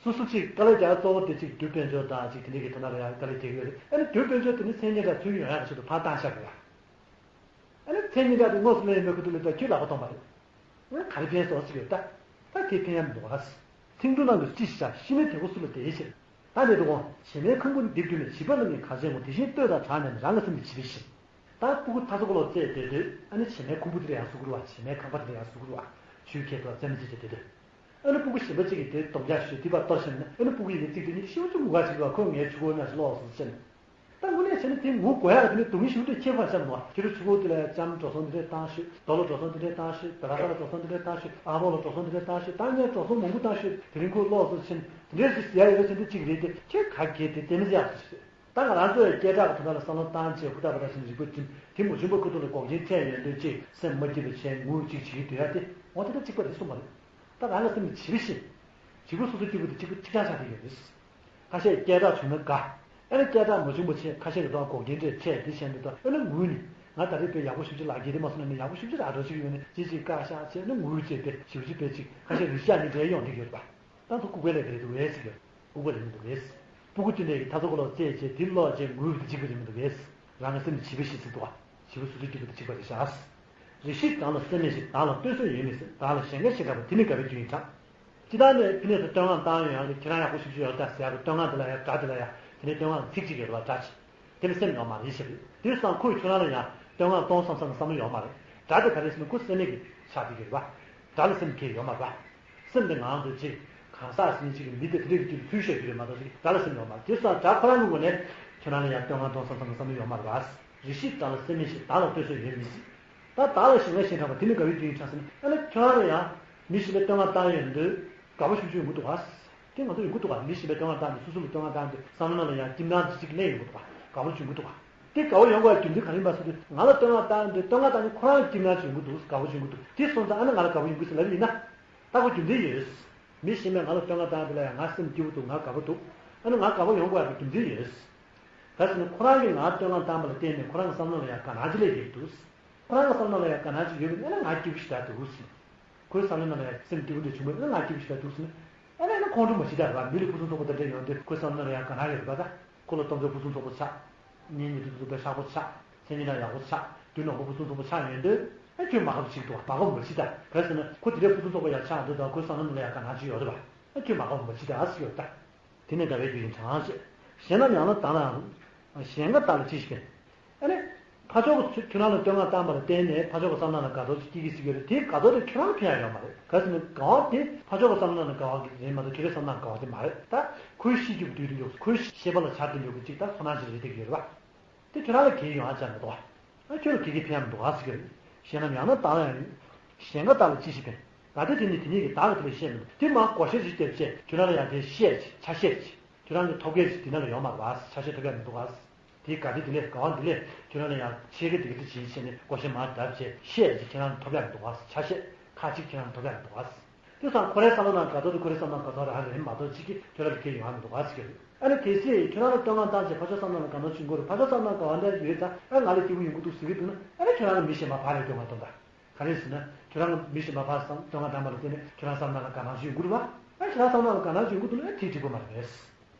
སོ་སོ་ཅིག་དཀའ་ལས་རྒྱག་གཙོ་བོ་དེ་ཅིག་རྒྱུ་དཔལ་འབྱོར་དང་ཅིག་དེ་འདྲའི་གི་དོན་དག་ལ་ཡང་དཀའ་ལས་རྒྱག་གི་ཡོད་རེད། ཨ་ནི་རྒྱུ་དཔལ་འབྱོར་དེ་ནི་མཚན་སྙན་གྲགས་ཐོན་ཡོང་ཡག་གི་ཆེད་དུ་ཕར་བཏང་བཞག་གི་ཡ། ཨ་ནི་མཚན་སྙན་གྲགས་དེ་དངོས་སུ་ལེན་ཡོད་མེད་ཁུ་ཐུག་ལས་ད་ཁྱོད་ལག་པ་སྟོང་པ་རེད། ཨ་ག་རེ་ཕན་སོང་ཟེར་གི་ཡོད་ད། ད་དེ་ཕན་ཡ་མི་འདུག་ཨ། ཚིག་འབྲུ་ནང་དུ་ཅི་ཞིག་བྱ། ཤི་ན་དེ་ཁོ་སུ་ལ་དེའི་ཕྱིར། ད་ནི་འདུག་གོ། བྱེ་མའི་ཁང་བུ་འདི་བརྒྱུད་ནས། བྱིས་པ་རྣམས་ནི་གར་བྱེད་ངོ་། དེ་བཞིན་ལྟོས་དང་གྲགས་ནས་ནི། རང་གི་སེམས་ནི་བྱིས་པའི་གཞི། ད་སྤུ་གུ་མཐའ་ཚོ་གོ་ལོག་བཙས་བསྡད་དུས། ཨ་ནི་བྱེ་མའི་ཁང་བུ་དེ་ལ་ཡར་ཟུག་གི་རེད་པ། བྱེ་མའི་ཁང་པ་དེ་ལ་ཡར་ཟུག་གི་རེད་པ། ཆུའི་ཁྱད་དུ་རྩེད་མོ་རྩེ་བྱས་བསྡད་དུས། ཨ་ནི་སྤུ་གུ་གཞན་པ་ཅིག་གིས་དེ་སྡོམ་རྒྱག་ཞུས། དེ་ཕར་གཏོར་བྱས་ནས། ཨ་ནི་སྤུ་གུ་ཡིན་ནའི་ཙིག་དེ་ཉིད་ཤི་བ་ཅུང་ངུ་ག་ཅིག་རེད་པ། ཁོ་ངའི་ཆུ་ཁོལ་ནང་ཞིག་ལོག་སོང་ཟེར་ནས། ད་དངོས་གནས་བྱས་ན་དེ་ངུ་དགོས་ཡག་དེ་ནི་སྡུག་བསྔལ་ཞེ་པོ་འདྲ་ཁྱད་པར་ཆགས་མ་རེད། ཁྱེད་རང་ཆུ་ཁོལ་དེ་ལ་ཡ་ལྕམ་འགྲོ་སོང་དེ་འདྲས་བཏང་ཤོག་རྡོ་ལ་འགྲོ་སོང་དེ་འདྲས་བཏང་ཤོག་རྡ་ར་ས་ལ་འགྲོ་སོང་དེ་འདྲས་བཏང་ཤོག་ཨ་ཕོ་ལ་འགྲོ་སོང་དེ་འདྲས་བཏང་ཤོག་ད་ངས་འགྲོ་སོང་མང་པོ་བཏང་ཤོག་དེ་རིང་ཁོ་ལོག་སོང་ཟེར་ནས། དེ་འདྲས་ཞིག་ཟེར་ཡ་ཡོད་ཟེར་འདི་གཅིག་རེད་དེ། ཁྱེད་ག་གེ་དེ་ལྟད་མོ་ཟེར་ཡག་ཞིག་རེད། ད་ང་རང་ཚོས་སྐད་གྲགས་ཀྱི་དོན་དག་ལ་བསམ་བློ་བཏང་བྱས་ཧུར་ཐག་པ་ད་ཞིག་རིག་པ་འཛིན། དེ་མ་བྱུང་བར་ཁོ་ཚོ་ལ་འགོག་རྐྱེན་འཕྲད་ཡོང་དུས་ཅིག་སེམས་མ་སྐྱིད་པ་བྱས་ངུ་ཅིག་བྱེད་ཀྱི་སྡོད་ཡ་དེ། འོ་དེ་ད་གཅིག་པ་རེད་གསུངས་པ་རེད། ད་རང་གི་སེམས་ནི་བྱིས་པའི་གཞི། བྱིས་པ་སོ་སོ་སྐྱིད་པོ་དེ་གཅིག་པ་གཅིག་རྐྱང་ཆགས་བསྡད་ཡོད་རེད། ཁ་ཤས་སྐད་གྲགས་བྱུང་ན་དགའ། ཨ་ནི་སྐད་གྲགས་མ་བྱུང་བ་བྱས་ཁ་ཤས་ཀྱི་ཐོག་འགོག་རྐྱེན་འཕྲད་འཕྲད་དེ་བྱས་འདུག་ད་ཨ་ནི་ངུས་ནས། ང་ད་རེས་དཔེ་ཡག་པོ་ཞེ་པོ་ཅིག་ལག་འཁྱེར་དེ་མ་སོང་ན་ནི་ཡག་པོ་ཞེ་པོ་ཅིག་རག་འགྲོ་ཅིག་ཡོད་ནས་ཅི་ཞིག་བཀག་བཞག་བྱས་ནས་ངུས་བྱས་ཏེ་ཞེ་པོ་ཅིག་དཔེ་ཅིག་ཁ་ཤས་རེ་བཞག་ནས་འདྲ་ཡོང་བསྡད་ཡོད་རེད་པ། ད་ཚོ་ལྐུགས་པའི་ལས་ཀ་རེད་འདུག་གས། ལྐུགས་པ་རེད་མི་འདུག་གས། སྤུ་གུ་དེ་འདྲས་ཀྱིས་མཐའ་ཚོ་གོ་ལོག་བཙས་བྱས་དེ་ལོག་བྱས་ངུས་པ་དེ་གཅིག་པ་རེད་མི་འདུག་གས། རང་གི་སེམས་ནི་བྱིས་པའི་གཞི་ཟེར་འདུག་ག་བྱིས་པ་སོ་སོའི་སྐྱིད་པོ་དེ་གཅིག་པ་རེད་བཞག་རེ་ཞིག་བྲང་ལ་སེམས་མེད་ཞིག་བདག་ལ་ལྟོས་གསོལ་ཡོད་མི་སྲིད། བདག་ལ་གཞན་ཁ་ཞེ་དྲག་པ་དེ་ནི་དགའ་བའི་རྒྱུ་ཡིན་གྲགས། སྤྱིར་བཏང་ནས་ཕི་ནས་སུ་བསྟོད་བསྔགས་བཏང་ཡོང་ཡག་གི་ཁྱེད་རང་ཡག་པོ་ཞེ་པོ་ཅིག་ཡོད་ད་ཟེར་ཡག་གི་བསྟོད་བསྔགས་འདི་ལ་ཡ་སྒྲ་འདི་ལ་ཡ་དེ་ནས་བསྟོད་བསྔགས་ཚིག་གཅིག་ཡོད་རེད་བ། སྒྲ་ཅིག་དེ་ལ་སེམས་ཡོད་མ་རེད་ཞེས་པས། དེ་སང་ཁོས་ཁྱོད་རང་ལ་ཡང་བསྟོད་བསྔགས་གཏོང་བསམ་བསམ་གྱི་བསམ་བློ་ཡོད་མ་རེད། སྒྲ་དེ་ག་རེ་ཟེར་ན་ཁོ་སེམས་མེད་ཀྱི་ཆགས་བསྡད་ཀྱི་རེད་བ། སྒྲ་ལ་སེམས་ཁྱེར་ཡོད་མ་རེད་བ། སེམས་དེ་ངང་དུ་ཅིག་གང་ཟག་ཟིན་ཅིག་གི་མི་དེ་དེ་འདྲའི་གི་དུས་ཚུལ་བཤད་རྒྱུ་རེད་མ་གཏོགས་ཅིག་སྒྲ་ལ་སེམས་ཡོད་མ་རེད། དེ་སང་སྒྲ་ཁོ་རང་གི་ངོས་ནས་ཁྱོད་རང་ལ་ཡང་བསྟོད་བསྔགས་གཏོང་བསམ་བསམ་གྱི་བསམ་བློ་ཡོད་མ་རེད་བ། རེ་ཞིག་བྲང་ལ་སེམས་མེད་ཞིག་བདག་ལ་ལྟོས་གསོལ་ཡོད་མི་སྲིད། ད་བདག་ལ་གཞན་ཁ་ཞེ་དྲག་པ་དེ་ནི་དགའ་བའི་རྒྱུ་ཡིན་གྲགས་ཟེར་ནས། ཨ་ནི་ཁྱོད་རང་ལ་ཡང་མི་གཞན་པས་བསྟོད་བསྔགས་བཏང་ཡོང་དུས་དགའ་པོ་ཞེ་པོ་ཅིག་ཡོང་གི་འདུག་ག་དེ་ང་ཚོ་ཡོང་གི་འདུག་ག་མི་གཞན་པས་བསྟོད་བསྔགས་བཏང་དུས་སོ་སོ་ལ་བསྟོད་བསྔགས་བཏང་དུས་བསམ་བློ་ནང་ལ་ཡང་སྐྱིད་སྣང་ཅིག་སླེབས་ཡོང་གི་འདུག་ག་དགའ་པོ་ཅིག་ཡོང་གི་འདུག་ག་དེ་དགའ་པོ་ཡོང་དགོས་པའི་རྒྱུ་མཚན་ག་རེ་ཡིན་པ་ཟེར་དུས། ང་ལ་བསྟོད་བསྔགས་བཏང་དུས་བསྟོད་བསྔགས་བཏང་དུས་ཁོ་རང་སྐྱིད་སྣང་ཅིག་ཡོང་གི་འདུག་དགའ་པོ་ཅིག་ཡོང་གི་འདུག་དེ་སོང་ཙང་ཨ་ནི་ང་ལ་དགའ་པོ་ཡོང་གི་ཟེར་ལབ་ཡིན་ན། ད་ཁོ་རྒྱུ་མཚན་ཡོད། མི་གཞན་པས་ང་ལ་བསྟོད་བསྔགས་བཏང་དུས་ལ་ཡང་ང་སེམས་སྐྱིད་པོ་འདུག་ང་དགའ་པོ་འདུག་ཨ་ནི་ང་དགའ་པོ་ཡོང་དགོས་པའི་རྒྱུ་མཚན་ཡོད། ག་ཟེར་ན་ཁོ་རང་གིས་ང་བསྟོད་བསྔགས་བཏང་བ་ལ་བརྟེན་ནས་ཁོ་རང་གི་བསམ་བློ་ལ་ཡང་དགའ་སྣང་ཅིག་སླེབས་ཡོད་འདུག་ཁོ་རང་གི་བསམ་བློ་ལ་ཡང་དགའ་སྣང་ཅིག་ཡོད་པ་ཡིན་ན་ང་སྐྱིད་པོ་ཞེ་དྲག་འདུག་ཟེར། ཁོའི་བསམ་བློ་ནང་ལ་ཡང་སེམས་སྐྱིད་པོ་འདྲ་བྱུང་བ་ཡིན་ན་ང་སྐྱིད་པོ་ཞེ་དྲག་འདུག་ཟེར་ན། ཨ་ནི་ཨ་ནི་ཁོང་ཁྲོ་མ་བྱེད་ད་རེད་བ། མི་ལ་ཕུགས་བསམ་ཚོགས་པ་དེ་འདྲ་ཡོང་དུས་ཁོའི་བསམ་བློ་ལ་ཡང་དགའ་སྣང་ཡོད་རེད་པ། ད་ཁོ་ལ་སྟོབས་འབྱོར་ཕུགས་བསམ་ཚོགས་པ་ཆགས། གཉེན་ཉེ་དུ་དུ་དུ་ཤག་པོ་ཆགས། མཚན་ཉིད་ཡག་པོ་ཆགས། དུས་ནག་པོ་ཕུགས་བསམ་ཚོགས་པ་ཆགས་ཡོང་དུས། ཨ་ཁྱོད་མ་དགའ་བ་ཅིག་འདུག་བ། མ་དགའ་བ་མ་བྱེད་ད། ག་རེ་ཟེར་ན་ཁོ་དེ་འདྲའི་ཕུགས་བསམ་ཚོགས་པ་ཡག་ཆགས་འདུག་ད་ཁོའི་བསམ་བློ་ལ་ཡང་དགའ་སྣང་ཅིག་ཡོད་རེད་བ། ཨ་ཁྱོད་མ་དགའ་བ་མ་བྱེད་ད་ཟེར་གྱི་ཡོད་ད། དེ་ནི་དགའ་བའི་རྒྱུ་ཡིན་གྲགས་ཅེས། གཞན་རྣམས་ཡང་ན་བདག་ལའང་། གཞན་དགའ་བདག་ལ་ཅི་ཞིག་ཕན། ཨ་ནི། ཕར་ཕྱོགས་ཀྱི་ཁྱོད་རང་ལ་བསྟོད་བསྔགས་བཏང་བ་ལ་བརྟེན་ནས་ཕར་ཕྱོགས་ཀྱི་བསམ་བློ་ལ་དགའ་ཚོར་ཅིག་སྐྱེ་གི་སྲིད་ཀྱི་རེད། དེའི་དགའ་ཚོར་དེ་ཁྱོད་རང་ལ་ཕན་ཡག་ཡོད་མ་རེད། ག་ཟེར་ན་དགའ་བ་དེ་ཕར་ཕྱོགས་ཀྱི་བསམ་བློ་ལ་དགའ་བ་རེད་མ་གཏོགས་ཁྱོད་རའི་བསམ་བློ་ལ་དགའ་བ་དེ་མ་རེད། ད་ཁོའི་ཤེས་རྒྱུ་གི་དུས་དེ་འཇོག་ཁོའི་ཤེས་པ་ལ་འཆར་དེ་འཇོག་གི་ཅིག་ད་ཁོ་རང་ཞིག་རེད་བསྡད་ཀྱི་ཡོད་རེད་བ། དེ་ཁྱོད་རང་ལ་གལ་ཡོང་ཨ་ཅག་མི་འདུག་ཨ། ཁྱོད་ལ་གལ་གྱི་ཕན་ཡག་མི་འདུག་ཨ་ཟེར་གྱི་རེད། གཞན་རྣམས་ཡང་ན་བདག་ལ་ཡང་། གཞན་དགའ་བདག་ལ་ཅི་ཞིག་ཕན། ད་ལྟ་དེ་ནི་དེ་ཉིད་ཀྱིས་བདག་གི་དེ་ལ་བཤད་མི་འདུག་དེ་མ་བགོ་བཤའ་ཞིག་བརྒྱབ་བྱས་ཁྱོད་རང་ལ་ཡང་དེ་བཤད་ཅིག་ཆ་བཤད་ཅིག་ཁྱོད་རང་གི་ཐོབ་སྐལ་ཞིག་དེ་ན་ལ་ཡོད་མ་རེད་བ། ཆ་ཤས་ཐོབ་ཡག་མི་འདུག་བ། དེའི་དགའ་བདེ་དེ་ལས་དགའ་བ་འདི་ལས་ཁྱོད་རང་ལ་ཡང་ཆེ་གེ་སྡེ་གེ་དེ་བྱེད་བྱས་ནས་བགོ་བཤའ་མར་བརྡབ་བྱས་བཤད་ཅིག་ཁྱོད་རང་ཐོབ་ཡག་མི་འདུག་བ། ཆ་ཤས་ཁ་ཅིག་ཁྱོད་རང་ཐོབ་ཡག་མི་འདུག་བ། དེ་ཙང་ཁོ་རའི་བསམ་བློ་ནང་དགའ་ཚོར་དེ་ཁོ་རའི་བསམ་བློ་དགའ་ཚོར་རང་རེད་མ་གཏོགས་ཅིག་གིས་ཁྱོད་རང་ལ་ཁྱད་ཡོང་ཡག་མི་འདུག་བ་ཟེར་གྱི་རེད། ཨ་ནི་གལ་སྲིད་ཁྱོད་རང་ལ་བསྟོད་བསྔགས་བཏང་བྱས་ཕར་ཕྱོགས་བསམ་བློ་ལ་དགའ་སྣང་བྱུང་གི་རེད། ཕར་ཕྱོགས་བསམ་བློ་དགའ་བ་འདྲ་ཡོད་ཙང་ཨ་ང་ལ་སྐྱིད་པོ་ཡོང་གི་འདུག་ཟེར་གྱི་འདུག་ན། ཨ་ནི་ཁྱོད་རང་ལ་མི་གཞན་པ་ཕར་ལ་བསྟོད་བསྔགས་གཏོང་དང་། ག་རེ་ཟེར་ན། ཁྱོད་རང་གིས་མི་གཞན་པ་ཕར་བསམ་བསྟོད་བསྔགས་བཏང་བ་ལ་བརྟེན་ནས་ཁྱོད་རང་བསམ་བློ་ལ་དགའ་སྣང་ཞིག་ཡོང་གི་རེད་བ། ཨ་ཁྱོད་རང་བསམ་བློ་ལ་དགའ་སྣང་ཞིག་ཡོང་གི་འདུག་ན་དེ་འགྲིག་པ་མ་རེད།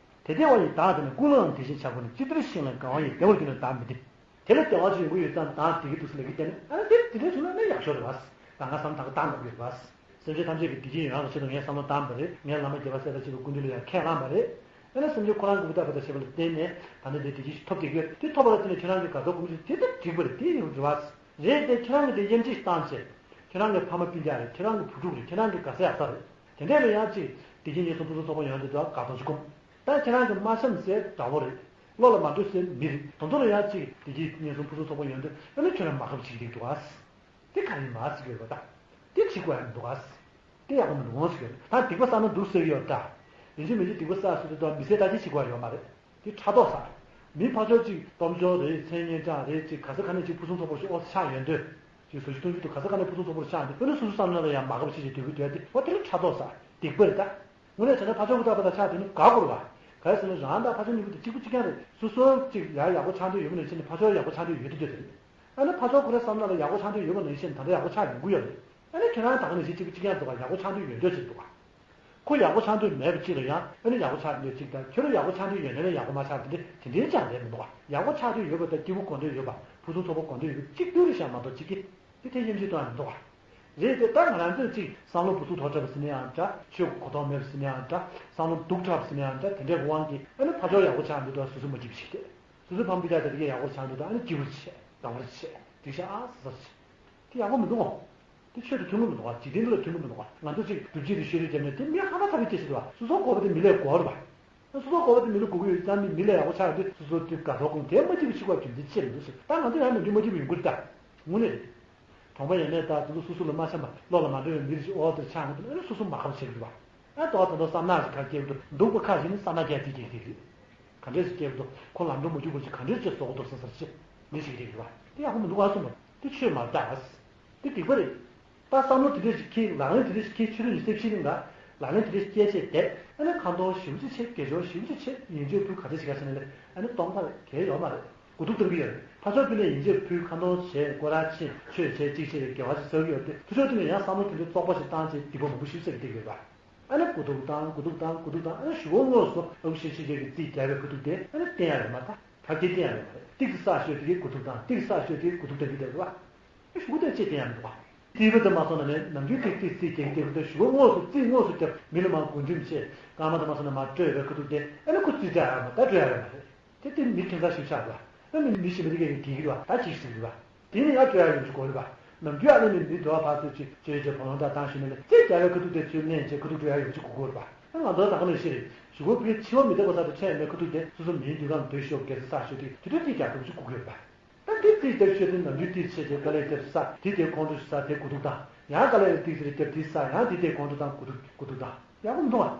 དེ་ལྟ་བ་ཡི་བདག་དེ་ནི་ཀུན་སློང་དེ་བཞིན་བྱ་དགོས་ནས། ཅི་ལྟར་ཤིང་ལ་དགའ་བ་ཡི། བདེ་བར་གྱུར་ནས་བདག་མི་བདེ། དེ་ལ་བདེ་བ་ཞིག་ཡོང་གི་ཡོད་ཙང་བདག་བདེ་གི་འདུག་ཟེར་ལབ་ཀྱི་བསྡད་ན། ཨ་ནི་དེ་དེ་འདྲ་བྱུང་ན་ཨ་ནི་ཡག་ཤོས་རེད་བ། ད་ང་བསམ་ད་ག་བདག་འདོད་ཀྱི་རེད་བ། སེམས་ཅན་ཐམས་ཅད་ཀྱི་བདེ་སྐྱིད་ཡོང་ཡག་གི་ཆེད་དུ་ངས་བསམ་བློ་བཏང་བ་རེད། ངས་བླ་མ་རྒྱལ་བ་སྲས་དང་བཅས་པའི་སྐུ་མདུན་ལ་ཡང་ཁས་བླངས་པ་རེད། དེ་ནས་སེམས་ཅན་ཁོ་རང་གི་ཨུ་ཐ་པ་ད་བྱེད་པ་ལ་བརྟེན་ནས་ད་ནི་དེ་བདེ་སྐྱིད་ཞིག་ཐོབ་བསྡད་ཀྱི་ཡོད། དེ་ཐོབ་པ་ལ་བརྟེན་ནས་ཁྱེད་རང་གི་དགའ་ཚོར་སྒོམ་རྒྱུ་དེ་ད་འགྲིག་པ་རེད། དེ་ཡིན་རེད་བ། རེད་དེ་ཁྱེད་རང་གི་དེ་དབྱེ་འབྱེད་བཏང་བྱས། ཁྱེད་རང་གི་ཕ་མ་སྤུན་ཀྱག་རེད། ཁྱེད་རང་གི་བུ་ཕྲུག་རེད། ཁྱེད་རང་གི་དགའ་ས་ཡག་ས་རེད། དེ་འདྲས་ལ་ཡང་ཅིག་བདེ་སྐྱིད་ངན་སོང་ཕུན་སུམ་ཚོགས་པ་ཡོང་དུས་ད་དགའ་ཚོར་ཅིག་སྒོམ། ད་ཁྱེད་རང་གི་མ་འཆམ་ཟེར་དགྲ་བོ་རེད། བློ་ལ་མ་འགྲོ་ཟེར་མི་རེད། དེ་ཚོ་ལ་ཡང་ཅིག་བདེ་སྐྱིད་ངན་སོང་ཕུན་སུམ་ཚོགས་པ་ཡོང་དུས་ཨ་ནི་ཁྱོད་རང་མ་ཁབ་བྱེད་ཀྱི་འདུག་ཨ། དེ་ག་ཡིན་མ་ཟེར་གྱི་ཡོད་པ་ད། དེ་བྱེད་དགོས་ཡ་མི་འདུག་ཨ། དེ་ཡག་པོ་མི་འདུག་འོང་ཟེར་གྱི་ཡོད། ད་སྡིག་པ་བསགས་ན་སྡུག་ཟེར་གྱི་ཡོད་ད། ཡིན་གཅིག་མིན་གཅིག་སྡིག་པ་བསགས་ཟེར་དུས་ད་མི་ཚེ་ལྟ་ཅི་བྱེད་དགོས་ཡ་ཡོད་མ་རེད། དེ་ཕྲག་དོག་ཟ། མི་ཕར་ཕྱོགས་གཅིག་སྟོབས་འབྱོར་རེད། མཚན་སྙན་གྲགས་རེད། ཅིག་ག་ས་ག་ནས་ཅིག་ཕུན་སུམ་ཚོགས་པོ་ཞིག་ཨོ་ཆགས་ཡོང་དུས། ཅིག་བཟོ་ཞིག་གཏོང་རྒྱུ་འདུག་ག་ས་ག་ནས་ཕུན་སུམ་ཚོགས་པོ་ཆགས་འདུག་དཔེར་ན་སོ་སོ་བསམ་ན་ལ་ཡང་མ་དགའ་པོ་བྱེད་ཅིག་སྡོད་ཀྱི་འདུག་ཡ་དེ་ཨོ་དེ་ལ་ཕྲག་དོག་ཟ། སྡིག་པ་རེད་ད། དངོས་གནས་བྱས་ན་ཕར་ཕྱོགས་ཀྱི་ལྟ་བ་ལ་ཆགས་དེ་ནི་དགའ་དགོས་རེད་བ། ག་རེ་ཟེར་ན་རང་དང་ཕར་ཕྱོགས་གཉིས་པོ་དེ་གཅིག་པ་གཅིག་རྐྱང་རེད། སོ་སོ་གཅིག་ཡར་ཡག་པོ་ཆགས་འདོད་ཡོད་པ་ནང་བཞིན་ཕར་ཕྱོགས་ཡག་པོ་ཆགས་འདོད་ཡོད་དུས་དེ་རེད། ཨ་ནི་ཕར་ཕྱོགས་ཁོ་རའི་བསམ་བློ་ལ་ཡག་པོ་ཆགས་འདོད་ཡོད་པ་ནང་བཞིན་ད་ལྟ་ཡག་པོ་ཆགས་ཡོང་གི་ཡོད་རེད། ཨ་ནི་ཁྱེད་རང་ད་ག་ནང་བཞིན་གཅིག་པ་གཅིག་རྐྱང་འདུག་ག་ཡག་པོ་ཆགས་འདོད་ཡོད་འདོད་ཅིག་འདུག་ག་ཁོ་ཡག་པོ་ཆགས་འདོད་མེད་པ་གཅིག་ལ་ཡང་ཨ་ནི་ཡག་པོ་ཆགས་འདོད་ཅིག་དང་ཁྱོད་རང་ཡག་པོ་ཆགས་འདོད་ཡོད་ན་ཡང་ཡག་པོ་མ་ཆགས་དེ་འདྲ་དེ་འདྲའི་ཅང་རེད་མི་འདུག་ག་ཡག་པོ་ཆགས་འདོད་ཡོད་པ་དང་སྐྱིད་པོ་དགོས་འདོད་ཡོད་པ་ཕུན་སུམ་ཚོགས་པ་དགོས་འདོད་ཡོད་པ་གཅིག་པུ་རེད་ཤག་མ་གཏོགས་གཅིག་གི་དེ་ཐེ་ཡེམ་ཆེད་གཏོང་ཡ་མི་འདུག་ག་རེད་དེ་ད་ང་རང་ཚོས་གཅིག་བསམ་བློ་འབུར་ཚུགས་དོག་དྲགས་པ་ཟེར་ན་ཡང་འདྲ། ཆོས་གོ་རྟོགས་མེད་པ་ཟེར་ན་ཡང་འདྲ། བསམ་བློ་སྡུག་དྲགས་པ་ཟེར་ན་ཡང་འདྲ། དེ་འདྲའི་དབང་གིས་ཨ་ནི་ཕར་ཕྱོགས་ཡག་པོ་ཆགས་འདུག་དང་སོ་སོ་མ་སྐྱིད་པ་ཞིག་སྟེ། སོ་སོའི་ཕ་མ་སྤུན་ཀྱག་དེ་དགེ་ཡག་པོ་ཆགས་འདུག་དང་ཨ་ནི་སྐྱིད་པོ་ཆེ། དགའ་པོ་ཆེ། འགྲིག་ཤག་ཨ་ཟེར་ཟེར་ཆེ། དེ་ཡག་པོ་མི་འདུག་གོ། དེ་ཆོས་དང་མཐུན་གྱི་མི་འདུག་ག་འཇིག་རྟེན་འདི་ལ་མཐུན་གྱི་མི་འདུག་ག་ང་ཚོ་གཅིག་སྒྲུབ་བྱེད་དེ་ཤོད་རེས་བརྒྱབ་ནས་དེ་མི་ཧ་ལས་ཐག་པའི་སྐད་ཆ་རེད་བ། སོ་སོ་དགོས་པ་དེ་མི་ལས་དགོས་རེད་བ། སོ་སོ་དགོས་པ་དེ་མི་ལ་དགོས་ཀྱི་ཡོད་ཙང་མི་མི་ལ་ཡག་པོ་ཆགས་ཡོད་དུས་སོ་སོ་དེ་དགའ་ཚོར་སྒོམ་དེ་མ་སྐྱིད་པ་ཞིག་བ་རྒྱུ་མཚན་ཅི་རེད་འདུག་ཟེར། ད་ང་ཚོ་ཡང་ནམ་རྒྱུན་མ་སྐྱིད་པ་ཡོང་གི་རེད་ད། དངོས་གནས་རེད། གྲོང་པ་ཡས་མས་དང་དེ་ཚོ་སོ་སོ་ལ་མ་འཆམ་པ་བློ་ལ་མ་འགྲོ་བའི་མི་རིགས་ཤིག་འོག་ཏུ་ཆགས་ཡོང་དུས་ཨ་ནི་སོ་སོ་མ་ཁག་པོ་བྱེད་ཀྱི་འདུག་བ། ཨ་ཏོག་ཙམ་ཏོག་བསམ་ནག་ཞིག་ག་སྐྱེས་འདུག་སྡུག་པ་ཁ་ཞིག་ནི་བསམ་ནག་རྒྱག་ཅིག་སྐྱེས་ཀྱི་རེད། ག་འདྲས་ཞིག་སྐྱེས་འདུག་ཁོ་ལམ་འགྲོ་མ་རྒྱུག་པར་ཅིག་ག་འདྲས་ཅིག་བཟོ་གི་འདུག་བསམ་ཚར་ཅིག་མི་ཞིག་རེད་ཀྱི་བ། དེ་ཡག་པོ་མི་འདུག་བ་གསུངས་པ་དེ་ཆོས་མ་རེད་ད། དེ་སྡིག་པ་རེད། ད་བསམ་བློ་དེ་འདྲས་ཞིག་འཁྱེར་ལག་ལེན་དེ་འདྲས་ཞིག་འཁྱེར་ཆོས་ལུགས་ཀྱི་སེམས་ཤེས་ཀྱི་འགའ་ལག་ལེན་དེ་འདྲས་ཞིག་སྐྱེས་ཆེད་དེ་ཨ་ནི་ཁ་འདོན་ཞེ་པོ་ཅིག་བྱེད་དགེ་སྦྱོར་ཞེ་པོ་ཅིག་བྱེད་ཡིན་ཆོས་ཕུལ་ག་འདྲས་ཞིག་ག་བྱས་ནས་ཨ་ནི་སྟོང་པར་གལ་ཡོད་མ་རེད། གོ་ཐུག་གཏོང་གི་ཡོད་རེད། ཕར་ཕྱོགས་ཀུན་ནས་ཡིན་གཅིག་ཕུལ་ཁ་འདོན་བྱས་སྐོར་ར་ཕྱིན་ཆོས་བྱས་གཅིག་བྱས་ཏེ་དགེ་བ་ཞིག་བསགས་ཀྱི་ཡོད་དེ་ཕར་ཕྱོགས་ཀུན་ནས་ཡང་བསམ་བློ་དེ་འདྲའི་བཙོག་པ་ཞིག་བཏང་བྱས་སྡིག་པ་མང་པོ་ཞིག་བསགས་ཀྱི་བསྡད་ཀྱི་ཡོད་པ། ཨ་ནི་གོ་ཐུག་བཏང་གོ་ཐུག་བཏང་གོ་ཐུག་བཏང་ཨ་ནི་གཞུག་གུ་དངོས་སུ་ཨ་ཁུ་ཤེས་ཤེས་ཀྱི་རྩིས་རྒྱག་པའི་ཁ་ཐུག་དེ་ཨ་ནི་བསྟན་ཡ་ཡོད་མ་རེད། ད་ག་གེ་བསྟན་ཡ་ཡོད་མ་རེད། ཏིག་ཙི་བསགས་ཤོས་དེ་གའི་གོ་ཐུག་བཏང་ཏིག་ཙི་བསགས་ཤོས་དེ་གའི་གོ་ཐུག་བཏང་གི་བསྡད་ཀྱི་ཡོད་པ། ཨ་གཞུག་གུ་དེ་ཅི་བསྟན་ཡ་མི་འདུག་བ། རྩིས་པ་དེ་མ་སོང་ན་ནས་ནམ་རྒྱུན་ཏིག་ཏིག་རྩིས་རྒྱག་གི་བསྡད་ཀྱི་འདུག་གཞུག་གུ་དངོས་སུ་རྩིས་དངོས་སུ་རྒྱབ་མི་ལ་མར་མགོ་འགྲིམ་བྱས་སྐར་མ་དེ་མ་སོང་ན་མར་སྤྲོད་པའི་ཁ་ཐུག་དེ་ཨ་ནི་ཁོ་རྩིས་རྒྱག་ཡ་མ་ད་སྤྲོད་ཡ་ཡོད་མ་རེད། དེ་དེ་མི་ཁྱིམ་ཚང་ཞིག་ཆགས་འདུག་བ། ཨ་ནི་མི་ཞིག་མི་དེ་གས་ཀྱི་གི་རུ་བ་ད་གཅིག་ཟིན་རུ་བ། དེ་ནི་ཡང་སྤྲོད་ཡ་ཡོང་རྒྱུ་གོ་རུ་བ། ནམ་རྒྱུན་ཨ་ནི་ནི་མི་འདུག་བ་ཕར་ཚུར་གཅིག་བཅོས་བྱས་བ་ལོང་དང་བཏང་ཞུས་ནས་ནི་རྩིས་རྒྱག་པའི་ཁ་ཐུག་དེ་ཚུར་ལེན་བྱས་ཁ་ཐུག་སྤྲོད་ཡ་ཡོང་རྒྱུ་གོ་གོ་རུ་བ། ཨ་ང་ཚོ་ད་ག་ནང་བཞིན་རེད། གཞུག་གུ་ཕའི་འཆི་བ་མི་རྟག་པ་ས་དེ་འཕྲད་མེད་ཁ་ཐུག་དེ་སོ་སོ་མིའི་འདུག་གམ་འདོད་ཤོག་གལ་སྲིད་བསགས་ཤོག་དེ་དེ་འདྲ་རྩིས་རྒྱག་ཐུབ་རྒྱུ་གོ་གོ་རུ་བ། ད་དེ་རྩིས་རྒྱབ་ཤོད་དེ་ནམ་རྒྱུན་རྩིས་བྱས་ཏེ་དཀའ་ལས་རྒྱབ་ས་དེ་དེ་ཁོང་ཁྲོ་ཞིག་ས་དེ་གོ་ཐུག་དང་ཡང་དཀའ་ལས་རྩིས་རྒྱབ་དེ་ས་ཡང་དེ་དེ་ཁོང་ཁྲོ་དང་གོ་ཐུག་གོ་ཐུག་དང་ཡག་པོ་མི་འདུག་བ།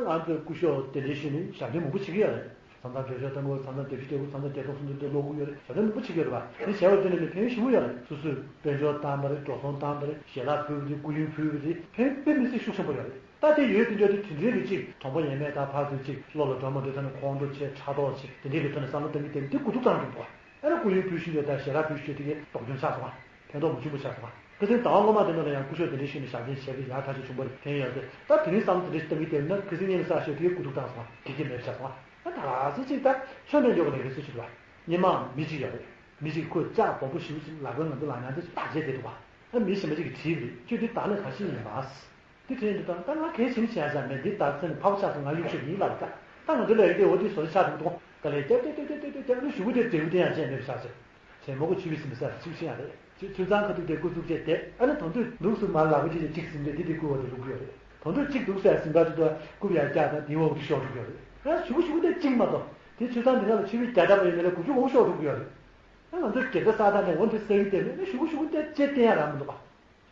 ང་ཚོས་སྐུ་ཞབས་དེ་འདྲའི་ཞུས་ནས་ཞབས་འདྲེན་མང་པོ་བྱེད་ཀྱི་ཡོད་རེད། མཚམས་མཚམས་བོད་ཤོག་བཏང་གི་མཚམས་མཚམས་བདེ་སྐྱིད་སྤྲད་གི་མཚམས་མཚམས་བདེ་ཐང་སྲུང་སྐྱོབ་དེ་ཀློག་གི་ཡོད་རེད། ཞབས་འདྲེན་མང་པོ་བྱེད་ཀྱི་ཡོད་རེད་བ། དེ་བྱས་པ་དེ་ནས་ནི་ཕན་ཡོན་ཞེ་པོ་ཡོད་རེད། སོ་སོས་དཔལ་འབྱོར་བཏང་བ་རེད། འགྲོ་སོང་བཏང་བ་རེད། ཞལ་ལག་ཕུལ་བ་རེད། སྐུ་ཡོན་ཕུལ་བ་རེད། ཕན་ཕན་མི་སྲིད་ཤུགས་ཆེན་པོ་ཡོད་རེད། ད་དེ་ཡོད་དེ་འཇོག་དེ་དེ་འདྲའི་རིགས་གཅིག་གྲོང་པ་ཡས་མས་དང་ཕར་ཚུར་གཅིག་བློ་ལ་འགྲོ་མ་འགྲོ་ཐ་ན་ཁོང་ཁྲོ་བྱས་ཕྲག་དོག་བྱས་དེ་འདྲའི་གི་ཐོག་ནས་བསམ་བློ་གཏང་གི་དེ་འདི་དགུ་ཐུག་བཏང་གི་འདུག་བ། ཨ་ནི་སྐུ་ཡོན་ཕུལ་བཞིན་ཡོད་ད་ཞལ་ལག་ཕུལ་ཤོད་དེ་གི་ལྡོག་སྐྱོན་ཆགས་སོང་བ། ཕན་ཐོགས་མ་བྱུང་བ་ཆགས་སོང་བ། ཁ་སང་ཟླ་བ་སྔོན་མ་དེ་ནང་ལ་ཡང་སྐུ་ཞབས་དེ་འདྲའི་ཞུས་ནས་ཞབས་འདྲེན་བྱས་པའི་ཡང་ཐག་ཆོད་བྱུང་བ་རེད། ཕན་ཡོད་རེད། ད་དེ་རིང་བསམ་དེ་འདྲའི་གཏང་གི་དེ་ན་ཁ་སང་ཉིན་ལ་ས་ཞོད་དེ་གི་དགུ་ཐུག་བཏང་སོང་བ། དེ་གི་མེད་ཆགས་སོང་བ། ད་ག་ཟེ་གཅིག་ད་ཆོས་འདོན་འཇོག་གི་ལས་ཀའི་སྲིད་ཞུ་བ། ཉི་མ་མི་གཅིག་ཡོད་རེད། མི་གཅིག་ཁོས་ལྕགས་སྦོམ་པོ་ཞིག་ཅིག་ལག་པའི་ང་ཚོ་ལག་ཉར་ཚེ་བདག་བྱས་བསྡད་འདུག་བ། ཨ་མི་གཞན་པ་གཅིག་གིས་དྲིས་པ་རེད། ཁྱོད་འདི་བདག་ནི་ག་ཤེད་ཡིན་པ། དེ་དྲན་དུ་བཏང་། ད་ང་གལ་ཆེན་བྱས་ས་མེད། འདི་ལྟར་ཚེ་ནི་ཕག་ཆགས་སོང་། ང་གཡུག་ཤོག་ཡིན་ལབ། ད་ད་ང་ཚོ་ལ་ཡི་གེ་འོ་དེ་བཟོ་ཆགས་འདུག་དགོངས་དཀའ་ལས་རྒྱབ་རྒྱབ་རྒྱབ་རྒྱབ་རྒྱབ་རྒྱབ་ནི་གཞུག་གུ་དེར་འབྲས་བུ་དེ་ཡང་བྱས་མེད་པ་ཆགས་ཚེ། བྱས་མ་གོ་ཆུ་བི་ཟིན་པ་ས་ཆུ་ཤེས་ཡང་རེད། ཆུ་ཆུ་ཚང་ཁ་ཐུག་དེ་སྐུ་བཙུགས་བྱས་ཏེ་ཨ་ནི་དོན་དུ་འདུག་སུ་མར་ལག་པ་གཅིག་ཅིག་ཟིན་ཏེ་འདི་དེ་སྐུ་འོ་དེ་ལུག་ཡོད་རེད། དོན་དུ་གཅིག་འདུག་ས་ཟིན་པ་དེ་དུ་སྐུ་བ་རྒྱག་ད་དེ་འོ་དེ་ཤོག་འགྲོ་ཡོད་རེད། ཨ་གཞུག་གུ་གཞུག་གུ་དེ་གཅིག་མ་གཏོགས་དེ་ཆུ་ཚང་འདི་ན་ལ་ཆུ་བི་རྒྱ་འདྲ་པོ་ཡོད་ན་ལ་དགུ་བཅུ་འོ་ཤོག་འགྲོ་ཡོད་རེད། ཨ་ང་ཚོ་སྒེར་ད་ས་ད་ནས་འོ་དེ་ས་གི་དེ་མེད་ན་གཞུག་གུ་གཞུག་གུ་དེ་ཅེ་བསྟན་ཡ་རང་མི་འདུག་ག་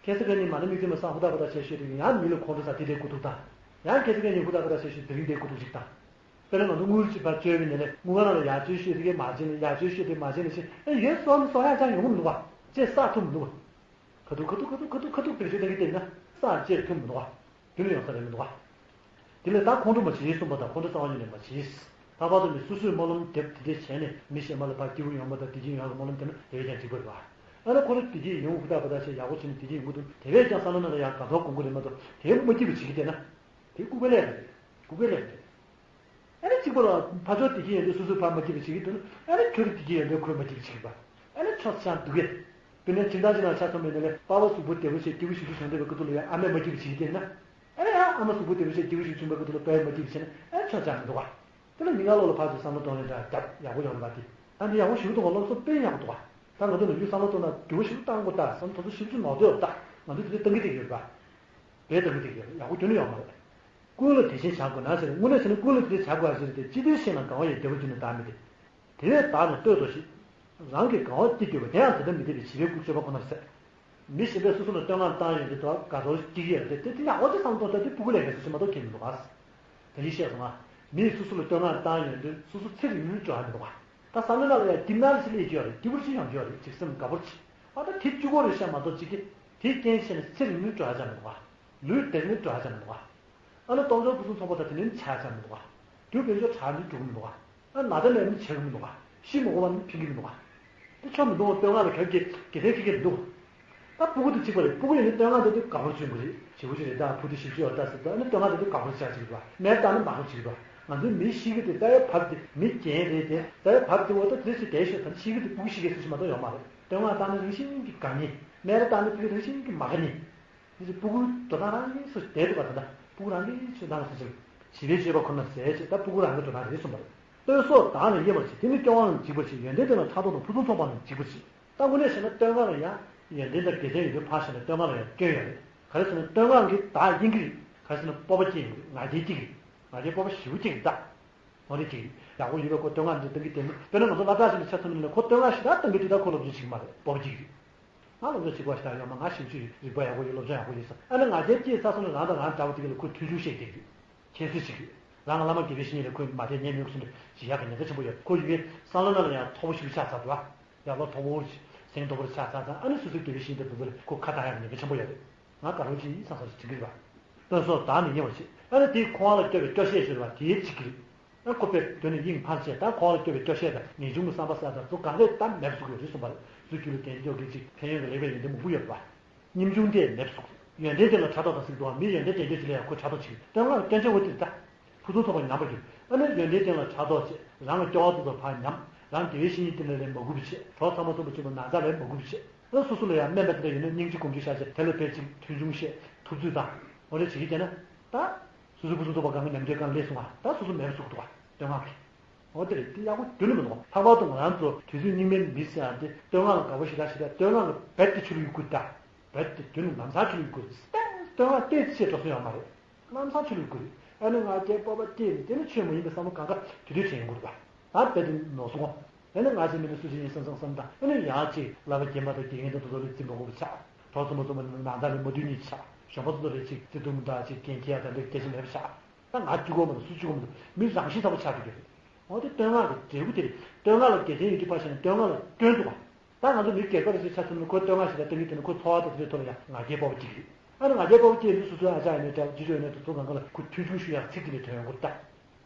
ཁ་སང་ཁ་ཉིན་མ་ཎི་དམིགས་བརྩེ་མ་སང་ཧུ་ཏ་པ་ཏ་བྱེད་དུས་ཡང་མི་ལ་ཁོང་ཁྲོ་ཟ་དེ་དེ་སྐུ་ཐུག་བཏང་། ཡང་ཁ་སང་ཁ་ཉིན་ཧུ་ཏ་པ་ཏ་བྱེད་ཤིག་དེ་རིང་དེ་སྐུ་ཐུག་ཅིག་བཏང་། དཔེར་ན་ང་ཚོ་དངུལ་ཅིག་ཕར་བཅོལ་བའི་ནས་ལས་དངུལ་ཁང་ནང་ལ་ཡར་བཅོལ་ཤོད་དེ་གས་མ་བྱེད་ནས་ཡར་བཅོལ་ཤོད་དེ་མ་བྱེད་ནས་ཤེས་ཨེ་ཡོད་སོང་སོང་ཡ་ཅང་ཡོང་གི་མི་འདུག་བ། ཅེས་བསགས་ཐུབ་མི་འདུག་བ། ཁ་ཐུག་ཁ་ཐུག་ཁ་ཐུག་ཁ་ཐུག་ཁ་ཐུག་བེད་སྤྱོད་བཏང་གི་བསྡད་ན་བསགས་བཅོས་ཐུབ་མི་འདུག་བ། དེ་ལ་ཡོང་ས་རེད་མི་འདུག་བ། དེ་ལས་ད་ཁོང་ཁྲོ་མ་བྱེད་གསུངས་པ་དང་ཁོང་ཁྲོ་རྩ་བ་ཉིད་ནས་མ་བྱེད། ལྷག་པར་དུ་ནི་སོ་སོས་སྨོན་ལམ་དེབ་དེ་འདྲས་བྱས་ནས་མི་གཞན་མ་ལ་ཕར་སྐྱིད་པོ་ཡོང་བ་དང་བདེ་སྐྱིད་ཡོང་བ་ལ་སྨོན་ལམ་དེབ་ན་དེ་བས་ཀྱང་འགྲིག་པ་རེད་བ། ཨ་ནི་ཁོ་རང་བདེ་སྐྱིད་ཡོང་ཧུར་ཐག་པ་ཐག་བྱས་ཡག་པོ་བྱས་ནས་བདེ་སྐྱིད་ཡོང་གི་འདུག་དེ་བས་ཀྱང་བསམ་བློ་ནང་ལ་ཡང་དགའ་ཚོར་སྒོམ་གི་རེད་མ་གཏོགས་དེ་མ་སྐྱིད་པ་བྱེད་ཀྱི་བསྡད་ན། དེ་ལྐུགས་པའི་ལས་རེད། ལྐུགས་པའི་ལས་རེད། ཨ་ནི་གཅིག་པ་ལ་ཕར་ཕྱོགས་བདེ་སྐྱིད་ཡོང་དུས་སོ་སོས་ཕར་མ་སྐྱིད་པ་བྱེད་ཀྱི་འདུག་ན་ཨ་ནི་ཁྱོད་རང་བདེ་སྐྱིད་ཡོང་དུས་ཁོས་མ་སྐྱིད་པ་བྱེད་ཀྱི་པ། ཨ་ནི་ཆོག་ཆང་འདུག་གས། དེ་ནས་ཁྱིམ་ཚང་ཅིག་ནང་ཆ་མཚོན་པའི་ནང་ལས་པ་ཕ་གཟུགས་པོ་བདེ་པོ་བྱས་སྐྱིད་པོ་ཞིག་ཏུ་བྱུང་བསྡད་པའི་ཁ་ཐུག་ལ་ཡང་ཨ་མས་མ་སྐྱིད་པ་བྱེད་ཀྱི་བསྡད་ན། ཨ་ནི་ཡང་ཨ་མ་གཟུགས་པོ་བདེ་པོ་བྱས་སྐྱིད་པོ་ཞིག་བྱུང་བའི་ཁ་ཐུག་ལ་པས་མ་སྐྱིད་པ་བྱས་ན་ཨ་ནི་ཆོག་ཆང་མི་འདུག་ག་དེ་ལ་ཉིན་གང་ལོག་ལ་ཕར་ཚུར་བསམ་བློ་གཏོང་ལེན་འདྲ་རྒྱབ་ཡག་པོ་ཡོང་ལ་བ་དེ། ད་འདི་ཡག་པོ་ཞིག་གཏོང་བ་སློབ་གསོ་དཔེ་ཡག་པོ་འདུག་བ། ད་ང་ཚོ་ནམ་རྒྱུན་བསམ་བློ་གཏོང་ན་འགྱུར་བ་ཞིག་བཏང་དགོས་ད་བསམ། ད་ཚོ་ཞིབ་ཅིག་མ་གཏོགས་ད་ང་ཚོ་དེ་འདྲ་བཏང་གི་བསྡད་ཡོད་ད། བས་བཏང་གི་བསྡད་ཡོད། ཡག་པོ་ཁྱོན་ནས་ཡོད་མ་རེད། ཀུན་ལ་དེ་བཞིན་བྱ་དགོས་ན་ཟེར། དངོས་གནས་བྱས་ན་ཀུན་ལ་དེ་བྱ་དགོས་ཟེར་ཏེ། ཅི་སྟེ་གཞན་ལ་དགའ་བ་ཡི་བདེ་བ་རྒྱུ་ནི་བདག་མེད་དེ། དེ་བས་བདག་ནི་ལྟོས་དོ་ཞེས། རང་གི་དགའ་བ་སྐྱེ་གྱུར་པ་དེ་ཡང་དེ་ལྟར་མི་བདེ་བའི་བྱིས་པའི་སྤྱོད་པ་ཁོ་ནར་ཟད། མི་གཞན་པས་སོ་སོ་ལ་བསྟོད་བསྔགས་བཏང་ཡོང་དུས་དོ་དགའ་ཚོར་སྐྱེ་གི་ཡོད་རེད་དེ། དེ་ཡག་པོ་ཅིག་བསམ་གཏོང་ད་དེ་སྤུ་གུ་ལས་ངན་སོ་ཞིག་མ་གཏོགས་ཁྱད་མི་འདུག་ག། ད་ཡིན་བཤད་སོང་ང་། མིས་སོ་སོ་ལ་བསྟོད་བསྔགས་བཏང་ཡོང་དུས་སོ་སོ་ཚེ་རིང་མོའི་སྤྲོ་བ་མི་འདུག་ག། ད་བསམ་བློ་ནང་ལ་ཡང་སྐྱིད་སྣང་ཞིག་སླེབས་ཀྱི་ཡོད་རེད། སྐྱིད་པོ་ཞིག་ཡོང་གི་ཡོད་རེད། ཅིག་སེམས་དགའ་པོ་ཅིག། ཨ་ད་དེ་གཅིག་པོ་རེད་བཤད་མ་གཏོགས་ཅིག་གི། དེའི་རྐྱེན་བྱས་ནས་ཚེ་རིང་མོའི་སྤྲོ་བ་ཅང་མི་འདུག་ག། ལུས་བདེ་མོའི་སྤྲོ་བ་ཅང་མི་འདུག་ག། ཨ་ནི་སྟོབས་འབྱོར་ཕུན་སུམ་ཚོགས་པ་དང་དེ་ནས་ཆགས་ཆགས་མི་འདུག་ག། དུས་དཀོན་མཆོག་དྲག་ནི་འགྲོ་གི་མི་འདུག་ག། ཨ་ན་ཚ་མེད་ནི་བྱེད་གི་མི་འདུག་ག། ཤི་མི་དགོས་པ་ནི་ཕན་གི་མི་འདུག་ག། དེ་ཆོ་མི་འདུག་ག། བསྟོད་བསྔགས་ལ་ག་གེ་དགེ་ཐེར་ཁེ་ཁེ་མི་འདུག་ག། ད་སྤུ་གུ་དེ་གཅིག་པ་རེད། སྤུ་གུ་ཡིན་ན་བསྟོད་བསྔགས་དེ་དུས་དགའ་པོར་བྱུང་གི་རེད། བྱིས་པ་ཅིག་རེད། ད་བུ་དེ་བཞི་བཅུ་ཡོད་ད་ཟེར་ད། ཨ་ནི་བསྟོད་བསྔགས་དེ་དུས་དགའ་པོར་བྱ་ཅིག་རེད་པ། མེད་ད་ནི་མ་དགའ་ཅིག་རེད་པ། ང་ཚོའི་མི་ཤི་གི་དེ་ད་ཡ་བབ་དེ་མི་རྒན་རེད་དེ། ད་ཡ་བབ་དེ་འོ་ད་དེ་ཅིག་བསྡད་ཤོག། ད་ནི་ཤི་གི་དེ་སྤུ་གུ་ཤི་གི་སུ་ཞིག་མ་གཏོགས་ཡོད་མ་རེད། བསྟོད་བསྔགས་བཏང་ནི་རང་བཞིན་གྱིས་དགའ་ནི། སྨད་ར་བཏང་ནི་སྤུ་གུ་རང་བཞིན་གྱིས་མ་དགའ་ནི། དེ་ཚོ་སྤུ་གུའི་འགྲོ་སྟངས་རང་གིས་སུ་བསྡད་འདུག་པ། ད་ལྟ་སྤུ་གུ་རང་གིས་ཆུ་འདང་སུ་ཞིག་བྱིས་པའི་སྤྱོད་པ་ཁོ་ན་ཟད་ཅེས། ད་སྤུ་གུ་རང་གི་འགྲོ་སྟངས་རེད་གསུངས་པ་རེད། བསྟོད་སོགས་བདག་ནི་དབྱེ་བར་བྱེད། དེ་ནི་སྐྱོ་བའང་འཇིགས་པར་བྱེད། ཡོན་ཏན་དེ་ལ་ཕྲག་དོག་དང་། ཕུན་སུམ་ཚོགས་པའང་འཇིགས་པར་བྱེད། ད་དངོས་གནས་བྱས་ན་བསྟོད་བསྔགས་ལ་ཡང་ཡོན་ཏན་དང་དགེ་མཚན་ཡོད་དུས་ཕར་བཞག་ན་བསྟོད་བསྔགས་ལ་ཡང་སྐྱོན་ཡོད་རེད། ག་རེ་ཟེར་ན་བསྟོད་བསྔགས་ཀྱིས་བདག་གཡེང་གི་རེད། ག་རེ་ཟེར་ན་སྤོབས་པ་སྐྱེ་ཡོང་གི་རེད། ང་རྒྱལ་སྐྱེ་གི་རེད། ང་རྒྱལ་སྤོབས་པ་ཞེ་པོ་སྐྱེ་གི་རེད་ད། འོ་རེད་ཅིག་ཡག་པོ་ཡོད་པའི་ཁོ་བསྟོད་བསྔགས་འདི་གཏོང་གི་དེ་ནི། དཔེར་ན་ང་ཚོ་སློབ་གྲྭ་ཞིག་ལ་ཆ་མཚོན་ན་ཁོ་བསྟོད་བསྔགས་ཞེ་དྲག་གཏོང་གི་དུས་ད་ཁོ་སློབ་སྦྱོང་བྱེད་ཀྱི་མ་རེད། སྤོབས་པ་སྐྱེ་གི་རེད། ང་སློབ་སྦྱོང་བྱེད་དགོས་ཞེ་དྲག་ཡོད་མ། ང་ཞིབ་ཞིབ་རིག་པ་ཡག་པོ་ཡོད། སློབ་སྦྱོང་ཡག་པོ་ཡོད་ཟེར། ཨ་ནི་ང་རྒྱལ་སྐྱེས་ཚར་སོང་ན་རང་དང་རང་འདྲ་བོ་དེ་ག་ལ་ཁོས་མཐོང་ཆུང་བཤད་བསྡད་ཀྱི་རེད། ཁྱད་གསོད་བྱེད་ཀྱི་རེད། རང་གི་བླ་མ་དགེ་བའི་བཤེས་གཉེན་ལ་ཁོས་མ་དད་ཉན་མི་དགོས་བཟོ་འདྲ་ཞིག་ཡག་གི་ཉེན་ཁ་ཆེན་པོ་ཡོད། ཁོ་ཡི་གེ་བསམ་བློ་ནང་ལ་ཡང་མཐོ་པོ་ཞིག་ཆགས་ཚར་འདུག་ཨ། ཡག་པོ་མཐོ་པོ་ཞིག་སེམས་མཐོ་པོ་ཆགས་ཚར་ཙང་། ཨ་ནི་སོ་སོའི་དགེ་བའི་བཤེས་གཉེན་དང་འདི་ཚོ་ལ་ཁོ་ཁ་བཏང་ཡག་གི་ཉེན་ཁ་ཆེན་པོ་ཡོད་རེད། ང་དགའ་རབ་ཅིག་ཡིན་བསམ་བསམ་ཞིག་དྲན་གྱི་རེད་པ། བསྟོད་སོགས་བདག་ནི་དབྱེ་བར་བྱེད། ཨ་ནི་དེའི་ཁོང་ལ་སྐྱོ་བའི་སྐྱོ་བཤད་ཞུ་བ་དེའི་གཅིག་གི་རེད། ཨ་ཁོ་པའི་དོན་ནི་དབྱིངས་ཕར་བྱས། ད་ཁོང་ལ་སྐྱོ་བའི་སྐྱོ་བཤད་དང་ངེས་འབྱུང་གི་བསམ་པ་ཟེར་དང་ཚོ་གང་གས་ད་མེད་བཟོ་དགོས་རེད་གསུངས་པ་རེད། གཟུགས་སྒྱུ་ལུས་བདེ་མཆོག་གི་ཅིག་ཕན་ཡོན་གྱི་ལེགས་པའི་ཡོན་ཏན་མང་པོ་ཡོད་རེད་པ། ཉམ་ཆུང་དེས་མེད་བཟོ་དགོས། ཡོན་ཏན་དེ་ལ་ཕྲག་དོག་དང་ཟེར་འདུག་བ། མི་ཡོན་ཏན་ལྡན་ཁྱོད་ཅིག་ལ་ཡང་ཁོ་ཕྲག་དོག་བྱེད་ཀྱི། བསྟོད་བསྔགས་སྐྱོན་ཆ་འོ་དེ་རེད་ད། ཕུན་སུམ་ཚོགས་པ་ཉམས་པར་འགྱུར། ཨ་ནི་ཡོན་ཏན་ཅན་ལ་ཕྲག་དོག་བྱེད། རང་གི་སྐྱོ་བ་དེ་ཚོ་ཕར་ཉམས། རང་དགེ་བའི་བཤེས་གཉེན་དེ་ལ་ལས་མ་སྒུག་པ་བྱེད། གྲོགས་ཚང་མ་མཚུངས་པ་བྱུང་བ་ན་ཚ་ལས་མ་སྒུག་པ་བྱེད། ཨ་སོ་སོ་ལ་ཡང་དམན་པ་དེ་འདྲ་ཡོད་ན་སྙིང་རྗེ་སྒོམ་རྒྱུ་བྱ་བྱེད། དེ་ལ་ཕལ་ཆེར་མཐོང་ཆུང་བཤད། ཐུབ་ཚོད་བཏང་། འོ་རེ་བྱེད་ཀྱི་བསྡད་ན། ད་སོ་སོ་ཕུན་སུམ་ཚོགས་པ་གང་གི་ཉམས་འགྱུར་གང་སླེབས་སོང་བ། ད་སོ་སོ་མེད་པ་བཟོ་གི་འདུག་བ། བསྟོད་བསྔགས་ཀྱིས། འོ་དེ་རེད། དེ་ཡག་པོ་རྒྱུན་ནས་མི་འདུག་བ། ལྷག་པར་དུ་ང་རང་ཚོ་དུས་ཚོད་སྙིགས་མའི་མི་ཟེར་ཡག་དེ་བསྟོད་བསྔགས་ལ་དགའ་པོ་ཞེ་དྲག་ཞེ་དྲག། བསྟོད་བསྔགས་ལ་རྦད་དེ་ཆུ་ལ་གཡུག་དགོས་ད། རྦད་དེ་རྒྱུན་ནས་ལམ་སང་ཆུ་ལ་གཡུག་དགོས། བསྟོད་བསྔགས་བལྟས་ཅི་བྱས་འགྲོ་ས་ཡོད་མ་རེད། ལམ་སང་ཆུ་ལ་གཡུག་དགོས་རེད། ཨ་ནི་ང་རྒྱལ་སྤོབས་པ་སྐྱེས་ནས་དེ་ནི་ཆོས་མ་ཡིན་པའི་བསམ་བློ་གང་ག་དེ་དུས་དྲན་དགོས་རེད་པ། ད་རྦད་དེ་ནོར་སོང་ངོ་། ཨ་ནི་ང་ཅིག་མི་འདུག་སུ་ཅིག་ཡིན་བསམ་བསམ་བསམ་དང་། ཨ་ནི་ཡང་ཅིག་ལབ་པ་རྒན་པ་དང་དགེ་རྒན་དང་དེ་ཚོ་ལ་རྩིས་མ་དགོས་པ་ཆགས། གྲོགས་ཚང་མ་ཚང་མ་ནང་ཚང་ལ་མ་བསྟུན་ཉེས་ཆགས། གཞོན་པ་ཚོ་ཚོ་རེ་ཅིག་བརྩེ་དུང་དང་ཅིག་འགན་འཁྱེར་ཡག་དང་འདྲ་སྐད་ཆ་མེད་པ་ཆགས། ད་ང་གཅིག་པོ་མ་གཏོགས་སུ་གཅིག་པོ་མ་གཏོགས་མི་རང་བཞིན་ལྟ་བུ་ཆགས་འགྲོ་གི་རེད། འོ་དེ་བསྟོད་བསྔགས་ཀྱི་འབྲས་བུ་དེ་རེད། བསྟོད་བསྔགས་ལ་དགེ་མཚན་ཡོད་དུས་ཕར་བཞག་ན་བསྟོད་བསྔགས་ལ་སྐྱོན་འདུག་བ། ད་ང་ཚོ་མི་སྒེར་པ་རེ་ཞིག་ཆ་མཚོན་ན་ཁོས་བསྟོད་བསྔགས་ཞིག་དང་བསྟོད་ཀྱི་དེ་ནི་ཁོའི་འཚོ་བ་དང་དེ་འདྲའི་ཐོག་ལ་ཡང་ང་རྒྱལ་སྤོབས་པ་སྐྱེས་ནས་སོ་སོའི་ཨ་ཅག་ཡིན་ནའི་འདྲ། ཅི་ཅོ་ཡིན་ནའི་འདྲ། ཚོ་གང་ག་ལ་ཁོ་མཐོང་ཆུང་ཞུ་ཡག་ཚིག་དེ་འདྲའི་ཐོན་ཡོང་གི་རེད་ད།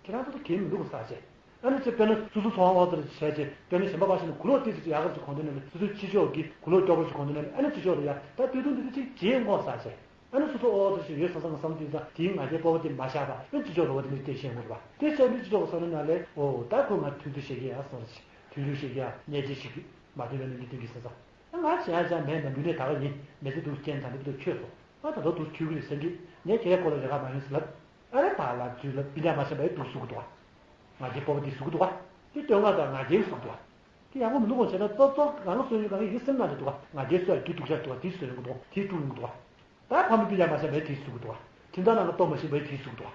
ཁྱེད་རང་ཚོ་ད་གལ་མི་འདུག་ག་ཟེར་བྱས། ཨ་ནི་ཅིག་དཔེར་ན་སོ་སོ་འཚོ་བ་དབང་རྩ་རེ་བྱས་བྱས། དཔེར་ན་གཞན་པ་ཕར་བཞག་ན་གུ་ལོག་ཏིག་ཙི་ཅིག་ཡག་ག་ཅིག་གོན་དུས་ནས་སོ་སོའི་ཅི་ཅོ་གི་གུ་ལོག་སྐྱོ་པོ་ཅིག་གོན་དུས་ནས། ཨ་ནི་ཅི་ཅོ་ལ་ཡ་ད་སྟོད་ཐུང་འདི་ཚོ་ཅིག་བརྗེད་འོང་ག་ཟེར་བྱས། ཨ་ནི་སོ་སོ་ཨོ་ཙི་ཞིག་ཡོད་བསམ་བསམ་བསམ་དུས་ཙང་དེའི་ང་རྒྱལ་སྤོབས་པ་དེ་མ་བཞག་པ། ཨ་ནི་ཅི་ཅོ་ལ་འོ་དེ་འདྲ་སྐད་བཤད་འོང་རེད་པ། དེ་བཤད་དུས་ཅི་ཅོ་ག་བསམ་ན་ན་ལས། ཨོ་ད་ཁོ་ང་ཐུགས་རྗེ་ཆེ་གི་ཡ་བསམ་རེ་བྱས། ཐུགས་རྗེ་ཆེ་གི་ཡ། བརྙས་བཅོས་བྱེད་ཀྱི་མ་བདེ་བའི་ནང་གི་སྟེང་གི་ཟེར་ཙང་། ང་བྱས་ཙང་མེད་ན་མི་ནས་ད་ག་ཡིན། མི་ཚེ་འདུག་རྐྱེན་ད་འདི་འདུག་ཆོས་སོ། ང་ད་དུང་འདུག་ཐུག་གི་རེད་ཟེར་གྱི། ངས་ཁྱེད་ཀྱི་སྐོར་ལ་རེ་ཁ་མ་ཡོང་ཟེར་ལབ། ཨ་རེ་བ་ལ་ཚུལ་ལ་སྤུན་ཀྱག་མ་བྱས་པ་ཡི་འདུག་ཟེར་གི་འདུག་བ། ང་རྒྱལ་སྤོབས་པ་འདི་ཟེར་གི་འདུག་བ། དེ་བསྟོད་བསྔགས་དང་ང་རྒྱལ་ཟེར་གི་འདུག་བ། དེ་ཡག་པོ་མི་འདུག་གོ་བྱས་ན་ཙོག་ཙོག་རང་ལ་བཟོས་ཡོད་གང་ཡིན་སེམས་ནང་དུ་འདུག་བ། ང་རྒྱལ་བཟོས་ཡ་རྒྱུ་སྡུག་ཅག་འདུག་བ། དེ་བཟོས་ཡོང་གི་འདུག་བ། དེ་སྤྲུག་ཡོང་གི་འདུག་བ། ད་ཕ་མ་སྤུན་ཀྱག་མ་བྱས་པ་ཡི་དེ་ཟེར་གི་འདུག་བ། ཁྱིམ་ཚང་ནང་ལ་གཏོགས་མ་ཤེས་པ་ཡི་དེ་ཟེར་གི་འདུག་བ།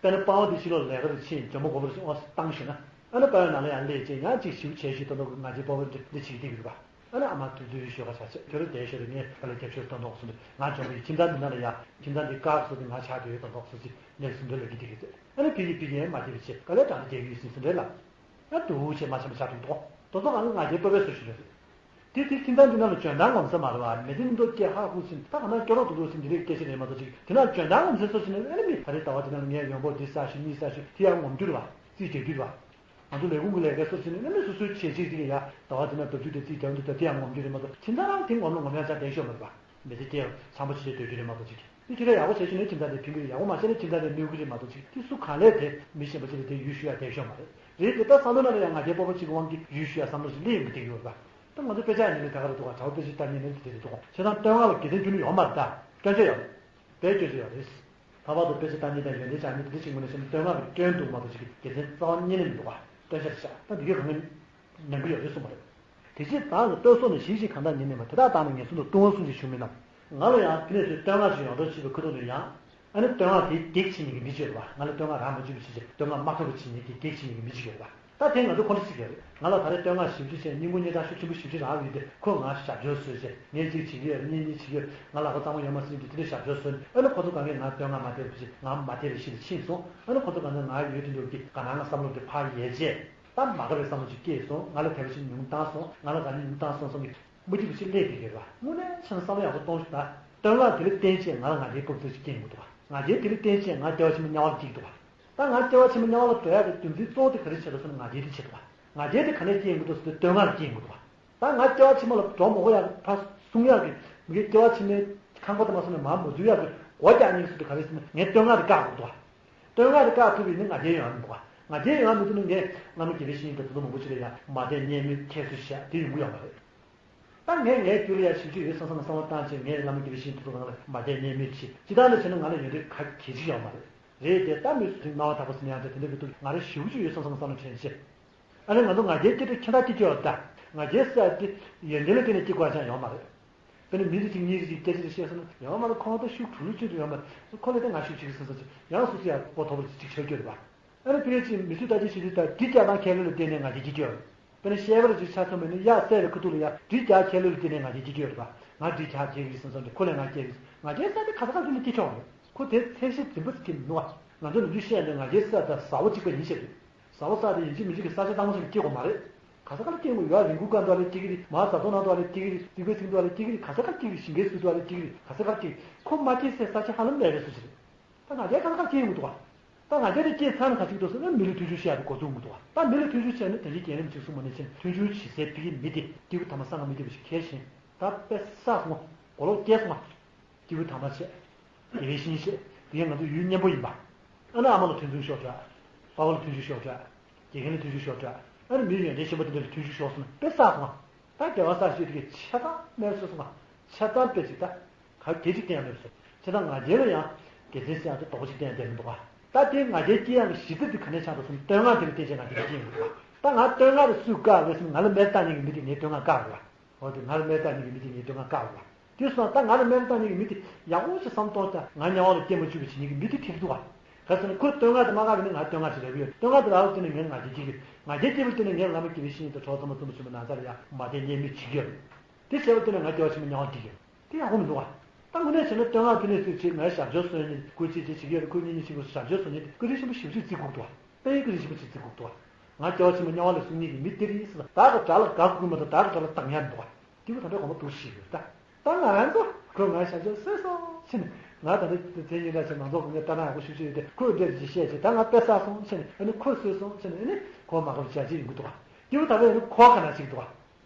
དཔེར་ན་པ་ཝང་དེ་ཕྱི་ལོགས་ལས་ཀ་རེ་ཕྱིན། ཇོ་མོ་སྒོར་མོ་ཞིག་ཨོ་བཏང་ཞེ་ན། ཨ་ནི་པ་ཝང་ནང་ལ་ཡང་སླེབས་བྱས་ཡང་ཅིག་ཞིབ་བྱས་ཞིག་ཏོག་ཏོག་ང་རྒྱལ་སྤོབས་པ་འདི་འདི་བྱེད་ཀྱི་འདུག་བ། ཨ་ནི་ཨ་མ་དུས་ཚོད་ཞོགས་ཁ་ཆགས་ཆེ་ཁྱོད་རང་བསྡད་ཤོག་རེད། ངས་ཕ་ལ་རྒྱབ་སྐྱོར་གཏོང་གཏོང་གསུངས་ཏེ། ང་ཇོ་མོ་ཡི་ཁྱིམ་ཚང་འདི་ནང་ལ་ཡ། ཁྱིམ་ཚང་འདི་དཀར་བཟོ་དེ་ང་ཆགས་བསྡད་ཡོད་གཏོང་གཏོང་གསུངས་ཏེ་ངས་ཟིན་ཐོ་ལབ་ཀྱི་འདུག་གི་ཟེར། ཨ་ནི་ཕ་གི་ཕ་གི་ཡང་མ་བསྡད་པ་བྱས་ག་ལེར་དྲང་ལ་བསྡད་ཀྱི་ཡོད་ཟིན་ཟིན་རེད་ལ། ཨ་དུ་བྱས་མ་ཆེན་པོ་ཆགས་འདུག་གཏོང་གཏོང་ང་ང་རྒྱལ་སྤོབས་པའི་བཟོ་ཞིག་རེད། དེ་དེ་ཁྱིམ་ཚང་འདི་ནང་ལ་འཇོན་ཐང་ངོམ་ས་མ་རེད་བ། མི་ཚེ་མི་འདུག་སྐྱེ་ཧ་ཧུ་ཟིན་ད་ག་ན་སྐྱོ་རོགས་དུ་དུ་ཟིན་འདི་རིགས་སྐད་ཆ་རེད་མ་གཏོགས་ཅིག་དེ་ན་འཇོན་ཐང་ངོམ་ཟིན་སོ་ཟིན་ནས་ཨ་ནི་མི་ད་རེས་ཟླ་བ་དེ་ནང་ལ་ངས་ཡོང་འབབ་འདི་བསགས་ཤིག་གཉིས་བསགས་ཤིག་དེ་ཡང་ངོམ་རྒྱུ་རེད་བ། རྩིས་རྒྱག་རྒྱུ་རེད་བ། ང་ཚོ་ལས་ཁུངས་ཀྱི་ལས་ཀའི་སོ་ཟིན་ནས་ཨ་ནི་སོ་སོའི་བྱས་རྗེས་ཅིག་ཡ་ཟླ་བ་དེ་ནང་ལྡབ་རྒྱུ་དེ་རྩིས་རྒྱག་འདི་ད་དེ་ཡང་ངོམ་རྒྱུ་རེད་མ་གཏོགས་ཁྱིམ་ཚང་རང་དེ་ངོམ་ལ་ངོམ་ཡག་ཅང་བསྡད་ཤོག་མ་རེད་བ། མི་ཚེ་སྐྱེལ་བསམ་པ་ཞིག་བྱས་སྡོད་རྒྱུ་རེད་མ་གཏོགས་ཅིག་དེ་ཁྱེད་རང་ཡག་པོ་བྱས་ཤེས་ནས་ཁྱིམ་ཚང་དེ་ཕན་གྱི་རེད། ཡག་པོ་མ་བྱས་ནས་ཁྱིམ་ཚང་དེ་གནོད་ཀྱི་རེད་མ་གཏོགས་ཅིག་དེ་སུ་གང་ལས་དེ་མི་གཞན་པ་ཅིག་ལ་དེ་ཡུལ་ཤུལ་ཡ་བསྡད་ཤོག་མ་རེད། རེད་དེ་ད་བསམ་བློ་ནང་ལ་ཡང་ང་རྒྱལ་སྤོབས་པ་ཅིག་གི་དབང་གིས་ཡུལ་ཤུལ་ཡ་བསམ་བློ་ཞིག་སླེབས་ཡོང་གི་བསྡད་ཡོད་རེད་པ། ད་ང་ཚོ་དཔེ་ཆ་ཡིན་ནའི་ད་ག་རེ་འདུག་ག་གྲྭ་བ་དཔེ་ཆ་ལྟ་མཁན་ནི་དེ་རེད་འདུག་ག་ཁྱེད་རང་བསྟོད་བསྔགས་ལ་དགེ་མཚན་རྒྱུ་ནི་ཡོད་མ་རེད། ད་སྐྱོན་ཆ་ཡོད་རེད། དཔེ་སྐྱོན་ཆ་ཡོད་རེད། ལྷག་པར་དུ་དཔེ་ཆ་ལྟ་མཁན་དང་ཡོན་ཏན་བྱ་མཁན་དེ་འདྲ་ཞིག་ངོས་ནས་བཤད་ན། བསྟོད་བསྔགས་ཀྱི་སྐྱོན་འདུག་མ་གཏོགས་ཅིག་གི་དགེ་མཚན་རྩ་བ་ཉིད་ནས་མི་འདུག་ག། སྟོན་ཆ་ཞིག་བཞག་ད་འདི་གས་གང་ག་ཉན་གྱི་ཡོད་རེད་གསུངས་པ་རེད། དེ་ཕྱིར་བདག་གིས་བསྟོད་སོགས་ནི་ཞིང་བཞིན་གང་དག་ཉིད་མིན་པ། དེ་དག་བདག་ནི་ངན་སོང་དུ་ལྟུང་ངོ་གསུངས་ཞེས་ཞུ་མི་རྣམས། ང་ལ་ཡང་དེ་ནས་ཚུར་བསྟོད་བསྔགས་ཤིག་ཡོང་གྲབས་བྱེད་པའི་ཁ་ཐུག་ནས་ཡང་། ཨ་ནི་བསྟོད་བསྔགས་དེའི་གེགས་བྱེད་མཁན་གྱི་མི་ཅིག་ཡོད་རེད་པ། ང་ལ་བསྟོད་བསྔགས་རག་མ་བཅུག་པ་བྱེད་ཅིག་བསྟོད་བསྔགས་མ་ཁེགས་པ་བྱེད་མཁན་གྱི་གེགས་བྱེད་མཁན་གྱི་མི་ཅིག་ཡོད་རེད་པ། ད་དེ་ང་ཚོ་ཁོ་ན་ཅིག་ཡོད་རེད། ང་ལ་ད་རེས་བསྟོད་བསྔགས་ཞེ་པོ་ཅིག་བྱས། སྙིང་པོ་སྙིང་གྲགས་ཤུགས་ཆེན་པོ་ཞེ་པོ་ཅིག་རག་ཡོད་དེ། ཁོས་ང་ཞབས་ཕྱི་བཟོས་བྱས། ངས་ཅིག་བྱེད་ཀྱི་ཡོད་རེད། ངས་གཉིས་བྱེད་ཀྱི་ཡོད་རེད། ང་ལག་པ་གཙང་མ་ཡོད་མ་རེད་ཟེར་གྱི་དེ་འདྲ་ཞབས་ཕྱི་བཟོས་ནས། ཨ་ནི་ཁོ་ཚོ་གང་གས་ང་བསྟོད་བསྔགས་མ་བཏུབ་པ་བྱས། ང་མ་བསྡད་པའི་གཞི་ལ་ཕྱིན་སོང་། ཨ་ནི་ཁོ་ཚོ་གང་གས་ང་ཡོད་དེ་འདྲ་གི་ག་ན་ང་བསམ་བློ་དེ་ཕར་ཡལ་བྱས། ད་མ་དགའ་བའི་བསམ་བློ་ཅིག་སྐྱེས་སོང་། ང་ལ་དད་པ་ཅིག་ཉུང་བཏང་སོང་། ང་ལ་དགའ་ཉེ་ཉུང་བཏང་སོང་བསམ་གྱི་མུ་མཐུད་པ་ཅིག་སླེབས་བསྡད་ཀྱི་རེད་པ། དངོས་གནས་བྱས་ན་བསམ་བློ་ཡག་པོ་གཏོང་ཤོག་ད། བསྟོད་བསྔགས་དེ་ལ་བརྟེན་བྱས་ང་ལ་ང་རྒྱལ་སྤུབ་ཚུལ་ཅིག་སྐྱེ་ཡོང་གི་འདུག་པ། ང་རྒྱལ་དེ་ལ་བརྟེན་བྱས་ང་བདེ་བ་ཆེན་པོ་དམྱལ་བ་ལ་སྐྱེ་གི་འདུག་པ། ད་ང་བདེ་བ་ཆེན་པོ་དམྱལ་བ་ལ་འགྲོ་ཡག་གི་རྒྱུ་མཚན་གཙོ་བོ་དེ་ག་རེ་བྱས་འདུག་ཟེར་ན། ང་རྒྱལ་དེ་བྱས་འདུག་པ། ང་རྒྱལ་དེ་ག་ནས་སྐྱེ་ཡོང་གི་འདུག་ཟེར་ན། བསྟོད་བསྔགས་ལ་སྐྱེ་ཡོང་གི་འདུག་པ། ད་ང་བདེ་བ་ཆེན་པོ་ལ་འགྲོ་མི་དགོས་ཡག་གི་ཕར་སྲུང་ཡག་གི། མི་དགེ་བདེ་བ་ཆེན་པོའི་ཁང་པ་དེ་མ་སོང་ནས་མར་མ་འཛུལ་ཡག་གི་སྒོ་རྒྱག་མཁན་ཚོ་དེ་ག་རེ་ཟེར་ན། ངས་བསྟོད་བསྔགས་དེ་བཀག་དགོས་འདུག་པ། བསྟོད་བསྔགས་དེ་བཀག་ཐུབ་པ་ཡིན་ན་ང་རྒྱལ་ཡོང་ཡག་མི་འདུག་པ། ང་རྒྱལ་ཡོང་ཡག་མི་འདུག་ན་ངས་བླ་མ་དགེ་བའི་བཤེས་གཉེན་དང་དེ་ཚོ་མང་པོ་ཅིག་ལ་ཡང་མ་བསྟེན་མཉེས་མོལ་ཁྱད་གསོད་བྱེད་ཡག་དེ་ཡོང་གི་ཡོད་མ་རེད། ད་ངས་ངའི་རྒྱུད་ལ་ཡག་ཞེ་པོ་ཅིག་ཡོད་བསམ་བསམ་ལ་བསམ་བློ་བཏང་བྱས། ངས་བླ་མ་དགེ་བའི་བཤེས་གཉེན་དེ་ཚོ་གང་ལ་མ་བསྟེན་མཉེས་མོལ་བྱེད། ཅི་ལྟར་ན་བྱས་ན་ང་ལ་ཡོན་ཏན་ག་གེ་ཅིག་ཡོད་མ་རེད། རེད་དེ། ད་མི་སུ་དེ་སྨྲ་བ་དག་པ་ཟེར་ནས་ཡང་དེ་འདྲ་གི་འདུག་ང་རང་ཞེ་པོ་ཅིག་ཡོད་བསམ་བསམ་བསམ་བློ་དྲན་བྱས། ཨ་ནི་ང་ཚོ་ང་རྒྱལ་སྐྱེ་དུས་ཁྱད་མཚར་སྐྱེ་རྒྱུ་ཡོད་ད། ང་རྒྱལ་ཟེར་ཡག་དེ་ཡོན་ཏན་ལ་བརྟེན་ནས་སྐྱེ་དགོས་ཡག་ཅང་ཡོད་མ་རེད། དཔེར་ན་མི་རེ་གཅིག་གཉིས་རེ་གཅིག་སྐད་ཆ་རེ་བཤད་སོང་ན། ཡང་མ་ལ་ཁོང་ད་ཤུགས་དྲུག་ལོ་བཅུ་དུ་ཡོད་མ་རེད། ཁོ་ལས་ད་ང་ཤུགས་ཆེ་གི་ཟེར་ཟེར་བྱས། ཡང་སོ་སོ་ཡག་པོ་ཐོབ་པ་ཅིག་ཆགས་ཀྱི་ཡོད་རེད་པ། ཨ་ནི་དཔེར་ན་ཅིག་མི་ཚོས་ལྟ་ཅི་ཤེས་ཀྱི་ད། གྲི་རྒྱག་སྟངས་ཁྱད་ལོས་ལ་བརྟེན་ནས་ང་རྒྱལ་སྐྱེ་གི་ཡོད་རེད། དཔེར་ན་བཤད་པ་རེ་ཅིག་ཆ་མཚོན་པ་ཡིན་ན། གཡག་བསད་པའི་ཁ་ཐུག་ལ་ཡང་གྲི་རྒྱག་ཁྱད་ལོས་ལ་བརྟེན་ནས་ང་རྒྱལ་སྐྱེ་གི་ཡོད་རེད་པ། ང་གྲི་རྒྱག་ཁྱད་ཀྱི་ཟེར་ཟེར་ཏེ་ཁོ་ལས་ང་སྐྱེ་གི། ང་རྒྱལ་ཟེར་དེ་ག་ས་ག་ལ་བརྟེན་ནས་སྐྱེ་ཆོག་རེད། ཁོ་དེ་ཚད་གཞི་འཛིན་པ་ཟེར་གྱི་མི་འདུག་པ། ང་ཚོ་ནམ་རྒྱུན་བཤད་ཡག་དེ་ང་རྒྱལ་ཟེར་ཡག་དེ་ཟ་བོ་གཅིག་པ་ཡིན་བཤད་དེ། ཟ་བོ་ཟེར་དེ་ཡིན་གཅིག་མིན་གཅིག་གི་ས་ཆ་གཙང་མ་ཞིག་ལ་སྐྱེ་དགོས་མ་རེད། ག་ས་ག་ལ་སྐྱེ་དགོས་ཡོད། རི་མགོ་ཀ་འདྲ་བ་ལ་སྐྱེ་གི་རེད། མར་བཟའ་ཚང་ནང་དུ་བ་ལ་སྐྱེ་གི་རེད། རྩིག་པའི་ཚིག་འདྲ་བ་ལ་སྐྱེ་གི་རེད། ག་ས་ག་ལ་སྐྱེ་གི་རེད། ཞིང་ཁའི་ཟུར་དུ་བ་ལ་སྐྱེ་གི་རེད། ག་ས་ག་ལ་སྐྱེ་གི་རེད། ཁོ་མ་སྐྱེ་སའི་ས་ཆ་ཧ་ལམ་མེད་པའི་བཟོ་ཞིག་རེད། ད་ང་རྒྱལ་ག་ས་ག་ལ་སྐྱེ་ཡོང་གི་འདུག་པ། ད་ང་རྒྱལ་དེ་སྐྱེས་ཚར་ན་ག་ཅིག་འདུག་ཟེར་ན། མི་ལ་མཐུན་སྦྱོར་བྱེད་ཡག་དེ་འགོ་བཙུགས་ཡོང་གི་འདུག་པ། ད་མི་ལ་མཐུན་སྦྱོར་བྱས་ན། དེ་རིང་རྒན་རིམ་གཅིག་གསུངས་པ་ནང་བཞིན། མཐུན་སྦྱོར་བྱེད་སའི་ཕ་གི་མི་དེ་སྐྱེས་བུ་དམ་པ་སངས་རྒྱས་མི་འདྲ་བ་ཞིག་ཁས་བཞེས། ད་དཔེ་བསགས་སོང་ང་། གོ་ལོག་སྐྱེས་སོང་ང་། སྐྱེས་བུ་དམ་པ་བྱས། དགེ་བའི་བཤེས་གཉེན་བྱས། དེ་གས་ང་ཚོ་ཡུལ་གཉན་པོ་ཡིན་པ། ཨ་ནི་ཨ་མ་ལ་ཐུན་མཚམས་ཤོར་འགྲོ། པ་ཕ་ལ་ཐུན་མཚམས་ཤོར་འགྲོ། དགེ་རྒན་ལ་ཐུན་མཚམས་ཤོར་འགྲོ། ཨ་ནི་མི་ཡོན་ཏན་ཆེན་པོ་དེ་འདྲ་ལ་ཐུན་མཚམས་ཤོར་སོང་ན། དཔེ་བསགས་སོང་ང་། ད་དགེ་བ་བསགས་ཤེས་དེ་གས་ཆེ་ཐག་མེད་སོང་ང་། ཆེ་ཐག་དཔེ་ཅིག་ད་ག་གེ་ཅིག་གཏན་ཡང་མེད་སོང་། ཆེ་ཐག་ང་རྒྱལ་ལ་ཡང་དགེ་མཚན་ཟེར་ཡག་དེ་རྡོག་པོ་ཅིག་གཏན་ཡང་གཏན་མི་འདུག་ག། ད་དེ་ང་རྒྱལ་སྐྱེ་ཡག་གི་གཞི་རྩ་དེ་ག་ནས་ཆགས་འདུག་ཟེར་ན། བསྟོད་བསྔགས་དེ་ལ་བརྟེན་བྱས་ང་རྒྱལ་སྐྱེ་ཡོང་གི་འདུག་ག། ད་ང་བསྟོད་བསྔགས་དེ་སུས་བཀག་རེད་ཟེར་ན། ང་ལ་མེ་སྟག་གཉིས་ཀྱི་མི་དེ་ངས་བསྟོད་བསྔགས་བཀག་རེད་པ། འོ་དེ་ང་ལ་མེ་སྟག་གཉིས་ཀྱི་མི་དེ་ངས་བསྟོད་བསྔགས་བཀག་རེད་པ། དེ་སོང་ཙང་ད་ང་ལ་མེ་སྟག་གཉིས་ཀྱི་མི་དེ་ཡག་པོ་ཞིག་བསམ་གཏོང་ཙང་། ང་དམྱལ་བ་ལ་སྐྱེ་མ་བཅུག་པ་བྱེད་མཁན་གྱི་མི་དེ་ཁྲིད་ཀྱི་འདུག་པ། ག་ཟེར་ན་ཁོས་བསྟོད་བསྔགས་དེ་མ་བཀག་པ་ཡིན་ན་ང་བསྟོད་བསྔགས་བྱེད་རན་པོ་ཡོད། བསྟོད་བསྔགས་དེ་རག་ལུགས་བྱས་ན་ངས་ང་རྒྱལ་སྐྱེ་གི་རེད། ང་རྒྱལ་སྐྱེས་པ་དེ་ནས་ངས་བླ་མ་དགེ་བའི་བཤེས་གཉེན་དང་གྲོགས་ཚང་མ་བཙུན་མ་ཆེན་པོ་ནང་ཚང་ལ་ཡང་མ་བསྟེན་མཉེས་མོལ་བྱེད་ཀྱི་ཡོད་རེད། དེ་བྱས་པ་དེ་ནས་ང་བདེ་བ་ཆེན་པོ་དམྱལ་བ་སྐྱེ་གི་ཡོད། དེ་ཡག་པོ་མི་འདུག་པ། ད་དངོས་གནས་བྱས་ན་བསྟོད་བསྔགས་དེ་ནས་ཚུར་བྱས། ངས་ཞབས་ཕྱི་བཟོས་ནས་སྐུ་མཁྱེན་ཅིག་བྱེད་ཀྱི་ཡོད་རེད། སྐུ་མཁྱེན་གཉིས་ཀྱིས་ཞབས་ཕྱི་བཟོས་ནས་བཀའ་དྲིན་ཆེན་པོ་ཞེ་པོ་ཅིག་བརྩི་དགོས་འདུག་པ། དཔེ་བཀའ་དྲིན་ཆེན་པོ་ཅིག་བརྩི་དགོས་འདུག་པ། ང་བདེ་བ་ཆེན་པོ་དམྱལ་བ་ལ་སོང་མཁན་གྱི་མི་དེ་རེད་ཟེར། བདག་གི་དགྲ་ལ་དགའ་དགོས་མ་གཏོགས་བདག་གི་དགྲ་ལ་སྡང་ཡག་མི་འདུག་པ། དེ་བོ་ད་ལྟ་གོང་མ་འདུག་ཞིག་ཡོད་ད། ད་ང་རང་ཚོ་ཁོས་ང་ཞབས་ཕྱི་བཟོས་སོང་ཟེར་ནས། ང་ད་ལྟ་དེ་ཉིན་ར་ཆེ་མང་ཚོགས་ཀྱིས་ངས་ལྟ་སྟངས་ཡག་པོ་ཞེ་པོ་ཅིག་ཡོད་དེ། ཁོས་འདི་འདྲ་ཅིག་བཤད་བྱས། ད་ང་དཔེ་བསགས་སོང་ཟེར་ནས། ཨ་ནི་ཁོས་བཟོས་སོང་ཟེར་ནས། ཨ་ནི་ཁོ་མ་དགའ་བ་བྱས་བྱས་ཡོང་གི་འདུག་པ། དེ་བོ་ད་ལྟ་ཡིན་ན་ཁོ་ག་ན་ཞིག་འདུག་པ།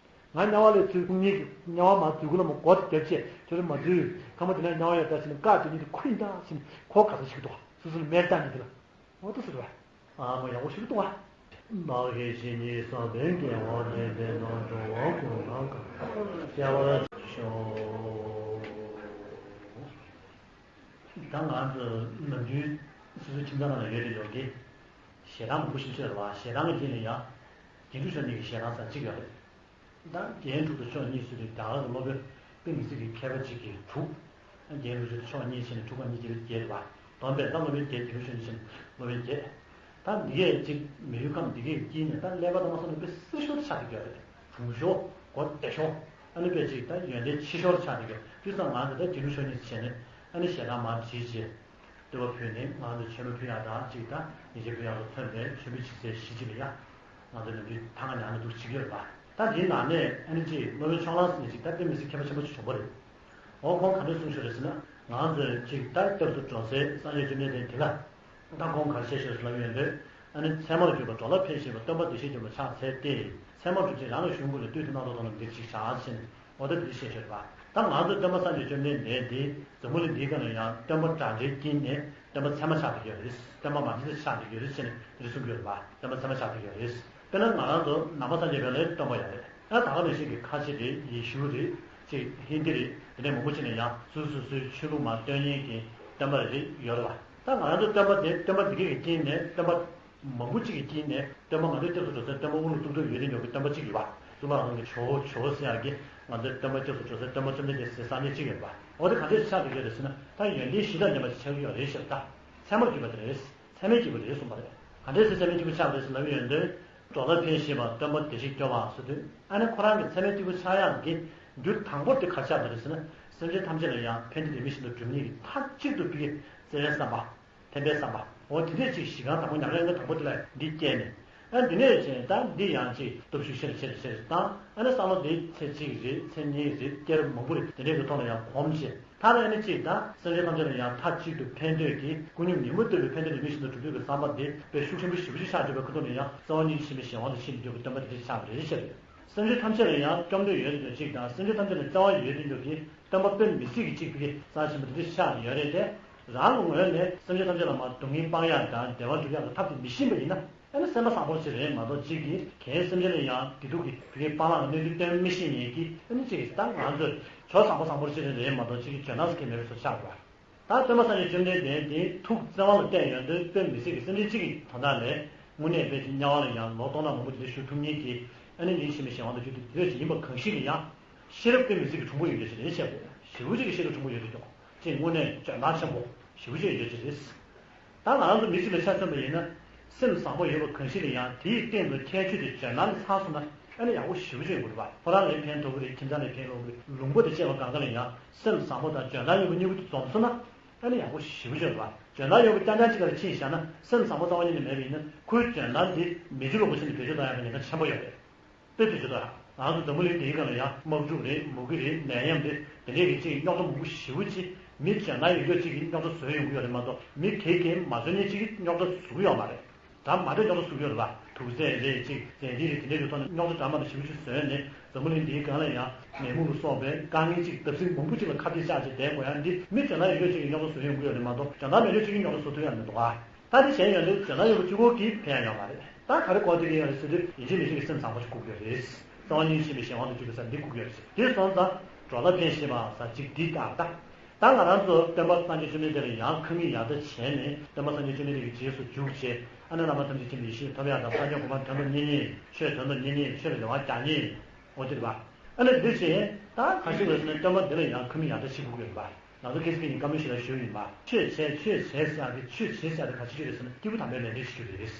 ང་དམྱལ་བ་ལ་ཚུར་སྐུ་ངེད་ཀྱི་དམྱལ་བ་མར་འཛུལ་གི་ལ་མོ་སྒོ་དེ་བརྒྱབ་བྱས། ཁྱོད་རང་མ་འཛུལ། ཁ་མོ་དེ་ན་དམྱལ་བ་ཡོད་ད་ཟེར་ནས། བཀག་དེ་ཉིད་དུ་ཁོ་ཡིན་ད་ཟེར་ནས། ཁོ་ག་ས་ཞིག་འདུག་པ། སོ་སོ་ལ་མེ་སྟག་གཉིས་དེ་ལ། འོ་ད་སུ་རེད་པ། ཨ་མ་ཡག་པོ་ཞིག་འདུག་པ། མ་གི་ཞི་གཉིས་ས་བོན་སྐྱེ་བ་ལེན་པས་ན། འགྲོ་བ་ཀུན་ལ་གང་སྐྱེ་བར་ཤོག། ད་ང་ཚོ་ནམ་རྒྱུན་སོ་སོའི་ཁྱིམ་ཚང་ནང་ལ་ཡོད་དེ་ཡོད་ཀི། ཞེ་སྡང་མང་པོ་ཞིག་ཡོད་རེད་པ། ཞེ་སྡང་གི་རྐྱེན་ལ་ཡང་རྒྱན་དྲུག་མཆོག་གཉིས་ཀྱི་ཞེ་སྡང་ཟེར་གཅིག་ཡོད་རེད། ད་རྒྱན་དྲུག་དང་མཆོག་གཉིས་ཟེར་དུས། རྒྱ་གར་གྱི་སློབ་དཔོན་དཔེ་མི་སྲིད་ཀྱི་མཁས་པ་གཅིག་གིས་དྲུག་རྒྱན་དྲུག་མཆོག་གཉིས་བྱས་ནས་དྲུག་ག་གཉིས་བརྒྱད་དང་བརྒྱད་རེད་པ། སྟོན་པས་ད་སློབ་དཔོན་བརྒྱད། རྒྱན་དྲུག་མཆོག་གཉིས་བྱས་ནས་སློབ་དཔོན་བརྒྱད། ད་འདི་གས་གཅིག་མི་ཡུལ་ཁམས་འདི་གས་དཀྱིལ་ནས་ད་ཀླད་པ་དང་མ་སོང་ན་དཔེ་སེར་ཤོར་ཆགས་བསྡད་ཡོད་རེད། གྲུང་ཤོར། མགོ་བདེ་ཤོར། ཨ་ནི་དཔེ་གཅིག་ད་ཡོན་ཏན་ཕྱི་ཤོར་ཆགས་བསྡད་ཡོད། དུས་སང་ང་ཚོ་ད་རྒྱན་དྲུག་མཆོག་གཉིས་བྱས་ནས། ཨ་ནི་ཞེ་སྡང་མར་བྲིས་བྱས། བསྟོད་པ་ཕུལ་ནས། ང་ཚོ་མཆོད་མེ་ཕུལ་ཡག་དང་གཅིག་དང་། ཉིན་བྱེད་ཕུལ་ཡག་ལ་མཚོན་པའི་མཆོད་མེ་ཕྱི་གསལ་བཞི་ཅིག་ལ་ཡ། ང་ཚོ་ནམ་རྒྱུན་ཐང་ང་ཉག་ན་འདུག་བྱེད་ཀྱི་ཡོད་རེད་པ། ད་འདིའི་ནང་ནས་ཨ་ནི་གཅིག་སློབ་དཔོན་ཕྱོགས་གླང་ཟེར་མཁན་ཅིག་ད་དཔེ་མི་སྲིད་མཁས་པ་ཆེན་པོ་ཅིག་བྱུང་བ་རེད། འོ་ཁོང་ག་འདྲ་གསུངས་བཞག་རེད་ཟེར་ན། ང་ཚོས་གཅིག་ད་སྐྱབས་སུ་འགྲོ་སའི་སངས་རྒྱས་བཅོམ་ལྡན་འདས་དེ་ལ། ད་ཁོང་ག་རེ་བཤད་བཞག་ཟེར་ལབ་ཡོང་དུས། ཨ་ནི་ཚད་མར་གྱུར་པ་འགྲོ་ལ་ཕན་ཞེས་པ། སྟོན་པ་བདེ་གཤེགས་མགོན་པོ་ཕྱག་འཚལ་ཏེ། ཚད་མར་གྱུར་ཅིང་རང་གི་གཞུང་ཀུན་ལས། བཏུས་ཏེ་རྣམ་རྟོག་དང་ལམ་འདིར་གཅིག་བྱ་ཞེས་ནས། འོ་ད་འདི་བཤད་བཞག་རེད་པ། ད་ང་ཚོ་སྟོན་པ་སངས་རྒྱས་བཅོམ་ལྡན་འདས་འདི་འཛམ་བུ་གླིང་འདིའི་སྒང་ལ་ཡང་སྟོན་པ་གྲངས་ཀྱིས་དཀྲིས་ནས་སྟོན་པ་ཚད་མར་ཆགས་བསྡད་ཡོད་རེད། སྟོན་པ་མ་བྱུང་ཚེ་ཆགས་བསྡད་ཡོད་རེད་ཟེར་ནས་འདི་གསུང་གི་ཡོད་རེད་པ། སྟོན་པ་ཚད་མར་ཆགས་བསྡད་ཡོད་རེད། དཔེར་ན་ང་རང་ཚོ་ནང་པ་སངས་རྒྱས་པའི་ལ་སྟོན་པ་ཡོད་རེད། ད་ད་ག་ནང་བཞིན་གྱི་ཁ་ཆེ་རེད། ཡེ་ཤུ་རེད། ཅིག་ཧིན་དི་རེད། དེ་འདྲ་མང་པོ་ཅིག་ནས་ཡང་སོ་སོ་སོའི་ཆོས་ལུགས་མར་སྟོན་མཁན་གྱི་སྟོན་པ་རེ་ཡོད་རེད་པ། ད་ང་རང་ཚོ་སྟོན་པ་དེ་སྟོན་པ་འདི་གའི་དཀྱིལ་ནས་སྟོན་པ་མང་པོ་གཅིག་གི་དཀྱིལ་ནས་སྟོན་པ་ང་ཚོའི་སྐྱབས་སུ་འགྲོ་སའི་སྟོན་པ་དབུ་ལ་གཏུགས་འདོད་ཡོད་དེ་ཉོ་གི་སྟོན་པ་གཅིག་ཡོད་པ། གཙུག་ལག་ཁང་གི་ཇོ་བོ་ཇོ་བོ་ཟེར་ཡག་གི་ང་ཚོའི་སྟོན་པ་སྐྱབས་སུ་འགྲོ་སའི་སྟོན་པ་བཅོམ་ལྡན་འདས་ཟེར་ས་གནས་གཅིག་ཡོད་པ། འོ་དེ་ག་འདྲས་ཆགས་ཀྱི་ཡོད་རེད་ཟེར་ན། ད་ཡོན་ཏན་བཞི་དང་ལྡན་པ་ཞིག་ཆགས་ཀྱི་ཡོད་རེད་ཟེར། ད་ཚད་མར་གྱུར་པ་དེ་རེད། ཚད་མས་གྱུར་པ་རེད་གསུངས་པ་རེད། ག་འདྲས་སེ་ཚད་མས་གྱུར་པ་ཆགས་པ་རེད་ཟེར་ལབ་ཡོང་དུས། གྲོགས་ལ་ཕན་བཞེད་པ་སྟོན་པ་བདེ་གཤེགས་སྐྱོབ་པ་ཟེར་དུས། ཨ་ནི་ཁོ་རང་གི་ཚད་མས་གྱུར་པ་ཆགས་ཡག་གི་རྒྱུ་དང་པོ་དེ་ག་རེ་ཆགས་པ་རེད་ཟེར་ན། སེམས་ཅན་ཐམས་ཅད་ལ་ཡང་ཕན་བདེ་ལྡན་པའི་ཞིང་དུ་སྒྲུབ་ནི་གི་མཐའ་གཅིག་ཏུ་ཕ་གིའི་བརྩེ་བའི་བསམ་པ། ཕན་པའི་བསམ་པ། འོ་དེ་འདྲས་ཅིག་གཞི་རྐང་དང་པོ་ཉག་ག་ཡང་དང་པོ་དེ་ལ་འདི་སྐྱེས་ནས། ཨ་འདི་ནས་བྱས་ད་འདི་ཡང་ཅིག་སྟོབས་ཤུགས་ཆེ་རུ་ཆེ་རུ་ཆེ་རུ་བཏང་། ཨ་ནི་བསམ་བློ་འདི་ཚེ་གཅིག་རེད། ཚེ་གཉིས་རེད། སྐྱེས་རབས་མང་པོ་རེད། དེ་འདྲས་ཀྱི་ཐོག་ལ་ཡང་གོམས་བྱས། མཐར་ཨ་ནི་གཅིག་དང་སེམས་ཅན་ཐམས་ཅད་ལ་ཡང་མཐའ་གཅིག་ཏུ་ཕན་འདོད་ཀྱི་ཀུན་སྙོམས་ཉོན་མོངས་ལྟ་བུའི་ཕན་བདེ་ལྡན་པའི་ཞིང་དུ་སྒྲུབ་འདོད་ཀྱི་བསམ་པ་འདི་དཔེ་ཤུགས་ཆེན་པོ་ཞེ་པོ་ཅིག་ཆགས་བསྡད་པའི་ཁ་ཐུག་ནས་ཡང་རྩ་བ་ཉིད་ཀྱི་ཞི་བའི་གཞན་དབང་དུ་སྤྱད་འདོད་ཀྱི་སྟོན་པ་དེ་འདྲ་ཆགས་པ་རེད་ཟེར། སེམས་ཅན་ཐམས་ཅད་ལ་ཡང་སྐྱོབ་འདོད་ཡོད་དེ་འདྲ་གཅིག་དང་སེམས་ཅན་ཐམས་ཅད་ལ་བརྩེ་བ་ཡོད་དེ་འདྲ་གི་སྟོན་པ་དཔེ་མི་སྲིད་ཀྱི་གཅིག་པུ་གི་རྩ་ཆེན་པོ་དེ་འདྲ་ཆགས་ཡོད་རེད་དེ། རང་གི་ངོས་ནས་སེམས་ཅན་ཐམས་ཅད་ལ་མ་སྡུག་བསྔལ་སྤང་ཡག་དང་བདེ་བ་སྒྲུབ་ཡག་གི་ཐབས་དེ་མི་ཤེས་པ་ཡིན་ན། ཨ་ནི་སེམས་པ་བཟང་པོ་ཞིག་རེད་མ་གཏོགས་གཅིག་གིས་གཞན་སེམས་ཅན་ལ་ཡང་བདེ་སྡུག་གི་བི་གའི་སྤང་བླང་གནས་ཚུལ་སྟོན་མི་ཤེས་མཁན་གྱི་ཨ་ནི་གཅིག་གིས་ད་ང་ཚོས་ཇོ་བཟང་པོ་བཟང་པོ་ཞིག་རེད་མ་གཏོགས་གཅིག་གིས་ཇོ་ནག་ཟེར་མཁན་མེད་པའི་བཟོ་ཆགས་པ། ད་སྟོན་པ་སངས་རྒྱས་བཅོམ་ལྡན་འདས་དེ་ཐུགས་བརྩེ་བ་ལ་བརྟེན་ཡོང་དུས་དཔེ་མི་སྲིད་ཀྱི་སེམས་ཅན་གཅིག་གི་དོན་དག་ལས་དངོས་གནས་དཔེ་ཅིག་དམྱལ་བ་ལ་ཡང་ལོ་སྟོང་ཕྲག་མང་པོ་དེ་འདྲ་བཞུགས་ཐུབ་མཁན་གྱི་ཨ་ནི་ཉིད་ཞི་བའི་གཞན་དབང་དུ་གྱུར་ཏེ་དེ་འདྲ་ཞིག་ཡིན་པ་གང་ཞིག་ལ་ཡང་ཤེས་རབ་དཔེ་མི་སྲིད་ཀྱི་གྲུང་པོ་ཡོད་རྒྱུ་ཞིག་རེད་བཤད་དགོས། ཞེ་པོ་ཅིག་གི་ཤེས་རབ་གྲུང་པོ་ཡོད་རྒྱུ་འདུག་ཅེས་དངོས་གནས་ཇོ་ནག་ཆེན་པོ་ཞེ་པོ་ཅིག་ཡོད་རྒྱུ་ཞིག་རེད། ད་ང་རང་ཚོ་མི་གཅིག་ལ་ཆ་མཚོན་པ་ཡིན་ན། སེམས་བཟང་པོ་ཡོད་པ་གང་ཞིག་ལ་ཡང་དེའི་སྟེང་དུ་ཁྱད་ཆོས་དེ་འཇོན་ལམ་ཚང་སོང་ན་ཨ་ནི་ཡག་པོ་ཞེ་པོ་ཅིག་ཡོང་གི་རེད་པ། ཁོ་རང་ལ་ཕན་ཐོགས་ཀྱི་རེད། ཁྱིམ་ཚང་ལ་ཕན་ཐོགས་ཀྱི་རེད། ལུང་པ་དང་བཅས་པ་གང་ག་ལ་ཡང་སེམས་བཟང་པོ་དང་འཇོན་ཐང་ཡོད་པ་གཉིས་པོ་དེ་འཛོམས་སོང་ན་ཨ་ནི་ཡག་པོ་ཞེ་པོ་ཅིག་ཡོང་གི་རེད་པ། འཇོན་ཐང་ཡོད་པ་རྐྱང་རྐྱང་གཅིག་ལ་ཕྱིན་བཞག་ན་སེམས་བཟང་པོ་རྩ་བ་ཉིད་ནས་མེད་པ་ཡིན་ན་ཁོའི་འཇོན་ཐང་དེ་མེ་ཆུ་ལོག་པ་བཞིན་དུ་བེད་སྤྱོད་གཏོང་ཡག་གི་ཉེན་ཁ་ཆེན་པོ་ཡོད་རེད། དཔེ་དེ་ཚོ་ད་ང་ཚོ་འཛམ་བུ་གླིང་འདིའི་སྒང་ལ་ཡང་དམག་འཁྲུག་རེད། མུ་གེ་རེད། ནད་ཡམས་རེད། དེ་འདྲའི་རིགས་ཅིག་རྙོག་དྲ་མང་པོ་ཞེ་པོ་ཅིག་མི་འཇོན་ཐང་ཡོད་མཁན་ཅིག་གིས་རྙོག་དྲ་བཟོས་ཡོང་གི་ཡོད་རེད་མ་གཏོགས་མི་དེ་གིས་མ་འཇོན་མཁན་ཅིག་གིས་རྙོག་དྲ་བཟོ་གི་ཡོད་མ་རེད། ད་མ་འདྲ་རྙོག་དྲ་བཟོ་གི་ཡོད་རེད་པ། དུག་རྫས་རེད་ཅིག་རྫས་མདེལ་རེད། དེ་འདྲའི་རིགས་ཐོག་ནས་རྙོག་དྲ་འདྲ་མི་འདྲ་ཞེ་པོ་ཅིག་བཟོས་ནས་འཛམ་བུ་གླིང་འདིའི་སྒང་ལ་ཡང་ནད་མུག་ལ་སོགས་པའི་དཀའ་ངལ་ཅིག་བརྡབ་གསིག་མང་པོ་ཅིག་ལ་ཁ་གཏད་བཅག་བྱས་བསྡད་དགོས་ཡག་འདི་མི་འཇོན་ཐང་ཡོད་མཁན་ཅིག་གིས་རྙོག་དྲ་བཟོ་ཡོང་གི་ཡོད་རེད་མ་གཏོགས་འཇོན་ཐང་མེད་མཁན་ཅིག་གིས་རྙོག་དྲ་བཟོ་ཐུབ་ཡག་མི་འདུག་ག་ད་དེ་གཞན་ཡོད་དུས་འཇོན་ཐང་ཡོད་པ་གཅིག་པོ་གིས་ཕན་ཡག་ཡོད་མ་རེད། ད་ག་རེ་གོ་ཐུབ་ཀྱི་ཡོད་རེད་ཟེར་དུས་ཡིན་གཅིག་མིན་གཅིག་གི་སེམས་བཟང་པོ་ཞིག་དགོས་ཀྱི་ཡོད་རེད། རྩ་བ་ཉིད་ཀྱི་ཞི་བའི་གཞན་དབང་དུ་གྱུར་པའི་ས་འདི་དགོས་ཀྱི་ཡོད་རེད། དེ་སོང་ཙང་གྲོགས་ལ་ཕན་བཞེད་པ་ས་གཅིག་འདི་ལྟར་ད། ད་ང་རང་ཚོ་སྟོན་པ་སངས་རྒྱས་བཅོམ་ལྡན་འདས་ལ་ཡང་ཁ་མིག་ཡར་ལྟ་བྱས་ནས་སྟོན་པ་སངས་རྒྱས་བཅོམ་ལྡན་འདས་ཀྱི་རྗེས་སུ་འཇུག་བྱས། ཨ་ནི་བླ་མ་ཐམས་ཅད་མཁྱེན་པའི་ཡེ་ཤེས་ཐོབ་ཡག་དང་། སངས་རྒྱས་གོ་འཕང་དོན་དུ་གཉེར་ནས་ཆོས་དོན་དུ་གཉེར་ནས་ཆོས་ལ་རེ་བ་རྒྱག་ནས། འོ་དེ་རེད་པ། ཨ་ནི་འདི་བྱས་ད་ག་ཞིག་རེད་ཟེར་ན་སྟོན་པ་འདི་ལ་ཡང་ཁ་མིག་ཡར་ལྟ་བྱེད་དགོས་ཀྱི་ཡོད་རེད་པ། ང་ཚོ་སྐད་ཆ་གི་ཡིན་བཀའ་མོལ་ཞིག་ལ་ཞུ་ཡིན་པ། ཆོས་བྱས་ཆོས་བྱས་ཟེར་ཡག་གི་ཆོས་བྱེད་ཟེར་ཡག་དེ་ག་ཅི་ཞིག་རེད་ཟེར་ན་སྐྱེས་བུ་དམ་པའི་ལས་འབྲས་ཞིག་རེད།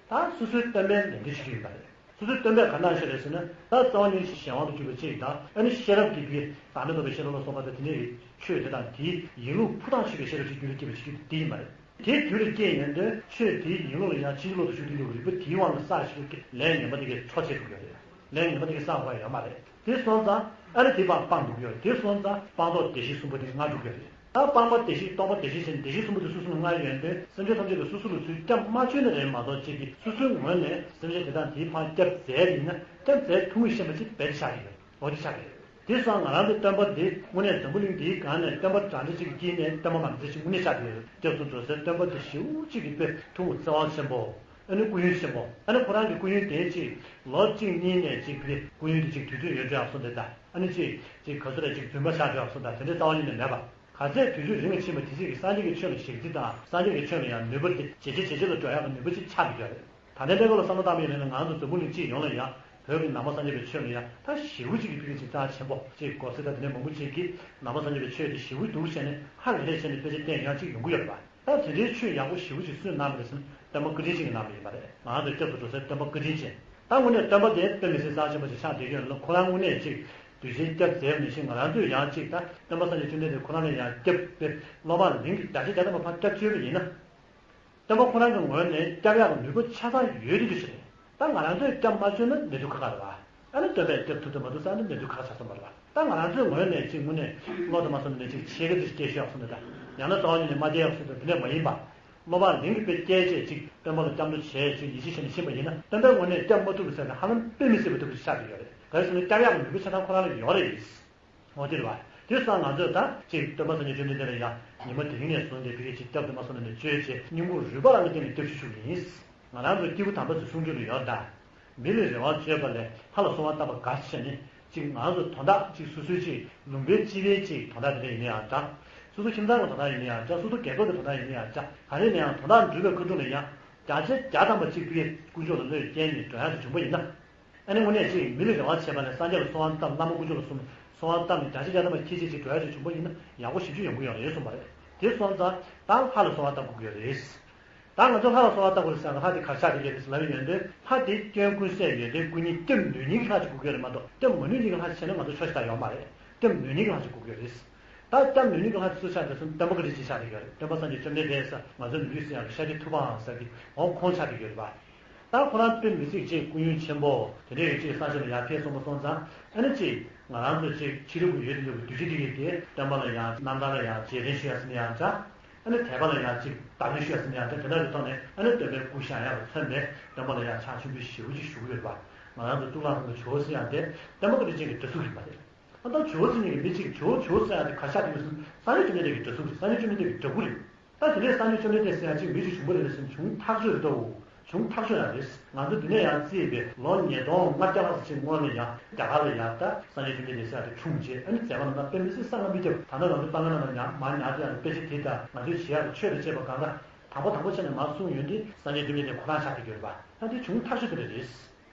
ད་སོ་སོའི་སྟོན་པའི་ལས་འབྲས་ཞིག་ཡིན་པ་རེད། སོ་སོའི་སྟོན་པས་ག་འདྲ་བཤད་རེད་ཟེར་ན། ད་རྩ་བ་ཉིད་ཀྱི་ཞི་བའི་གཞན་དབང་དུ་གྱུར་པ་གཅིག་དང་། ཨ་ནི་ཤེས་རབ་ཀྱི་བུ་བདག་མེད་རྟོགས་པའི་ཤེས་རབ་ལ་སོགས་པ་དང་། དེ་ནས་ཆོས་དེ་དང་དེའི་ཡིན་ལུགས་ཕུ་ཐག་ཆོད་པའི་ཤེས་རབ་ཅིག་རྒྱུད་ལ་སྐྱེས་པ་ཅིག་དེ་ཡིན་པ་རེད། དེ་རྒྱུད་ལ་སྐྱེས་ཡོང་དུས་ཆོས་དེའི་ཡིན་ལུགས་ལ་ཡང་ཕྱིན་ཅི་ལོག་ཏུ་ཞུགས་དུས་རིག་པ་དེའི་དབང་གིས་བསགས་ཞིག་གི་ལས་ངན་པ་དེ་གའི་འཕྲོ་ཆད་འགྲོ་གི་ཡོད་རེད། ལས་ངན་པ་དེ་གའི་བསགས་དགོས་ཡོད་མ་རེད། དེ་སོང་ཙང་ཨ་ནི་དེ་སྤང་སྤང་དགོས་ཀྱི་ཡོད་རེད། དེ་སོང་ཙང་སྤངས་རྟོགས་བདེ་གཤེགས་གསུམ་པོ་དེ་ལྔ་འགྲོ་གི་ཡོད་རེད། ད་སྤངས་པ་བདེ་གཤེགས། སྟོང་པ་བདེ་གཤེགས་བྱས་ནས་བདེ་གཤེགས་གསུམ་པོ་དེ་སོ་སོ་ལ་མངའ་ཡོང་དུས་སེམས་ཅན་ཐམས་ཅད་ཀྱིས་སོ་སོ་ལ་ཚུར་སྐྱབས་མ་བཅོལ་ན་རེད་མ་གཏོགས་གཅིག་གིས་སོ་སོའི་ངོས་ནས་སེམས་ཅན་དེ་དག་དེའི་ཕར་སྐྱབས་བཙལ་ཡིན་ན་སྐྱབས་བཙལ་ཐུབ་ངེས་ཤེས་པ་ཅིག་རྦད་དེ་ཆགས་ཀྱི་ཡོད། འོ་དེ་ཆགས་ཀྱི་ཡོད། དེ་སོང་ང་རང་ཚོའི་སྟོན་པ་འདི་དངོས་གནས་འཛམ་བུ་གླིང་འདིའི་སྒང་ནས་སྟོན་པ་འདྲ་འདྲ་ཅིག་གི་དཀྱིལ་ནས་སྟོན་པ་མ་འདྲ་ཅིག་དངོས་གནས་ཆགས་ཀྱི་ཡོད། སྐྱབས་སུ་འགྲོ་སའི་སྟོན་པ་འདི་ཞེ་པོ་ཅིག་གི་དཔེ་ཐུགས་བརྩེ་བ་ཆེན་པོ། ཨ་ནི་སྐུ་ཡོན་ཆེན་པོ། ཨ་ནི་ཁོ་རང་གི་སྐུ་ཡོན་དེ་ཅིག་ལོ་གཅིག་གཉིས་ནས་ཅིག་དེ་སྐུ་ཡོན་དེ་ཅིག་དུས་ཚོད་ཡོལ་འགྲོ་ཡག་སོང་དེ་ད། ཨ་ནི་ཅིག་ཅིག་ག་ཚོད་རེད་ཅིག་རྫུན་མ་ཆགས་འགྲོ་ཡག་སོང་ད། དེ་འདྲའི་རྩ་བ་ཉིད་ནས་མེད་པ། ག་ཚད་དུས་ཚོད་རིང་བ་ཕྱིན་པ་དེ་ཅིག་གིས་སངས་རྒྱས་ཀྱི་ཆོས་ལ་ཞེན་ཚུལ་དང་སངས་རྒྱས་ཀྱི་ཆོས་ལ་ཡང་ནུས་པ་དེ་ཇེ་ཆེ་ཇེ་ཆེ་ལ་འགྲོ་ཡག་གི་ནུས་པ་ཅིག་ཆགས་ཀྱི་ཡོད་རེད། ད་ལྟའི་གནས་སྐབས་ལ་བསམ་བློ་བཏང་བ་ཡིན་ན་ང་ཚོ་འཛམ་བུ་གླིང་སྤྱི་ཡོངས་ལ་ཡང་བོད་ཀྱི་ནང་པ་སངས་རྒྱས་པའི་ཆོས་ལ་ཡང་ད་ཞེ་པོ་ཅིག་གི་ཕ་གི་ཅིག་རྩ་ཆེན་པོ་ཅིག་གོ་སྲིད་དང་དེ་འདྲ་མང་པོ་ཅིག་གིས་ནང་པ་སངས་རྒྱས་པའི་ཆོས་དེ་ཞེ་པོ་སྡུག་བྱས་ནས་ཧ་ལས་ལས་བྱས་ནས་དཔེ་ཆ་བསྟན་ཡག་ཅིག་ཡོང་གི་ཡོད་རེད་པ། ད་དེ་འདྲའི་ཆོས་ཡག་པོ་ཞེ་པོ་ཅིག་སུས་གནང་བ་རེད་ཟེར་ན་སྟོན་པ་བཀའ་དྲིན་ཅན་གྱིས་གནང་བ་ཡིན་པ་རེད། ང་ཚོའི་སྐྱབས་སུ་འགྲོ་སའི་སྟོན་པ་བཀའ་དྲིན་ཅན། ད་དངོས་གནས་སྟོན་པ་དེ་དཔེ་མི་སྲིད་རྩ་ཆེན་པོ་ཞིག་ཆགས་བསྡད་ཀྱི་ཡོད་ལ། ཁོ་རང་དངོས་གནས་ཅིག་དུས་ཆེན་སྐྱབས་བཙལ་བ་ནང་བཞིན་ང་རང་ཚོས་ཡང་ཅིག་ད་སྟོན་པ་སངས་རྒྱས་བཅོམ་ལྡན་འདས་ཁོ་རང་ལ་ཡང་སྐྱབས་དཔེ་སློབ་མ་ལིང་གི་བརྒྱ་ཆ་བརྒྱ་ཐམ་པ་ཕར་སྐྱབས་བཅོལ་བ་ཡིན་ན། སྟོན་པ་ཁོ་རང་གི་ངོས་ནས་སྐྱབས་ཡག་གི་ནུས་པ་ཆ་ཚང་ཡོད་དེ་འདྲ་ཞིག་རེད། ད་ང་རང་ཚོས་སྐྱབས་མ་བཅོལ་ན་ནད་དུག་ཁག་ཁག་རེད་པ། ཨ་ནི་སྟོན་པས་སྐྱབས་ཐུབ་ཐུབ་མ་ཐུབ་ས་ནི་ནད་དུག་ཁག་ཆགས་སོང་བ་རེད་པ། ད་ང་རང་ཚོའི་ངོས་ནས་ཅིག་དངོས་གནས་བློ་དང་མ་སོང་ནས་ཅིག་ཆེ་གེ་ཅིག་སྐྱེ་ཤོག་གསུངས་ཏེ། ད་ཡང་ན་རྩ་བ་ཉིད་ནས་མ་སྐྱེ་ཡག་གསུངས་ཏེ་དེ་འདྲས་མ་ཡིན་པ། སློབ་མ་ལིང་གི་དཔེ་སྐྱེས་བྱས་ཅིག་སྟོན་པ་ལ་སྐྱབས་འགྲོ་བྱས་ཅིག་ཡིད་ཆེས་བྱས་ནས་ཕྱིན་པ་ཡིན་ན་སྟོན་པའི་ངོས་ནས་སྐྱབས་མ་ཐུབ་པའི་ས་ནི་ཧ་ལམ་དཔེ་མི་སྲིད་པ་ཐུབ་པ་ཞིག་ཆགས་ཀྱི་ཡོད་རེད། ག་རེ་ཟེར་ན་སྐྱབས་ཡག་གི་ནུས་པ་ཆ་ཚང་ཁོ་རང་ལ་ཡོད་རེད། འོ་དེ་རེད་པ། དེ་སོང་ང་ཚོས་ད་ཅིག་སྟོན་པ་སངས་རྒྱས་བཅོམ་ལྡན་འདས་ལ་ཡང་ཉི་མ་དེ་རིང་ནས་བཟུང་སྟེ་ཕ་གི་ཅིག་སྐྱབས་དུ་མ་སོང་ནས་བཅོལ་བྱས་སྙིང་ཁོང་རུས་པ་རང་གི་སྟེང་ནས་སྐྱབས་ཞུ་ཞུ་གི་ཡིན། ང་རང་ཚོ་སྐྱེས་བུ་དམ་པ་ཚོའི་གསུང་ཆོས་ལ་ཡོད་ད། མི་ལ་རེ་བ་བཅོལ་བ་ལས་ལྷ་ལ་གསོལ་བ་བཏབ་པ་དགའ་ཞེས་ནས་ཅིག་ང་ཚོ་དོན་དག་ཅིག་སོ་སོའི་ཅིག་ལུང་པའི་སྤྱི་པའི་ཅིག་དོན་དག་དེ་འདྲ་ཡིན་ན་ཡང་འདྲ། སོ་སོ་ཁྱིམ་ཚང་གི་དོན་དག་ཡིན་ན་ཡང་འདྲ། སོ་སོ་རྒྱལ་ཁབ་ཀྱི་དོན་དག་ཡིན་ན་ཡང་འདྲ། ག་རེ་ཡིན་ན་ཡང་དོན་དག་འགྲུབ་པའི་ཁ་ཐུག་ལ་ཡང་བརྒྱ་ཆ་བརྒྱ་ཐམ་པ་གཅིག་ཕ་གིའི་དཀོན་མཆོག་ལ་བློས་བཀལ་ནས་འགྲོ་ཡག་ཅིག་བྱུང་པ་ཡིན་ན། ཨ་ནི་དངོས་གནས་ཅིག་མི་ལ་རེ་བ་བྱས་པ་ལས་སངས་རྒྱས་ལ་གསོལ་བ་བཏབ། བླ་མ་དཀོན་མཆོག་ལ་གསུངས། གསོལ་བ་བཏབ་ནས་བརྒྱ་ཆ་བརྒྱ་ཐམ་པ་ཁྱེད་ཅིག་ཅིག་འགྲོ་ཡག་ཅིག་བྱུང་པ་ཡིན་ན་ཡག་པོ་ཞེ་པོ་ཅིག་ཡོང་གི་ཡོད་རེད་གསུངས་པ་རེད། དེ་སོང་ཙང་ད་ལྷ་ལ་གསོལ་བ་བཏབ་དགོས་ཀྱི་ཡོད་རེད། ད་ང་ཚོ་ལྷ་ལ་གསོལ་བ་བཏབ་དགོས་ཟེར་ན་ལྷ་དེ་ག་རེ་ཆགས་བསྡད་ཀྱི་རེད་ཟེར་ལབ་པའི་ཡོན་ཏན། ལྷ་དེ་སྐྱོན་ཀུན་ཟད་ཡོན་ཏན་ཀུན་རྙེད་སྐྱབས་ནུས་སྙིང་གི་ལྷ་ཅིག་དགོས་ཀྱི་རེད་མ་གཏོགས། སྐྱབས་མ་ནུས་སྙིང་གི་ལྷ་ཅིག་བྱས་ན་ང་ཚོ་ཆོག་ཤེས་ད་ཡོད་མ་རེད། སྐྱབས་ནུས་སྙིང་གི་ལྷ་ཅིག་དགོས་ཀྱི་ཡོད་རེད། ད་སྐྱབས་ནུས་སྙིང་གི་ལྷ་ཅིག་སུ་ཆགས་བསྡད་སོང་། སྟོན་པ་བཀའ་དྲིན་ཅན་ཆགས་བསྡད་ཀྱི་ཡོད་རེད། སྟོན་པ་སངས་རྒྱས་བཅོམ་ལྡན་འདས་ཟེར་ང་ཚོ་མི་ལུས་སྲིད་ཡག་གི་ཤཱཀྱ་ཐུབ་པའང་ཟེར་གྱི་འོ་ཁོང་ཆགས་བསྡད་ཀྱི་ཡོད་རེད་པ། ད་ཁོ་རང་དཔེ་མི་སྲིད་ཅིག་སྐུ་ཡོན་ཆེན་པོ་དེ་འདྲ་ཡོད་ཅིག་སངས་རྒྱས་ལ་ཡར་ཕེབས་སོང་པ་སོང་ཙང་། ཨ་ནི་ཅིག་ང་རང་ཚོ་ཅིག་ཕྱི་རོལ་གྱི་ཡུལ་དུ་ཡོད་པའི་གདུལ་བྱ་དེ་ཡིས་དེ་སྟོན་པ་ལ་ཡང་རྣམ་ཐར་ལ་ཡང་རྗེས་དྲན་ཞུ་ཡག་ཟེར་ན་ཡང་འདྲ། ཨ་ནི་དད་པ་ལ་ཡང་ཅིག་བརྡ་ལན་ཞུ་ཡག་ཟེར་ན་ཡང་འདྲ། དེ་འདྲ་གི་ཐོག་ནས་ཨ་ནི་སྟོན་པའི་སྐུ་བཞེངས་ཡག་ལ་མཚོན་པའི་སྟོན་པ་ལ་ཡང་ཕྱག་མཆོད་འབུལ་ཞེ་པོ་ཅིག་ཞུ་གི་ཡོད་པ། ང་རང་ཚོ་གཙུག་ལག་ཁང་དུ་ཇོ་བོ་ཟེར་ཡག་དེ་སྟོན་པ་བཀའ་དྲིན་ཅན་གྱི་འདྲ་གཟུགས་ཡིན་པ་རེད། ཨ་ད་ཇོ་བོ་ཟེར་མཁན་གྱི་མི་གཅིག་ཇོ་བོ་ཇོ་བོ་ཟེར་ཡག་དེ་ག་ཤ་དེ་ཡོད་ཟེར་ན། སངས་རྒྱས་བཅོམ་ལྡན་འདས་ཀྱི་འདྲ་གཟུགས་རེད། སངས་རྒྱས་བཅོམ་ལྡན་འདས་ཀྱི་འདྲ་སྐུ་རེད། ད་དེ་འདྲའི་སངས་རྒྱས་བཅོམ་ལྡན་འདས་ཟེར་ཡག་ཅིག་མི་གཅིག་བྱུང་པ་རེད་ཟེར་ན་བྱུང་ཐག་ཆོད་རེད་དོ། བྱུང་ཐག་ཆོད་རང་རེད། ང་ཚོ་འདི་ནས་ཡང་བརྩིས་པའི་ལོ་ཉིས་སྟོང་ལྔ་བརྒྱ་ལྷག་ཙམ་ཅིག་སྔོན་ལ་ཡང་རྒྱ་གར་ལ་ཡང་ད་སངས་རྒྱས་བཅོམ་ལྡན་འདས་ཟེར་ཡག་དེ་འཁྲུངས་རྗེས། ཨ་ནི་མཛད་པ་རྣམ་ཐར་དཔེ་མི་སྲིད་གསང་སྔགས་མི་ཁྱབ། ད་ལྟ་ང་ཚོ་གསང་སྔགས་རྣམ་ཐར་ཡང་མར་ཉར་དུ་ཡང་དཔེ་ཆ་དེ་དང་ང་ཚོའི་བྱེད་ཡག་གི་ཆོས་དང་བཅས་པ་གང་ག་དང་པོ་དང་པོ་ཆ་ནས་མར་གསུངས་ཡོང་དུས། སངས་རྒྱས་བཅོམ་ལྡན་འདས་ཁོ་རང་ཆགས་བསྡད་ཀྱི་ཡོད་རེད་པ། ད་དེ་བྱུང་ཐག་ཆོད་དེ་འདྲ་རེད།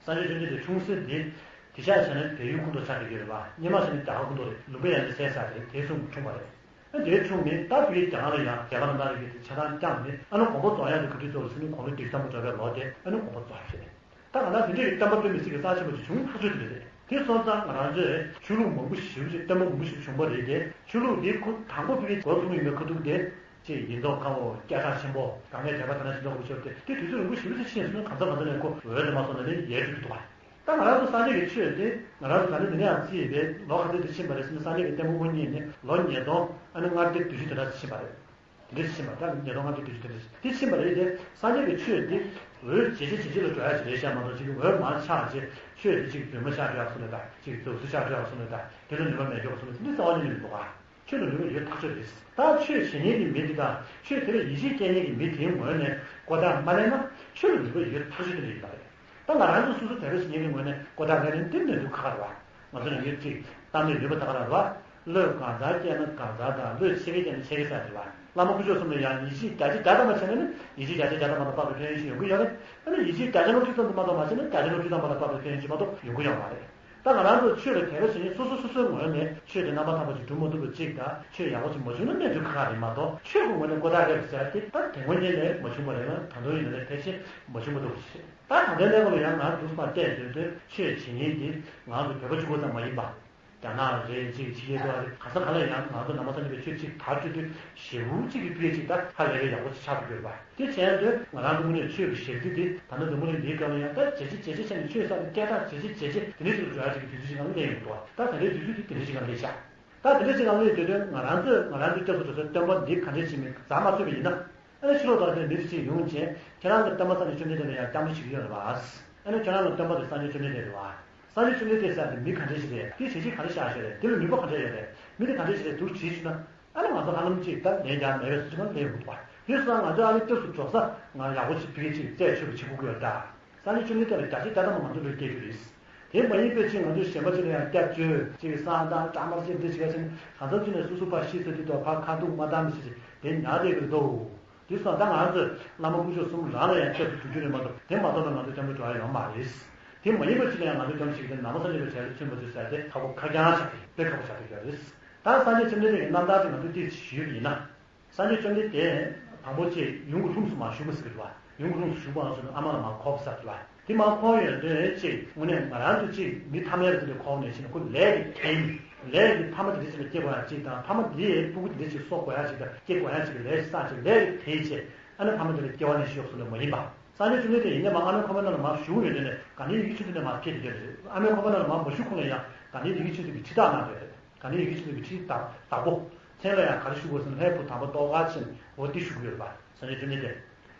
སངས་རྒྱས་བཅོམ་ལྡན་འདས་འཁྲུངས་ས་དེ། དེང་སང་བྱས་ན་བལ་ཡུལ་ཁོངས་གཏོགས་ཆགས་བསྡད་ཀྱི་ཡོད་རེད་པ། སྔོན་མ་བྱས་ན་རྒྱ་གར་ཁོངས་གཏོགས་རེད། ལུང་པ་ཡང་ནི་གསལ་ས་རེད། དེ་གསུངས་འཁྲུངས་པ་རེད། ཨ་དེ་འཁྲུངས་ནས་ད་བོད་རྒྱ་གར་ལ་ཡང་རྒྱ་གར་ནང་ལ་རིགས་ཀྱི་ཆ་ཚང་བསྐྱངས་ནས། ཨ་ནི་དགོངས་པ་རྫོགས་ཡག་དེ་ག་དུས་རྫོགས་ཟེར་ན་དགུང་ལོ་བདུན་ཅུ་ཐམ་པ་འགྲོ་བའི་ལོ་དེ་ཨ་ནི་དགོངས་པ་རྫོགས་རེད། ད་གང་ལྟར་དེ་འདྲའི་བསྟན་པ་དཔེ་མི་སྲིད་ཀྱི་རྩ་ཆེན་པོ་ཅིག་བྱུང་ཐག་ཆོད་དེ་རེད། དེ་སོང་ཙང་ང་རང་ཚོས་ཆོས་ལུགས་མང་པོ་ཞེ་པོ་ཅིག་བསྟན་པ་མང་པོ་ཞིག་བྱུང་པ་རེད་དེ། ཆོས་ལུགས་འདི་ཁོ་དང་པོ་ཕ་གིའི་འགོ་བཙུགས་ཡིན་པའི་ཁ་ཐུག་དེ། ཅེས་ཡིན་མདོག་ཁ་འོ་སྐད་གྲགས་ཆེན་པོ་གང་གས་དད་པ་དེ་ན་ཞིག་འདོགས་པ་ཆོག་སྟེ། དེ་དུས་ཚོད་རིང་པོ་ཞེ་པོ་ཅིག་ཕྱིན་སོང་ན་གང་ས་གང་ས་ནས་ཁོ་འོད་དུ་མ་སོང་ན་ནི་ཡལ་འགྲོ་གི་འདུག་ག་ད་ང་རང་ཚོ་སངས་རྒྱས་ཀྱི་ཆོས་དེ་ང་རང་ཚོ་ད་ནི་འདི་ནས་ཡང་བརྩིས་པའི་ལོ་ག་ཚོད་དེ་ཕྱིན་པ་རེད་ཟེར་ན། སངས་རྒྱས་ཀྱི་བསྟན་པ་དབུ་བརྙེས་ནས་ལོ་ཉིས་སྟོང་ཨ་ནི་ལྔ་བརྒྱ་བདུན་ཅུ་དེ་འདྲ་ཕྱིན་པ་རེད། དེ་འདྲ་ཕྱིན་པ་ད་ཉིས་སྟོང་ལྔ་བརྒྱ་བདུན་ཅུ་དེ་འདྲ་དེ་ཕྱིན་པ་རེད་དེ། སངས་རྒྱས་ཀྱི་ཆོས་དེ་འོད་ཇེ་ཆེ་ཇེ་ཆེ་ལ་འགྲོ་ཡག་ཅིག་རེད་ཤག་མ་གཏོགས། ཅིག་འོད་མར་ཆག་རྗེས་ཆོས་དེ་ཅིག་རྫུན་མ་ཆགས་འགྲོ་ཡག་བཟོ་ནས་དང་། ཅིག་རྫུན་བཟོ་ཆགས་འགྲོ་ཡག་བཟོ་ནས་དང་། དེ་ལ་ནུས་པ་མེད་འགྲོ་བཟོ་ནས་དེ་འདྲ་རྩ་བ་ཉིད་ནས་མི་འདུག་ག་ཆོས་ལ་ནུས་པ་ཡོད་ཐག་ཆོད་རེད། ད་ཆོས་བྱེད་མཁན་གྱི་མི་དེ་དང་ཆོས་དེ་ལ་ཡིད་ཆེས་སྐྱེ་མཁན་གྱི་མི་དེའི་ངོས་ནས་ཀོ་ཐག་མ་ལེན་ན་ཆོས་ལ་ནུས་པ་ཡོད་ཐག་ཆོད་དེ་འདྲ་ཡིན་པ་རེད། ད་ང་རང་ཚོ་སོ་སོ་དད་པ་བྱེད་མཁན་གྱི་ངོས་ནས་ཀོ་ཐག་ལེན་ནས་འདི་ནས་འདུག་ཁག་ཁག་རེད་བ། ང་ཚོ་ནང་མི་གཅིག་གཏམ་ལས་ལུས་པ་ད་ག་རང་རེད་བ། བློས་གང་ཚར་སྐྱེས་ན་གང་ཚར་དང་། བློས་ཆེ་གེ་སྐྱེས་ན་ཆེ་གེ་ཚར་རེད་བ། བླ་མ་དཀོན་མཆོག་གསུམ་ལ་ཡང་ཡིད་ཆེས་བརྒྱ་ཆ་བརྒྱ་ཐམ་པ་བྱས་ན་ནི་ཡིད་ཆེས་བརྒྱ་ཆ་བརྒྱ་ཐམ་པ་ལ་དཔག་པའི་ཕན་ཡོན་ཅིག་ཡོང་གི་ཡོད་རེད། ཨ་ནི་ཡིད་ཆེས་བརྒྱ་ཆ་ལྔ་བཅུ་ཙམ་དུ་མ་གཏོགས་མ་བྱས་ན་བརྒྱ་ཆ་ལྔ་བཅུ་ཐམ་པ་ལ་དཔག་པའི་ཕན་ཡོན་ཅིག་མ་གཏོགས་ཡོང་གི་ཡོད་མ་རེད། ད་ང་རང་ཚོ་ཆོས་ལ་དད་པ་བྱེད་མཁན་སོ་སོ་སོ་སོའི་ངོས་ནས་ཆོས་དེ་རྣམ་པ་ཐམས་ཅད་སྒྲུབ་མ་ཐུབ་པ་གཅིག་དང་། ཆོས་ཡག་པོ་ཅིག་མ་བྱུང་ན་གནས་ཚུལ་ཁག་ཁག་རེད་མ་གཏོགས། ཆོས་ཀྱི་ངོས་ནས་ཀོ་ཐག་རེད་ཟེར་ཏེ་ད་དེ་སྔོན་ཆད་ནས་མ་བྱུང་བ་རེད་ལ། ད་དུང་ཡིན་ན་ལས་ཕལ་ཆེར་མ་བྱུང་བ་འདུག་ཟེར། ད་ད་ལྟའི་གནས་བབ་ལ་ཡང་ང་འདུག་སེ་མར་བལྟས་ཡོང་དུས་ཆོས་བྱེད་མཁན་དེ་ང་ཚོ་བོད་པ་གཅིག་པོ་ཙམ་མ་ཡིན་པ། རྒྱ་ནག་རེད། ཅིག་ཕྱི་རྒྱལ་དུ་རེད། ག་ས་ག་ལ་ཡང་ང་ཚོ་ནང་པ་སངས་རྒྱས་པའི་ཆོས་ཅིག་དར་བཅུག་དུས་ཞེ་པོ་ཅིག་གི་སྤུས་ཅིག་ད་ཧ་ལས་པའི་ཡག་པོ་ཅིག་ཆགས་འགྲོ་གི་ཡོད་པ། དེ་བྱས་དུས་ང་རང་ཚོ་དངོས་གནས་ཆོས་ཀྱི་ཞབས་འདེགས་དེ་ད་ལྟ་འཛམ་བུ་གླིང་འདིའི་སྒང་ལ་ཡང་ད་ཇེ་ཆེ་ཇེ་ཆེ་ཇེ་ཆེ་དེ་ནས་ཅིག་འགྲོ་ཡག་ཅིག་གི་དུས་ཚོད་ཅིག་ལ་སླེབས་ཡོང་གི་འདུག་ད་ད་ལྟའི་དུས་ཚོད་དེ་དེ་འདྲ་ཅིག་ལ་སླེབས་ཤག་ད་དེ་འདྲ་ཅིག་ལ་སླེབས་ཡོང་དུས་ང་རང་ཚོས་ང་རང་ཚོའི་སྐྱབས་སུ་འགྲོ་སའི་སྟོན་པ་འདི་ག་འདྲ་ཅིག་མིན་ཛ་མ་ཚོད་པ་ཡིན་ན། ཨ་ནི་ཕྱི་ལོགས་དང་དེ་མི་དེ་ཅིག་ཡོང་རྗེས་ཁྱེད་རང་གི་སྟོན་པ་སངས་རྒྱས་བཅོམ་ལྡན་འདས་ལ་ཡང་སྐྱབས་འགྲོ་བྱེད་ཀྱི་ཡོད་རེད་བ། ཨ་ནི་ཁྱེད་རང་གི་སྟོན་པ་དེ་སངས་རྒྱས་བཅོམ་ལྡན་འདས་རེད་བ། སངས་རྒྱས་བཅོམ་ལྡན་འདས་ཟེར་དེ་མི་ག་འདྲ་ཞིག་རེད། དེ་བྱས་རྗེས་ག་རེ་བཞག་བཞག་རེད། དེ་ལ་ནུས་པ་ག་འདྲ་ཡོད་རེད། མི་དེ་ག་འདྲ་ཞིག་རེད་འདུག་དྲིས་ཞུས་ན། ཨ་ནི་ང་ཚོ་ཧ་ལམ་ཅིག་ད་ལན་རྒྱག་མེད་པའི་བཟོ་ཅིག་ལ་སླེབས་ཡོང་གི་འདུག་བ། དེ་སོང་ཙང་ང་ཚོ་ཨ་ནི་སྐྱབས་སུ་འགྲོ་ས་ང་ཡག་པོ་ཅིག་ཕ་གི་ཅིག་རྩད་ཆོད་པ་ཅིག་དགོས་ཀྱི་ཡོད་ད། སངས་རྒྱས་བཅོམ་ལྡན་འདས་ལ་བརྒྱ་ཆ་བརྒྱ་ཐམ་པ་ང་ཚོ་བློས་བཀལ་རྒྱུ་རེད། དེ་མ་ཡིན་པའི་ཅིག་ང་ཚོས་གཞན་པ་ཅིག་ལ་ཡང་སྐྱབས་བཅོལ་ཅིག་གསང་སྟངས་དྲང་མར་ཅིག་འདི་བྱེད་ཡ་ཟེར་ན་གང་ཟག་ཅིག་ནས་སོ་སོ་ཕར་ཤི་ཚར་དུས་ད་ཕར་ཁ་ཐུག་མ་བཏང་མི་ཞིག་ཅིག་དེ་ཉར་བསྡད་ཀྱི་རེད་དོ། དེ་སོང་ཙང་ད་ང་ཚོས་བླ་མ་དཀོན་མཆོག་གསུམ་རང་ལ་ཡང་སྐྱབས་སུ་འགྲོ་རྒྱུ་རེད་མ་གཏོགས། དེ་མ་གཏོགས་ན་ང་ཚོ་སྐྱབས་འགྲོ་འགྲོ་ཡ་ཡོད་མ་རེད། དེ་མ་ཡིན་པ་ཅིག་ལ་ཡང་ང་ཚོ་སྐྱབས་ཞིག་དེ་ནང་པ་སངས་རྒྱས་པའི་གྲལ་དུ་ཚུད་མ་ཚུད་ཟེར་ཏེ་ཁག་པོ་ཁ་རྐྱང་ཆགས་ཏེ་དཔེ་ཁག་པོ་ཆགས་ཏེ་ཡོད་རེད། ད་སངས་རྒྱས་བཅོམ་ལྡན་འདས་ཀྱི་རྣམ་ཐར་དེ་ང་ཚོས་ཏོག་ཙམ་ཞུས་པ་ཡིན་ན། སངས་རྒྱས་བཅོམ་ལྡན་འདས་དང་པོ་ཅིག་ཡུམ་གྱི་ལྷུམས་སུ་མར་ཞུགས་པ་ཟེར་གྱི་འདུག་བ། ཡུམ་གྱི་ལྷུམས་སུ་ཞུགས་པའང་སོང་ནས་ཨ་མ་ལ་མར་ཁོག་པ་ཟེར་གྱི་འདུག་བ། དེ་མར་ཁོག་ཡོང་དུས་ཅིག་དངོས་གནས་ང་རང་ཚོ་ཅིག་མི་ཐ་མལ་པ་དེ་འདྲ་ཁོག་ནས་ཕྱིན་ན་ཁོ་ལས་ཀྱི་དེ་ཡིན། ལས་ཀྱི་ཕ་མ་དེ་འདྲ་ཅིག་ལ་སྐྱེ་དགོས་ཡ་ཅིག་དང་། ཕ་མ་དེ་ཡི་སྤུ་གུ་དེ་འདྲ་ཅིག་གསོ་དགོས་ཡ་ཅིག་དང་། སྐྱེ་དགོས་ཡ་ཅིག་གི་ལས་ཅིག་བསགས་བྱས་ལས་ཀྱི་དེ་བྱས་ཨ་ནི་ཕ་མ་དེ་ལ་སྐྱེ་བ་ལེན་ཞུས་སོང་ནས་མ་ཡིན་པ། སངས་རྒྱས་བཅོམ་ལྡན་འདས་ཡིན་ནའི་མར་ཨ་མའི་ཁོག་པའི་ནང་ལ་མར་ཞུགས་ཡོང་དུས་ནས་དགའ་ལྡན་ཡིད་ཀྱི་ཆོས་སྡེ་ནས་མར་ཕེབས་བསྡད་ཡོད་རེད། ཨ་མའི་ཁོག་པའི་ནང་ལ་མར་མ་ཞུགས་གོང་ལ་ཡང་དགའ་ལྡན་ཡིད་ཀྱི་ཆོས་སྡེ་གི་ཁྲིད་ཐག་གནང་ཡོད་རེད། དགའ་ལྡན་ཡིད་ཀྱི་ཆོས་སྡེ་གི་ཁྲིད་བདག་བདག་པོ། མཚན་ལ་ཡང་ག་རེ་ཞུ་དགོས་ཟེར་ན་ལྷའི་བུ་དམ་པ་ཏོག་དཀར་ཆེན་འོ་དེ་ཞུ་གི་ཡོད་རེད་པ། སངས་རྒྱས་བཅོམ་ལྡན་འདས།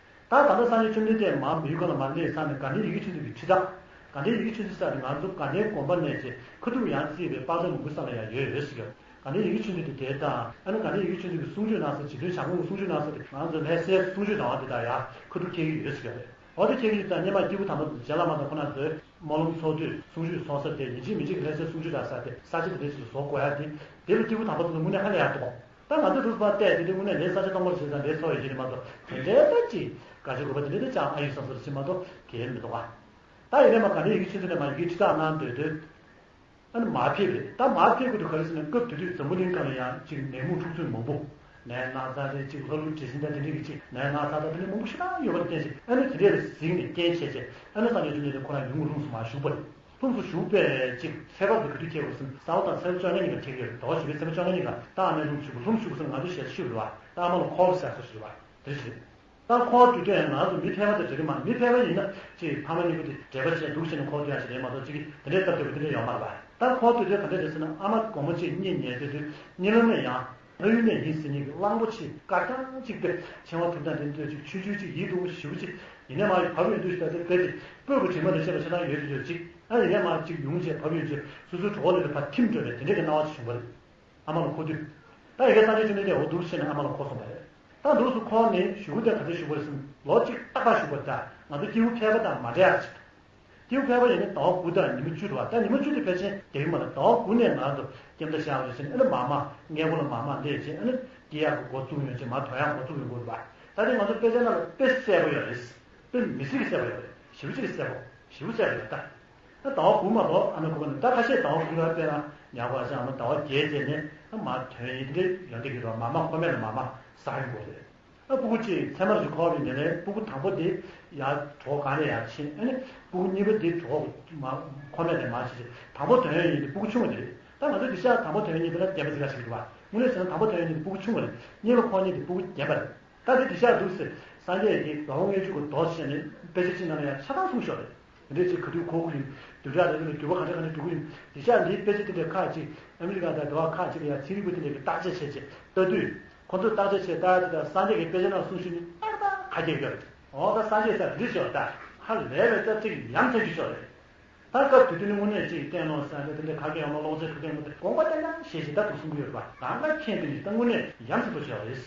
ད་ད་ལྟ་སངས་རྒྱས་བཅོམ་ལྡན་འདས་མར་མི་ཡུལ་ཁམས་ལ་མར་སླེབས་ཚར་ནས་དགའ་ལྡན་ཡིད་ཀྱི་ཆོས་སྡེ་གི་ཁྲིད་ཐག་དགའ་ལྡན་ཡིད་ཀྱི་ཆོས་སྡེ་ཟེར་ཏེ་ང་ཚོ་དགའ་ལྡན་དགོན་པ་ནས་ཅིག་ཁ་ཐུག་ཡང་བརྩིས་པའི་དཔག་ཚད་མང་པོའི་ས་ལ་ཡང་ཡོད་ཡོད་ཟེར་གྱི་ཡོད། དགའ་ལྡན་ཡིད་ཀྱི་ཆོས་སྡེ་དེ་དེ་དང་། ཨ་ནི་དགའ་ལྡན་ཡིད་ཀྱི་ཆོས་སྡེ་གི་གསུང་ཆོས་གནང་ས་རྗེ་བཙུན་བྱམས་མགོན་གྱི་གསུང་ཆོས་གནང་ས་དེ་ང་ཚོ་ལྷ་སའི་གསུང་ཆོས་གྲྭ་བ་དེ་དག་ཡང་ཁ་ཐུག་འཁེལ་གྱི་ཡོད་ཟེར་གྱི་རེད། འོ་དེ་འཁེལ་གྱི་ཡོད་ཙང་སྔོན་མ་སྐྱེས་བུ་དམ་པ་རྗེ་བླ་མ་དང་ཁོ་ན་ཚོས་སྨོན་ལམ་ཚོགས་དུས་གསུང་ཆོས་ཚོགས་ས་དེ་ཡིན་གཅིག་མིན་གཅིག་ལྷ་སའི་གསུང་ཆོས་གྲྭ་ཟེར་ཏེ་ས་ཆ་དེ་འདྲ་ཞིག་ལ་བཟོ་དགོས་ཡ་དེ་དེ་ལ་སྐྱེས་བུ་དམ་པ་ཚོ་ལ་དངོས་གནས་ཧ་ལས་ཡག་འདུག་ད་ང་ཚོས་འདུག་སེ་བལྟས་དེ་དུས་དངོས་གནས་ལས་ས་ཆ་སྟོང་པར་བྱེད་ཙང་ལས་འཚོ་བའི་ཡིན་མ་གཏོགས་དེ་འདྲའི་ད་ཅིག་དགའ་ཆེ་དགོས་པ་དེ་འདྲའི་ད་ཅང་ཨ་ཡོད་བསམ་བསམ་ཞིག་མ་གཏོགས་གལ་མི་འདུག་ཨ། ད་ཡིན་ནའི་མ་ག་ནས་ཡི་གེ་ཆུ་ཚོད་ནས་མ་ཡི་གེ་ཁྲི་ཐག་གནང་སྡོད་དུས། ཨ་ནི་མར་ཕེབས་རེད། ད་མར་ཕེབས་དགོས་དུས་ག་རེ་ཟེར་ན་སྐབས་དེ་དུས་འཛམ་བུ་གླིང་སྒང་ལ་ཡང་ཅིག་ནད་མུག་འཁྲུག་རྩོད་མང་པོ། ནད་ན་ཚ་རེད། ཅིག་ལྷ་ཀླུ་འདྲེ་སྲིན་དང་དེ་འདྲའི་གི་ཅིག་ནད་ན་ཚ་དང་དེ་འདྲའི་མང་པོ་ཞེ་དྲག་ཡོད་པ་ལ་བརྟེན་ཅིག་ཨ་ནི་དེ་འདྲའི་ལ་གཟིགས་ནས་རྐྱེན་བྱས་བྱས་ཨ་ནི་སངས་རྒྱས་བཅོམ་ལྡན་འདས་ཁོ་རང་ཡུམ་གྱི་ལྷུམས་སུ་མར་ཞུགས་པ་རེད། ལྷུམས་སུ་ཞུགས་པའི་ཅིག་ཚེས་པ་དེ་ག་དུས་འཁེལ་དགོས་ཟེར་ན་ཟླ་བ་དང་ཚེས་པ་བཅོ་ལྔ་གཉིས་ཀ་འཁེལ་གྱི་ཡོད་རེད། ཟླ་བ་བཞི་པའི་ཚེས་པ་བཅོ་ལྔ་གཉིས་ཀ་ད་ཨ་མའི་ལྷུམས་སུ་ཞུགས། ལྷུམས་སུ་ཞུགས་ཟེར་ན་ང་ཚོ་ཞལ་ཤེས་རེད་བ། ད་ཨ་མ་ལ་འཁོར་ཟེར་སོ་ཞིག་རེད་བ། དེ་རེད། ད་འཁོར་དུས་དེ་ང་ཚོ་མི་ཕལ་པ་དེ་རེད་མ་རེད། མི་ཕལ་པ་ཡིན་ན་ཅིག་ཕ་མ་གཉིས་པོ་དེ་འབྲེལ་པ་བྱས་སྡུག་བྱས་ནས་འཁོར་དུས་ཡག་ཞིག་རེད་མ་གཏོགས་ཅིག་དེ་འདྲའི་སྟབས་བདེ་པོ་དེ་འདྲ་ཡོད་མ་རེད་པ། ད་འཁོར་དུས་དེ་ག་འདྲ་རེད་ཟེར་ན་ཨ་མ་དགོང་མོ་གཅིག་གཉིད་ཉལ་དུས་དུས་གཉིད་ལམ་ནས་ཡང་ཕ་ཡུལ་ནས་ཡིན་ཟེར་མཁན་གྱི་གླང་པོ་ཆེ་དཀར་རྐྱང་གཅིག་དེ་མཆེ་བ་དུམ་དང་དེ་ཚོས་ཅིག་ཆུ་ཆུ་ཅིག་ཡིད་དུ་འོང་བ་ཞེ་པོ་ཅིག་ཡིན་ནའི་མ་ཡིན་བབས་ཡོང་དུས་ཤི་ད་དེ་དཔེ་དེ་སྤོས་ཀྱི་དྲི་མ་དང་བཅས་པ་ཆ་ཚང་ཡོད་དུས་ཡོད་ཅིག་ཨ་ཡིན་ནའི་མ་ཅིག་ཡོང་བྱས་བབས་ཡོང་བྱས་སོ་སོའི་གྲོགས་ལ་ཕར་ཐིམ་འགྲོ་བས་དེ་འདྲའི་གི་སྣང་བ་ཅིག་བྱུང་བ་རེད། ཨ་མ་ལ་འཁོར་དུས། ད་ཡི་གེ་སངས་རྒྱས་བཅོམ་ལྡན་འདས་འོ་འདུག་བྱས་ནས་ཨ་མ་ལ་འཁོར་སོང་བ་རེད། ད་འདུག་སུ་འཁོར་ནས་བཞུགས་དེ་ག་ཚོད་བཞུགས་པ་རེད་ཟེར་ན་ལོ་གཅིག་ཏག་ཏག་བཞུགས་པ་རེད། ད་ང་ཚོ་སྐྱེས་བུ་ཕལ་པ་དང་མ་འདྲ་ཡག་ཅིག་སྐྱེས་བུ་ཕལ་པ་ཡིན་ན་ཟླ་བ་དགུ་དང་ཉི་མ་བཅུ་རེད་བ། ད་ཉི་མ་བཅུ་དེ་ཕལ་ཆེར་བསྡད་ཀྱི་མ་རེད། ཟླ་བ་དགུ་ནས་ང་ཚོ་སྐྱེ་མཐའ་བཞག་རེད་ཟེར་ནས་ཨ་ནི་མ་མ་སྔས་མགོ་ལ་མ་མ་བསྡད་བྱས་ཨ་ནི་སྐྱེ་ཡག་གི་འགོ་བཙུགས་ཡོང་བྱས་མ་དོན་ཡག་འགོ་བཙུགས་ཡོང་དགོས་རེད་བ། ད་དེ་ང་ཚོ་དཔེ་ཆ་ནང་ལ་དཔེ་གསལ་པོ་ཡོད་རེད། དཔེ་མི་སྲིད་ཀྱི་གསལ་པོ་ཡོད་རེད། ཞེ་པོ་ཅིག་གསལ་པོ། ཞེ་པོ་གསལ་པོ་ཡོད་ད། ད་ཟླ་བ་དགུ་མ་གཏོགས་ཨ་མའི་ཁོག་པ་ནས་ད་ཁ་ཤས་ཟླ་བ་དགུ་ལ་དཔེར་ན་ཉག་པ་ཅང་ཨ་མ་ཟླ་བ་བརྒྱད་བྱས་ནས་ཨ་མ་དོན་ཡིན་འདྲ་ཡོང་འདྲ་གི་རོ་མ་མ་ཁོ་མེད་ལ་མ་མ་ཟ་ཡོང་གི་རེད། ཨ་སྤུ་གུ་གཅིག་ཚད་མར་ཅིག་འཁོར་བའི་ནས་ནས་སྤུ་གུ་དང་པོ་དེ་ཡར་གྲོགས་གང་ནས་ཡར་ཕྱིན། ཨ་ནི་སྤུ་གུ་གཉིས་པ་དེ་གྲོགས་མ་ཁོ་མེད་ལས་མར་ཕྱིན་ཅིག་དང་པོ་དོན་ཡོད་ཡིན་དེ་སྤུ་གུ་ཆུང་བ་དེ་རེད། ད་ང་ཚོ་དེ་ཤག་དང་པོ་དོན་ཡོད་ཡིན་དེ་ལ་བདེན་པ་ཟིག་ག་ཞིག་རེད་བ། དངོས་གནས་བྱས་ན་དང་པོ་དོན་ཡོད་ཡིན་དེ་སྤུ་གུ་ཆུང་བ་རེད། གཉིས་པ་ཁོ་གཉིས་དེ་སྤུ་གུ་རྒན་པ་རེད། ད་དེ་དེ་ཤག་འདུག་ཟེར། སངས་རྒྱས་ཀྱིས་ཟླ་བ་ལྔ་བཅུ་གི་མདོ་བཤད་ནས་དཔེ་ཆ་གཅིག་ནང་ལ་ཡང་ཆ་ཚང་གསུངས་ཤོག་རེད། དེ་འདྲས་ཅིག་ག་དུས་གོ་གི་ཡིན། བསྡུས་གྲྭ་རེ་རེ་ལ་འགྱུར་བ་ག་འདྲ་ག་འདྲ་འགྲོ་གི་ཡིན། དེ་ཤག་འདིའི་དཔེ་ཆ་དེ་འདྲས་ཁག་ཅིག་ཨ་མི་རི་ཀ་དང་འགྲོ་བ་ཁག་ཅིག་ལ་ཡང་ཚན་རིག་པ་དེ་འདྲས་ཀྱི་བརྟག་དཔྱད་བྱས་བྱས་ལྟ་དུས། ཁོ་ཚོས་བརྟག་དཔྱད་བྱས་ལྟ་དེ་དང་སངས་རྒྱས་ཀྱི་དཔེ་ཆ་ནང་གསུངས་ཤིག་ནི་ཏག་ཏག་ཁ་གྱེས་ཡོད་རེད། འོ་ད་སངས་རྒྱས་ས་འདི་ཤོག་ད་ཧ་ལས་པའི་ད་ཅིག་ཡ་མཚན་གྱི་ཤོག་རེད། ད་སྐབས་དེ་དུས་ནི་དངོས་གནས་ཅིག་བསྟན་ནོ་ས་འདི་འདྲ་ག་གེ་ཡོང་ན་ཀློག་ཆས་ཐུག་ཐེངས་མ་དེ་དགོངས་པ་བརྟན་ན་ཞེས་ཞེས་ད་དུ་གསུང་གི་ཡོད་པ་གང་ལ་མཁྱེན་པའི་ནི་ད་དངོས་གནས་ཡ་མཚན་པོ་ཆེ་བ་རེད།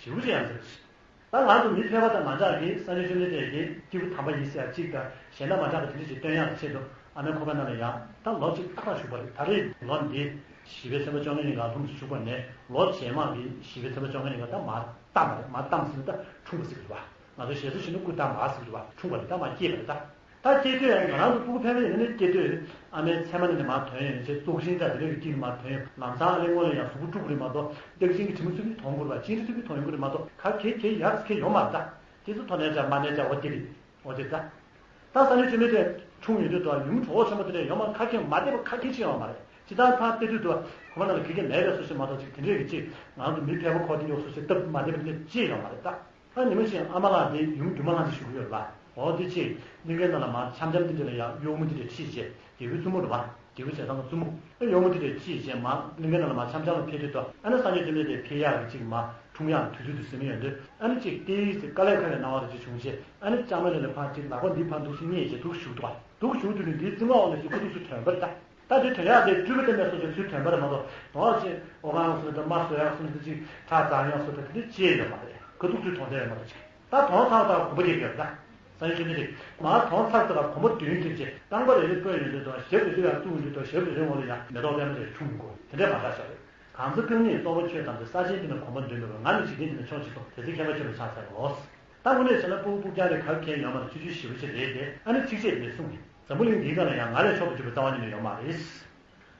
ཞེ་པོ་ཅིག་ཡ་མཚན་པོ་ཆེ། ད་ང་ཚོ་མི་ཕལ་པ་དང་མ་འདྲ་གི་སངས་རྒྱས་བཅོམ་ལྡན་འདས་ཀྱི་སྐྱེས་བུ་དམ་པ་ཡིན་ཟེར་ཡ་གཅིག་དང་གཞན་དང་མ་འདྲ་བ་དེ་འདྲ་ཞིག་སྟོན་ཡག་གི་ཆེད་དུ་ཨ་མའི་ཁོག་པའི་ནང་ལ་ཡང་ད་ལོ་གཅིག་ཏག་ཏག་བཞུགས་པ་རེད། ད་རེས་ལོ་འདི་བཞི་པའི་ཚེས་པ་བཅོ་ལྔ་ཉིན་ག་ལྷུམས་སུ་ཞུགས་པ་ནས་ལོ་རྗེས་མ་གི་བཞི་པའི་ཚེས་པ་བཅོ་ལྔ་ཉིན་ག་ད་མར་བཏང་བ་རེད། མར་བཏང་ཟེར་ན་ད་འཁྲུངས་པ་ཟེར་གི་རེད་བ། ང་ཚོ་ཞེ་ས་བཞིན་དུ་སྐུ་བལྟམས་པ་ཟེར་གི་རེད་བ། འཁྲུངས་པ་རེད། ད་མར་སྐྱེས་པ་རེད་ད། ད་སྐྱེས་དུས་ཡང་ང་རང་ཚོ་སྤུ་གུ་ཕལ་པ་ཡིན་ན་ནི་སྐྱེས་དུས་ཨ་མའི་མཚན་མ་ནི་ནི་མར་ཐོན་ཡོང་ཡིན་ཚེ་བཙོག་ཤིང་དང་དེ་འདྲ་གི་དཀྱིལ་ནས་མར་ཐོན་ཡོང་། ལམ་སང་ཨ་ལས་སྔོན་ལ་ཡང་གཟུགས་པོ་དཀྲུག་གི་རེད་མ་གཏོགས་སྟག་ཤིང་གི་དྲི་མ་ཚུལ་གྱིས་མཐོང་གི་རེད་པ། གཅིན་དྲི་ཚུལ་གྱིས་མཐོང་གི་རེད་མ་གཏོགས་ག་གེ་གེ་ཡག་གེ་ཡོད་མ་རེད་ད། དེ་ཚོ་ཐོ་ནས་བྱ་མ་ནས་བྱ་འོ་དེ་རེད། འོ་དེ་ད། ད་སངས་རྒྱས་བཅོམ་ལྡན་འདས་འཁྲུངས་ཡོང་དུས་དུ་ཡུམ་གྲོགས་ཆེན་པོ་དེ་འདྲ་ཡོད་མ་རེད། ཁ་སྐད་མ་བདེ་བ་ཁ་སྐད་ཅིག་ཡོད་མ་རེད། ཇི་ལྟར་ཕར་བལྟས་དུས་དུ་ཁོ་པ་ནང་ལ་གེ་གེ་མེད་པའི་བཟོ་ཞིག་མ་གཏོགས་ཅིག་དེ་འདྲའི་གི་ཅིག་ང་ཚོ་མི་ཕལ་པ་ཁོ་དེ་ཡོད་བཟོ་ཞིག་སྟབས་མ་བདེ་བ་དེ་འདྲ་ཅིག་ཡོད་མ་རེད་ད། ད་ཉི་མ་ཞིག་ཨ་མ་ལགས་དེ་ཡུམ་སྒྱུ་མ་ལྷ་འདྲེ་ཞུ་གི་ཡོད་རེད་པ། འོ་དེ་ཅིག་གླིང་གའི་ནང་ལ་མར་འཆམ་འཆམ་དེ་འདྲ་ལ་ཡང་གཡོག་མོ་དེ་འདྲ་ཁྲིད་བྱས་རྒྱལ་པོའི་བཙུན་མོ་རེད་པ། རྒྱལ་པོའི་ཞལ་ཐང་གི་བཙུན་མོ་ཨ་གཡོག་མོ་དེ་འདྲ་ཁྲིད་བྱས་མར་གླིང་གའི་ནང་ལ་མར་འཆམ་འཆམ་ལ་ཕེབས་དུས་དུ་ཨ་ནི་སངས་རྒྱས་བཅོམ་ལྡན་འདས་ཕེབས་ཡག་གི་ཅིག་མར་འཁྲུངས་ཡག་གི་དུས་ཚོད་དེ་ཟིན་ཡོང་དུས་ཨ་ནི་ཅིག་ཏོག་ཙམ་དཀའ་ལས་ཁག་པའི་སྣང་བ་དེ་ཅིག་བྱུང་རྗེས་ཨ་ནི་ལྕང་མའི་ལུང་ནས་ཕར་ཅིག་ལག་པ་འདི་ཕར་འདུག་སེ་བསྙེས་བྱས་འདུག་བཞུགས་འདུག་པ། འདུག་བཞུགས་དུས་ནི་འདིའི་རྩིབ་མ་འོག་ནས་ཅིག་ཁ་ཐུག་ཚུར་ཐོན་པ་རེད་ད། ད་དེ་དོན་ཡག་དེ་སྤྲུལ་པ་བསྟན་པའི་སོ་སོའི་ཚུལ་དོན་པ་རེད་མ་གཏོགས་གདོང་ཅིག་འོ་གང་སོང་ད་མ་བཟོ་ཡག་སོང་ད་ཅིག་ཁྲག་འཛག་ཡག་སོང་ད་དེ་འདྲ་ཅི་ཡང་ཡོད་མ་རེད། ཁ་ཐུག་ཚུར་གདོང་བསྟན་ཡོད་མ་གཏོགས་ཅིག་ད་གདོང་ཚར་ཚར་གོམ་པ་རྒྱག་གི་ཡོད་རེད་ད། སངས་རྒྱས་བཅོམ་ལྡན་འདས་མར་གདོང་ཚར་ཚར་གོམ་པ་མདུན་ཐེབས་བྱས་རྐང་པ་རེ་རེ་བཀོད་ཡོང་དུས་དང་ཞབས་རེ་རེ་ཡར་བཙུགས་ཡོང་དུས་དང་ཞབས་རེ་རེ་འོག་ལ་ཡང་མེ་ཏོག་པད་མ་རེ་འཁྲུངས་ཡོང་གི་དེ་འདྲ་མ་འདྲ་ཞིག་རེད། གང་ཚེ་རྐང་གཉིས་རྟོགས་པ་ཆོས་ཐམས་ཅད། ས་ཆེན་འདི་ན་གོམ་པ་མདུན་མེད་པར། ང་ནི་འཇིག་རྟེན་འདི་ན་ཕྱོགས་གཅིག་ཏུ། དེ་ཚེ་མཁྱེན་པ་ཆེན་པོ་ཕྱག་འཚལ་ལོ། ད་དངོས་གནས་བྱས་ན་སྤུ་གུ་སྤུ་རྒྱང་རེ་ག་གེ་ཡོད་མ་རེད། ཆུང་ཆུང་ཞེ་པོ་ཅིག་རེད་དེ། ཨ་ནི་གཅིག་བྱས་ནས་གསུངས་ཏེ། འཛམ་བུ་གླིང་འདིའི་སྒང་ལ་ཡང་ང་ལས་མཆོག་ཏུ་གྱུར་པའི་རྩ་བ་ཉིད་ནས་ཡོད་མ་རེད།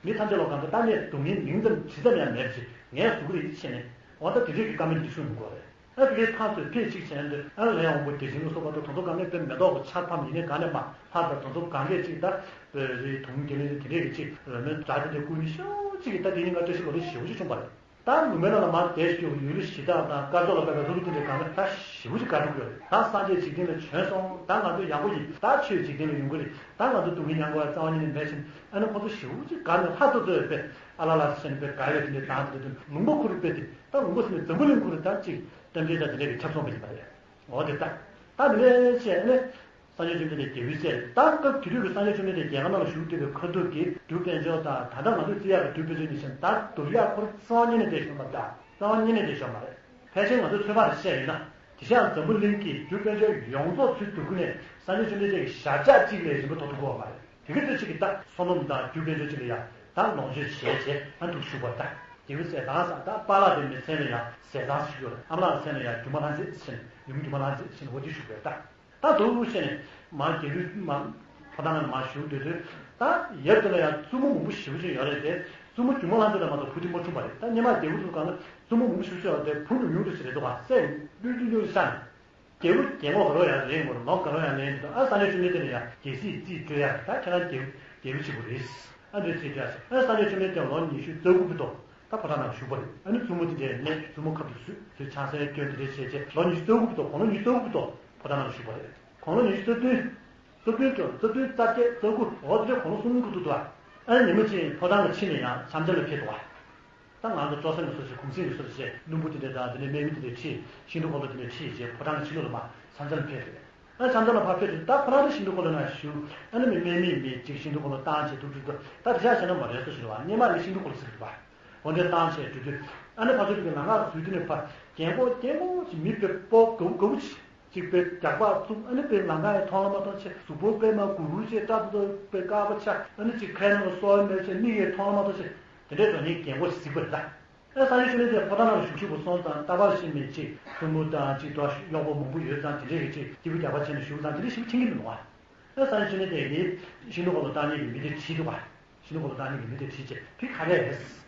མི་ཐམས་ཅད་ལོ་གང་དུ་ད་ངས་སྡུག་བསྔལ་མིང་ཙམ་དྲི་ཙམ་ཡང་མེད་པ་ཞིག་ངས་བཟོ་གི་རེད་ཅེས་བཤད་ནས། འོ་ད་དེ་འདྲས་ཀྱི་བཀའ་མོལ་འདི་གསུངས་ཡོང་གི་རེད། ཨ་ཕ་གིའི་ཕར་ཚུར་ཕེབས་གཅིག་བྱས་ན་འདི་ཨ་ལས་དབང་པོ་བདེ་ཆེན་ལ་སོགས་པ་དང་དེ་ཚོ་གང་གས་དཔེ་མེ་ཏོག་གི་ཆར་ཕབ་ཡིན་ནའི་གང་ནས་མ་ཕབ་དང་དེ་ཚོ་གང་གས་ཅིག་ད་བོད་རིགས་དུང་དགེ་ལེགས་དེ་འདྲས་ཀྱི་ཅིག་རོལ་མོའི་སྒྲ་དེ་འདྲས་བསྐུལ་ནས་ཤུགས་ཅིག་གིས་ད་དེ་ཉིན་ང་བཀྲ་ཤིས་ལོ་ལེགས་ཞེ་པོ་ཅིག་བྱུང་བ་རེད། ད་ལུང་པའི་ནང་ལ་མར་བསྡད་ཞུ་ཡུལ་གཞི་བདག་དང་སྐར་ཚོགས་ལ་དཔག་པའི་ལྷ་རུ་དེ་འདྲས་གང་གས་ད་ཞེ་པོ་ཅིག་དགའ་འགྲོ་གི་ཡོད་རེད། ད་སངས་རྒྱས་འཇིག་རྟེན་ལ་བྱོན་སོང་། ད་ང་ཚོ་ཡག་པོ་ཡིན། ད་ཆོས་འཇིག་རྟེན་ལ་ཡོང་གི་རེད། ད་ང་ཚོ་སྡུག་བསྔལ་མྱང་དགོས་པའི་རྩ་བ་ཉིད་ནས་མེད་ཕྱིན། ཨ་ནི་ཁོ་ཚོ་ཞེ་པོ་ཅིག་དགའ་ནས་ལྷ་ཚོགས་ཚོགས་པས་ཨ་ལ་ལ་ཟེར་ནས་དཔེ་དགའ་བའི་དེ་འདྲའི་གདངས་དེ་འདྲ་དུ་ལུང་པ་ཁོ་རུ་དཔེ་དེ་ད་ལུང་པ་ཟེར་ནས་འཛམ་བུ་གླིང་ཁོ་རུ་ད་ཅིག་རྟེན་འབྲེལ་དང་དེ་འདྲ་གི་ཁྱབ་སོང་བ་ཡིན་པ་རེད། འོ་དེ་ལྟ། ད་དེ་ནས་བྱས་ནས་སངས་རྒྱས་བཅོམ་ལྡན་འདས་རྒྱལ་པོའི་སྲས་རེད། ད་སྐབས་དེ་དུས་ཀྱི་སངས་རྒྱས་བཅོམ་ལྡན་འདས་རྒྱལ་ཁབ་ནང་ལ་བཞུགས་བསྡད་པའི་ཁ་ཐུག་གི་རྒྱུ་དཔལ་འབྱོར་དང་ད་ལྟ་ང་ཚོས་བརྩི་ཡག་གི་རྒྱུ་དཔལ་འབྱོར་ནི་བཞིན་ད་སྡུག་ཡག་ཁོ་རང་རྩ་བ་ཉིད་ནས་བསྡད་ཤོར་མ་རེད། རྩ་བ་ཉིད་ནས་བསྡད་ཤོར་མ་རེད། ཕལ་ཆེར་ང་ཚོས་ཚོད་དཔག་རེ་བཤད་ཡིན་ན། དེ་བཞིན་འཛམ་བུ་གླིང་གི་རྒྱུ་དཔལ་འབྱོར་ཡོངས་རྫོགས་ཚུར་བསྡུ་དགོས་ནས་སངས་རྒྱས་བཅོམ་ལྡན་འདས་ཀྱི་ཞབས་བཅགས་གཅིག་ལས་རིན་པ་ཐོབ་ཐུབ་ཀྱི་ཡོད་མ་རེད། དེ་ག་ཚོད་ཅིག་གིས་ད་སོ་ནམ་དང་རྒྱུ་དཔལ་འབྱོར་ཅིག་ལ་ཡང་ད་ལོངས་སྤྱོད་བྱས་བྱས་ཨ་འདུག་བཞུགས་པ་ད། རྒྱལ་པོ་ཟས་གཙང་ཟེར། ད་པཱ་ལགས་དེ་མི་མཚན་ལ་ཡང་ཟས་གཙང་ཞུ་གི་ཡོད་རེད། ཨ་མ་ལགས་མཚན་ལ་ཡང་སྒྱུ་མ་ལྷ་མཛེས་ཟེར་ནས། ཡུམ་སྒྱུ་མ་ལྷ་མཛེས་ཟེར་ནས་འོ་དེ་ཞུ་གི་ཡོད་རེད། ད་ད་འདུག་བཤད་ནས་མར་རྒྱལ་པོའི་མར་ཕོ་བྲང་ནང་ལ་མར་བཞུགས་སྡོད་དུས། ད་ཡབ་དེ་ལ་ཡང་བཙུན་མོ་མང་པོ་ཞེ་པོ་ཅིག་ཡོད་རེད་དེ། བཙུན་མོ་སྒྱུ་མ་ལྷ་མཛེས་ལ་མ་གཏོགས་བུ་དེ་མ་འཁྲུངས་པ་རེད། ད་སྔོན་མ་རྒྱལ་པོ་ཚོ་སྒང་ལ་བཙུན་མོ་མང་པོ་ཞེ་པོ་ཅིག་ཡོད་རེད་དེ། བུ་ཉུང་ཉུང་ཞིག་རེད་འདུག་ག་སྲས་ཀླུ་ཀླུ་ཀླུ་ཤར་ནས། རྒྱལ་པོ་རྒྱལ་ངོ་ག་ལོ་ཡང་ལེན་དགོས། ལོ་ག་ལོ་ཡང་ལེན་འདུག་ཨ་སངས་རྒྱས་བཅོམ་ལྡན་འདས་ལ་ཡང་རྒྱལ་སྲིད་རྩིས་སྤྲོད་ཡ། ད་ཁྱེད་རང་རྒྱལ་རྒྱལ་པོ་ཆེན་པོ་རེད། ཨ་འདྲ་རྩིས་སྤྲོད་ཡ། ཨ་སངས་རྒྱས་བཅོམ་ལྡན་འདས་ལོ་ཉི་ཤུ་རྩ་དགུ་བར་དུ་ད་ཕོ་བྲང་ནང་བཞུགས་པ་རེད། ཨ་ནི་བཙུན་མོ་དེ་འདྲའི་གནས། བཙུན་མོ་ཁབ་ཏུ་བཟུང་། དེ་ཆང་སའི་སྐྱོན་དེ་འདྲ་བྱས་བྱས། ལོ་ཉི་ཤུ་རྩ་དགུ་བར་དུ། དགུང་ལོ་ཉི་ཤུ་རྩ་དགུ་བར་དུ་ཕོ་བྲང་ནང་བཞུགས་པ་རེད། དགུང་ལོ་ཉི་ཤུ་རྩ་བདུན། རྩ་བདུན་དང་རྩ་བདུན་རྩ་བརྒྱད་རྩ་དགུ། འོ་དེ་འདྲའི་དགུང་ལོ་གསུམ་དགུ་འདུག་ཨ་ནི་ཉི་མ་གཅིག་ཕོ་བྲང་ལ་ཕྱིན་ནས་ཡང་འཆམ་འཆམ་ལ་ཕེབས་འདུག་བ། ད་ང་ཚོ་སྤྲོ་སེམས་ལ་སོགས་བྱས། གུང་གསེང་ལ་སོགས་བྱས། བླུན་པོ་དེ་འདྲ་དང་དེ་ནས་དམག་མི་དེ་འདྲ་ཁྲིད། ཤིང་འབྲུག་སྒང་ལ་དེ་འདྲ་ཁྲིད་བྱས་ཕོ་བྲང་གི་ཕྱི་ལོགས་ལ་མར་འཆམ་འཆམ་ལ་ཕེབས་རེད། ཨ་འཆམ་འཆམ་ལ་ཕར་ཕེབས་དུས་ད་ཁོ་རང་དེ་ཤིང་འབྲུག་སྒང་ལ་ན་བཞུགས། ཨ་ནི་མི་དམག་མི་མི་གཅིག་ཤིང་འབྲུག་སྒང་ལ་བཏང་བྱས་ཐུག་ཐུག་ཐུག་ད་དེ་ཆ་བཞག་ན་མ་རེད་སོ་ཞེས་པ། སྔོན་མ་ནི་ཤིང་འབྲུག་སྒང་ལ་ཟེར་གི་འདུག་བ། འོ་འདྲ་བཏང་བྱས་འགྲོ་དུས། ཨ་ནི་ཕར་ཕྱོགས་ཀྱི་ལམ་ཁ་ཟུར་དེ་ནས་ཕར་རྒན་གོག་རྒན་གོག་ཅིག་མི་དཔེ་སྤོ་དགའ་བོ་དགའ་བོ་ཅིག་ཅིག་དཔེ་རྒྱགས་པ་བཙུགས། ཨ་ནི་དཔེ་ལམ་ཁ་ཡང་མཐོང་ལ་མ་མཐོང་བྱས། གཟུགས་པོ་དཔེ་མར་གུར་གུར་བྱས། སྐྲ་དེ་ཚོ་དཔེ་དཀར་པོ་ཆགས། ཨ་ནི་ཅིག་ཁའི་ནང་ལ་སོ་བ་མེད་བྱས། མིག་ཡང་མཐོང་ལ་མ་མཐོང་བྱས། དེ་འདྲའི་འགྲོ་མཁན་རྒན་གོག་ཅིག་གཟིགས་པ་རེད་ད། ཨ་སངས་རྒྱས་བཅོམ་ལྡན་འདས་ཕོ་བྲང་ནང་ལ་བཞུགས་བཞུགས་པ་སོང་ཙང་། རྟ་པ་ལ་ཞིག་མེད་ཅིག་བཙུན་མོ་དང་ཅིག་དང་གཡོག་པོ་མང་པོ་ཡོད་ཙང་། དེ་འདྲས་ཀྱི་ཅིག་སྐྱིད་པོ་རྒྱགས་པ་བྱས་ནས་བཞུགས་ཙང་། དེ་འདྲས་ཞིག་མཁྱེན་གྱི་མི་འདུག་བ། ཨ་སངས་རྒྱས་བཅོམ་ལྡན་འདས་ཀྱིས་ཤིང་འབྲུག་སྒང་ལ་བཏང་མཁན་གྱི་མི་དེ་དྲིས་འདུག་བ། ཤིང་འབྲུག་སྒང་ལ་བཏང་མཁན་གྱི་མི་དེ་དྲིས་བྱས། ཕ་གི་ག་རེ་རེད།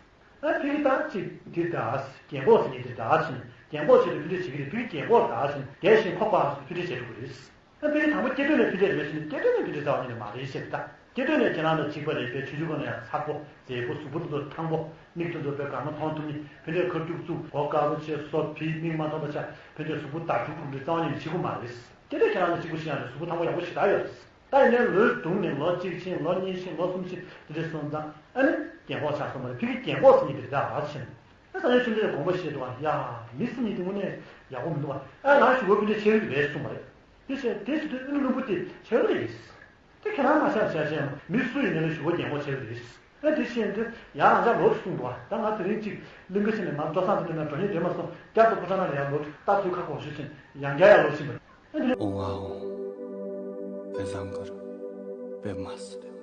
ཨ་ཕ་གི་ད་ཅིག་འདི་ད་རྒན་གོག་ཟེར་མཁན་འདི་ད་ཕྱིན། རྒན་གོག་ཆེད་དུ་ཕན་འབྲས་བྱེད་ཀྱི་རེད། ཕ་གི་རྒན་གོག་ད་ཕྱིན་བསྡད་ཤིང་ཁོག་པ་ཕན་འབྲས་བྱེད་ཐུབ་ཀྱི་རེད། ཨ་ཕ་གི་དང་པོ་སྐྱེ་དུས་ནས་ཕན་འབྲས་རེད་པས་ཟེར་ན། སྐྱེ་དུས་ནས་ཕན་འབྲས་རྩ་བ་ཉིད་ནས་མ་རེད་ཟེར་ད། སྐྱེ་དུས་ནས་ཁྱེད་རང་དང་གཅིག་པ་རེད་པས། ཆུང་ཆུང་སྒང་ནས་ཡང་མཚར་པོ་མཛེས་པོ། གཟུགས་པོ་དེ་ཚོ་ཐང་པོ། མིག་དེ་ཚོ་དཔེ་དགའ་མོ་མཐོང་ཐུབ་མཁན། ཕན་འབྲས་ཁ་སྐྱུག་བཙུགས། མགོ་དཀར་པོ་བྱས། སོ་ཕིའི་མིག་མ་མཐོང་པ་ཆགས། ཕན་འབྲས་གཟུགས་པོ་ཟླ་དྲུག་དྲུག་འདྲ་རྩ་བ་ཉིད་ནས་བྱེད་ཀྱི་མ་རེད། སྐྱེ་དུས་ཁྱེད་རང་དང་གཅིག་པ་ཞིག་ཡང་རེད། གཟུགས་པོ་ཐང་པོ་ཡག་པོ་ཞེ་དྲག་ཡོད་རེད། ད་ཡིན་ནའི་ལོ་བརྒྱ་ནས་ལོ་གཅིག་ཕྱིན། ལོ་གཉིས་ཕྱིན། ལོ་གསུམ་ཕྱིན། དེ་འདྲ་སོང་ཙང་ཨ་ནི་རྒན་གོག་ཆགས་སོང་བ་རེད། ཕ་གི་རྒན་གོག་ཟེར་མཁན་དེ་རེད་ད་ཕྱིན། ཨ་སངས་རྒྱས་བཅོམ་ལྡན་འདས་དགོངས་པ་བཞེས་འདུག་བ། ཡ། མི་ཟེར་མཁན་དེ་དངོས་གནས་ཡག་པོ་མི་འདུག་བ། ཨ་རང་ཞུ་བ་ཕན་འབྲས་ཆེ་རིགས་རེད་གསུངས་པ་རེད། དེ་བྱས་དེ་བྱེད་དུས་ཨ་ནི་བླུན་པོ་དེ་ཆེ་རིགས་རེད། དེ་ཁྱེད་རང་མ་ཤར་བྱས་བྱས་མི་སུ་ཡིན་ནའི་ཞུ་བ་རྒན་གོག་ཆེ་རིགས་རེད། ཨ་དེ་བཤད་དུས་ཡང་རང་ཅག་ལོ་གསུངས་འདུག་བ། ད་ང་དེ་རིང་གཅིག་གླིང་ག་ཕྱིན་ནས་ང་སྤྲོ་བསམ་དེ་དེ་ན་འགྲོ་ཉེན་ཡོད་མ་སོང་། བསྐྱར་དུ་ཕོ་བྲང་ནང་ལ་ཡར་ལོག་རྟ་ཚུར་ཁ་སྐོང་ཞུས་ཕྱིན། ཡང་བསྐྱར་ཡར་ལོག་ཕྱིན་པ་རེད། ཨ་དེ་འོང་ཨ་འོང་། དཔེ་བཟང་གར་དཔེ་མ་སྲིད།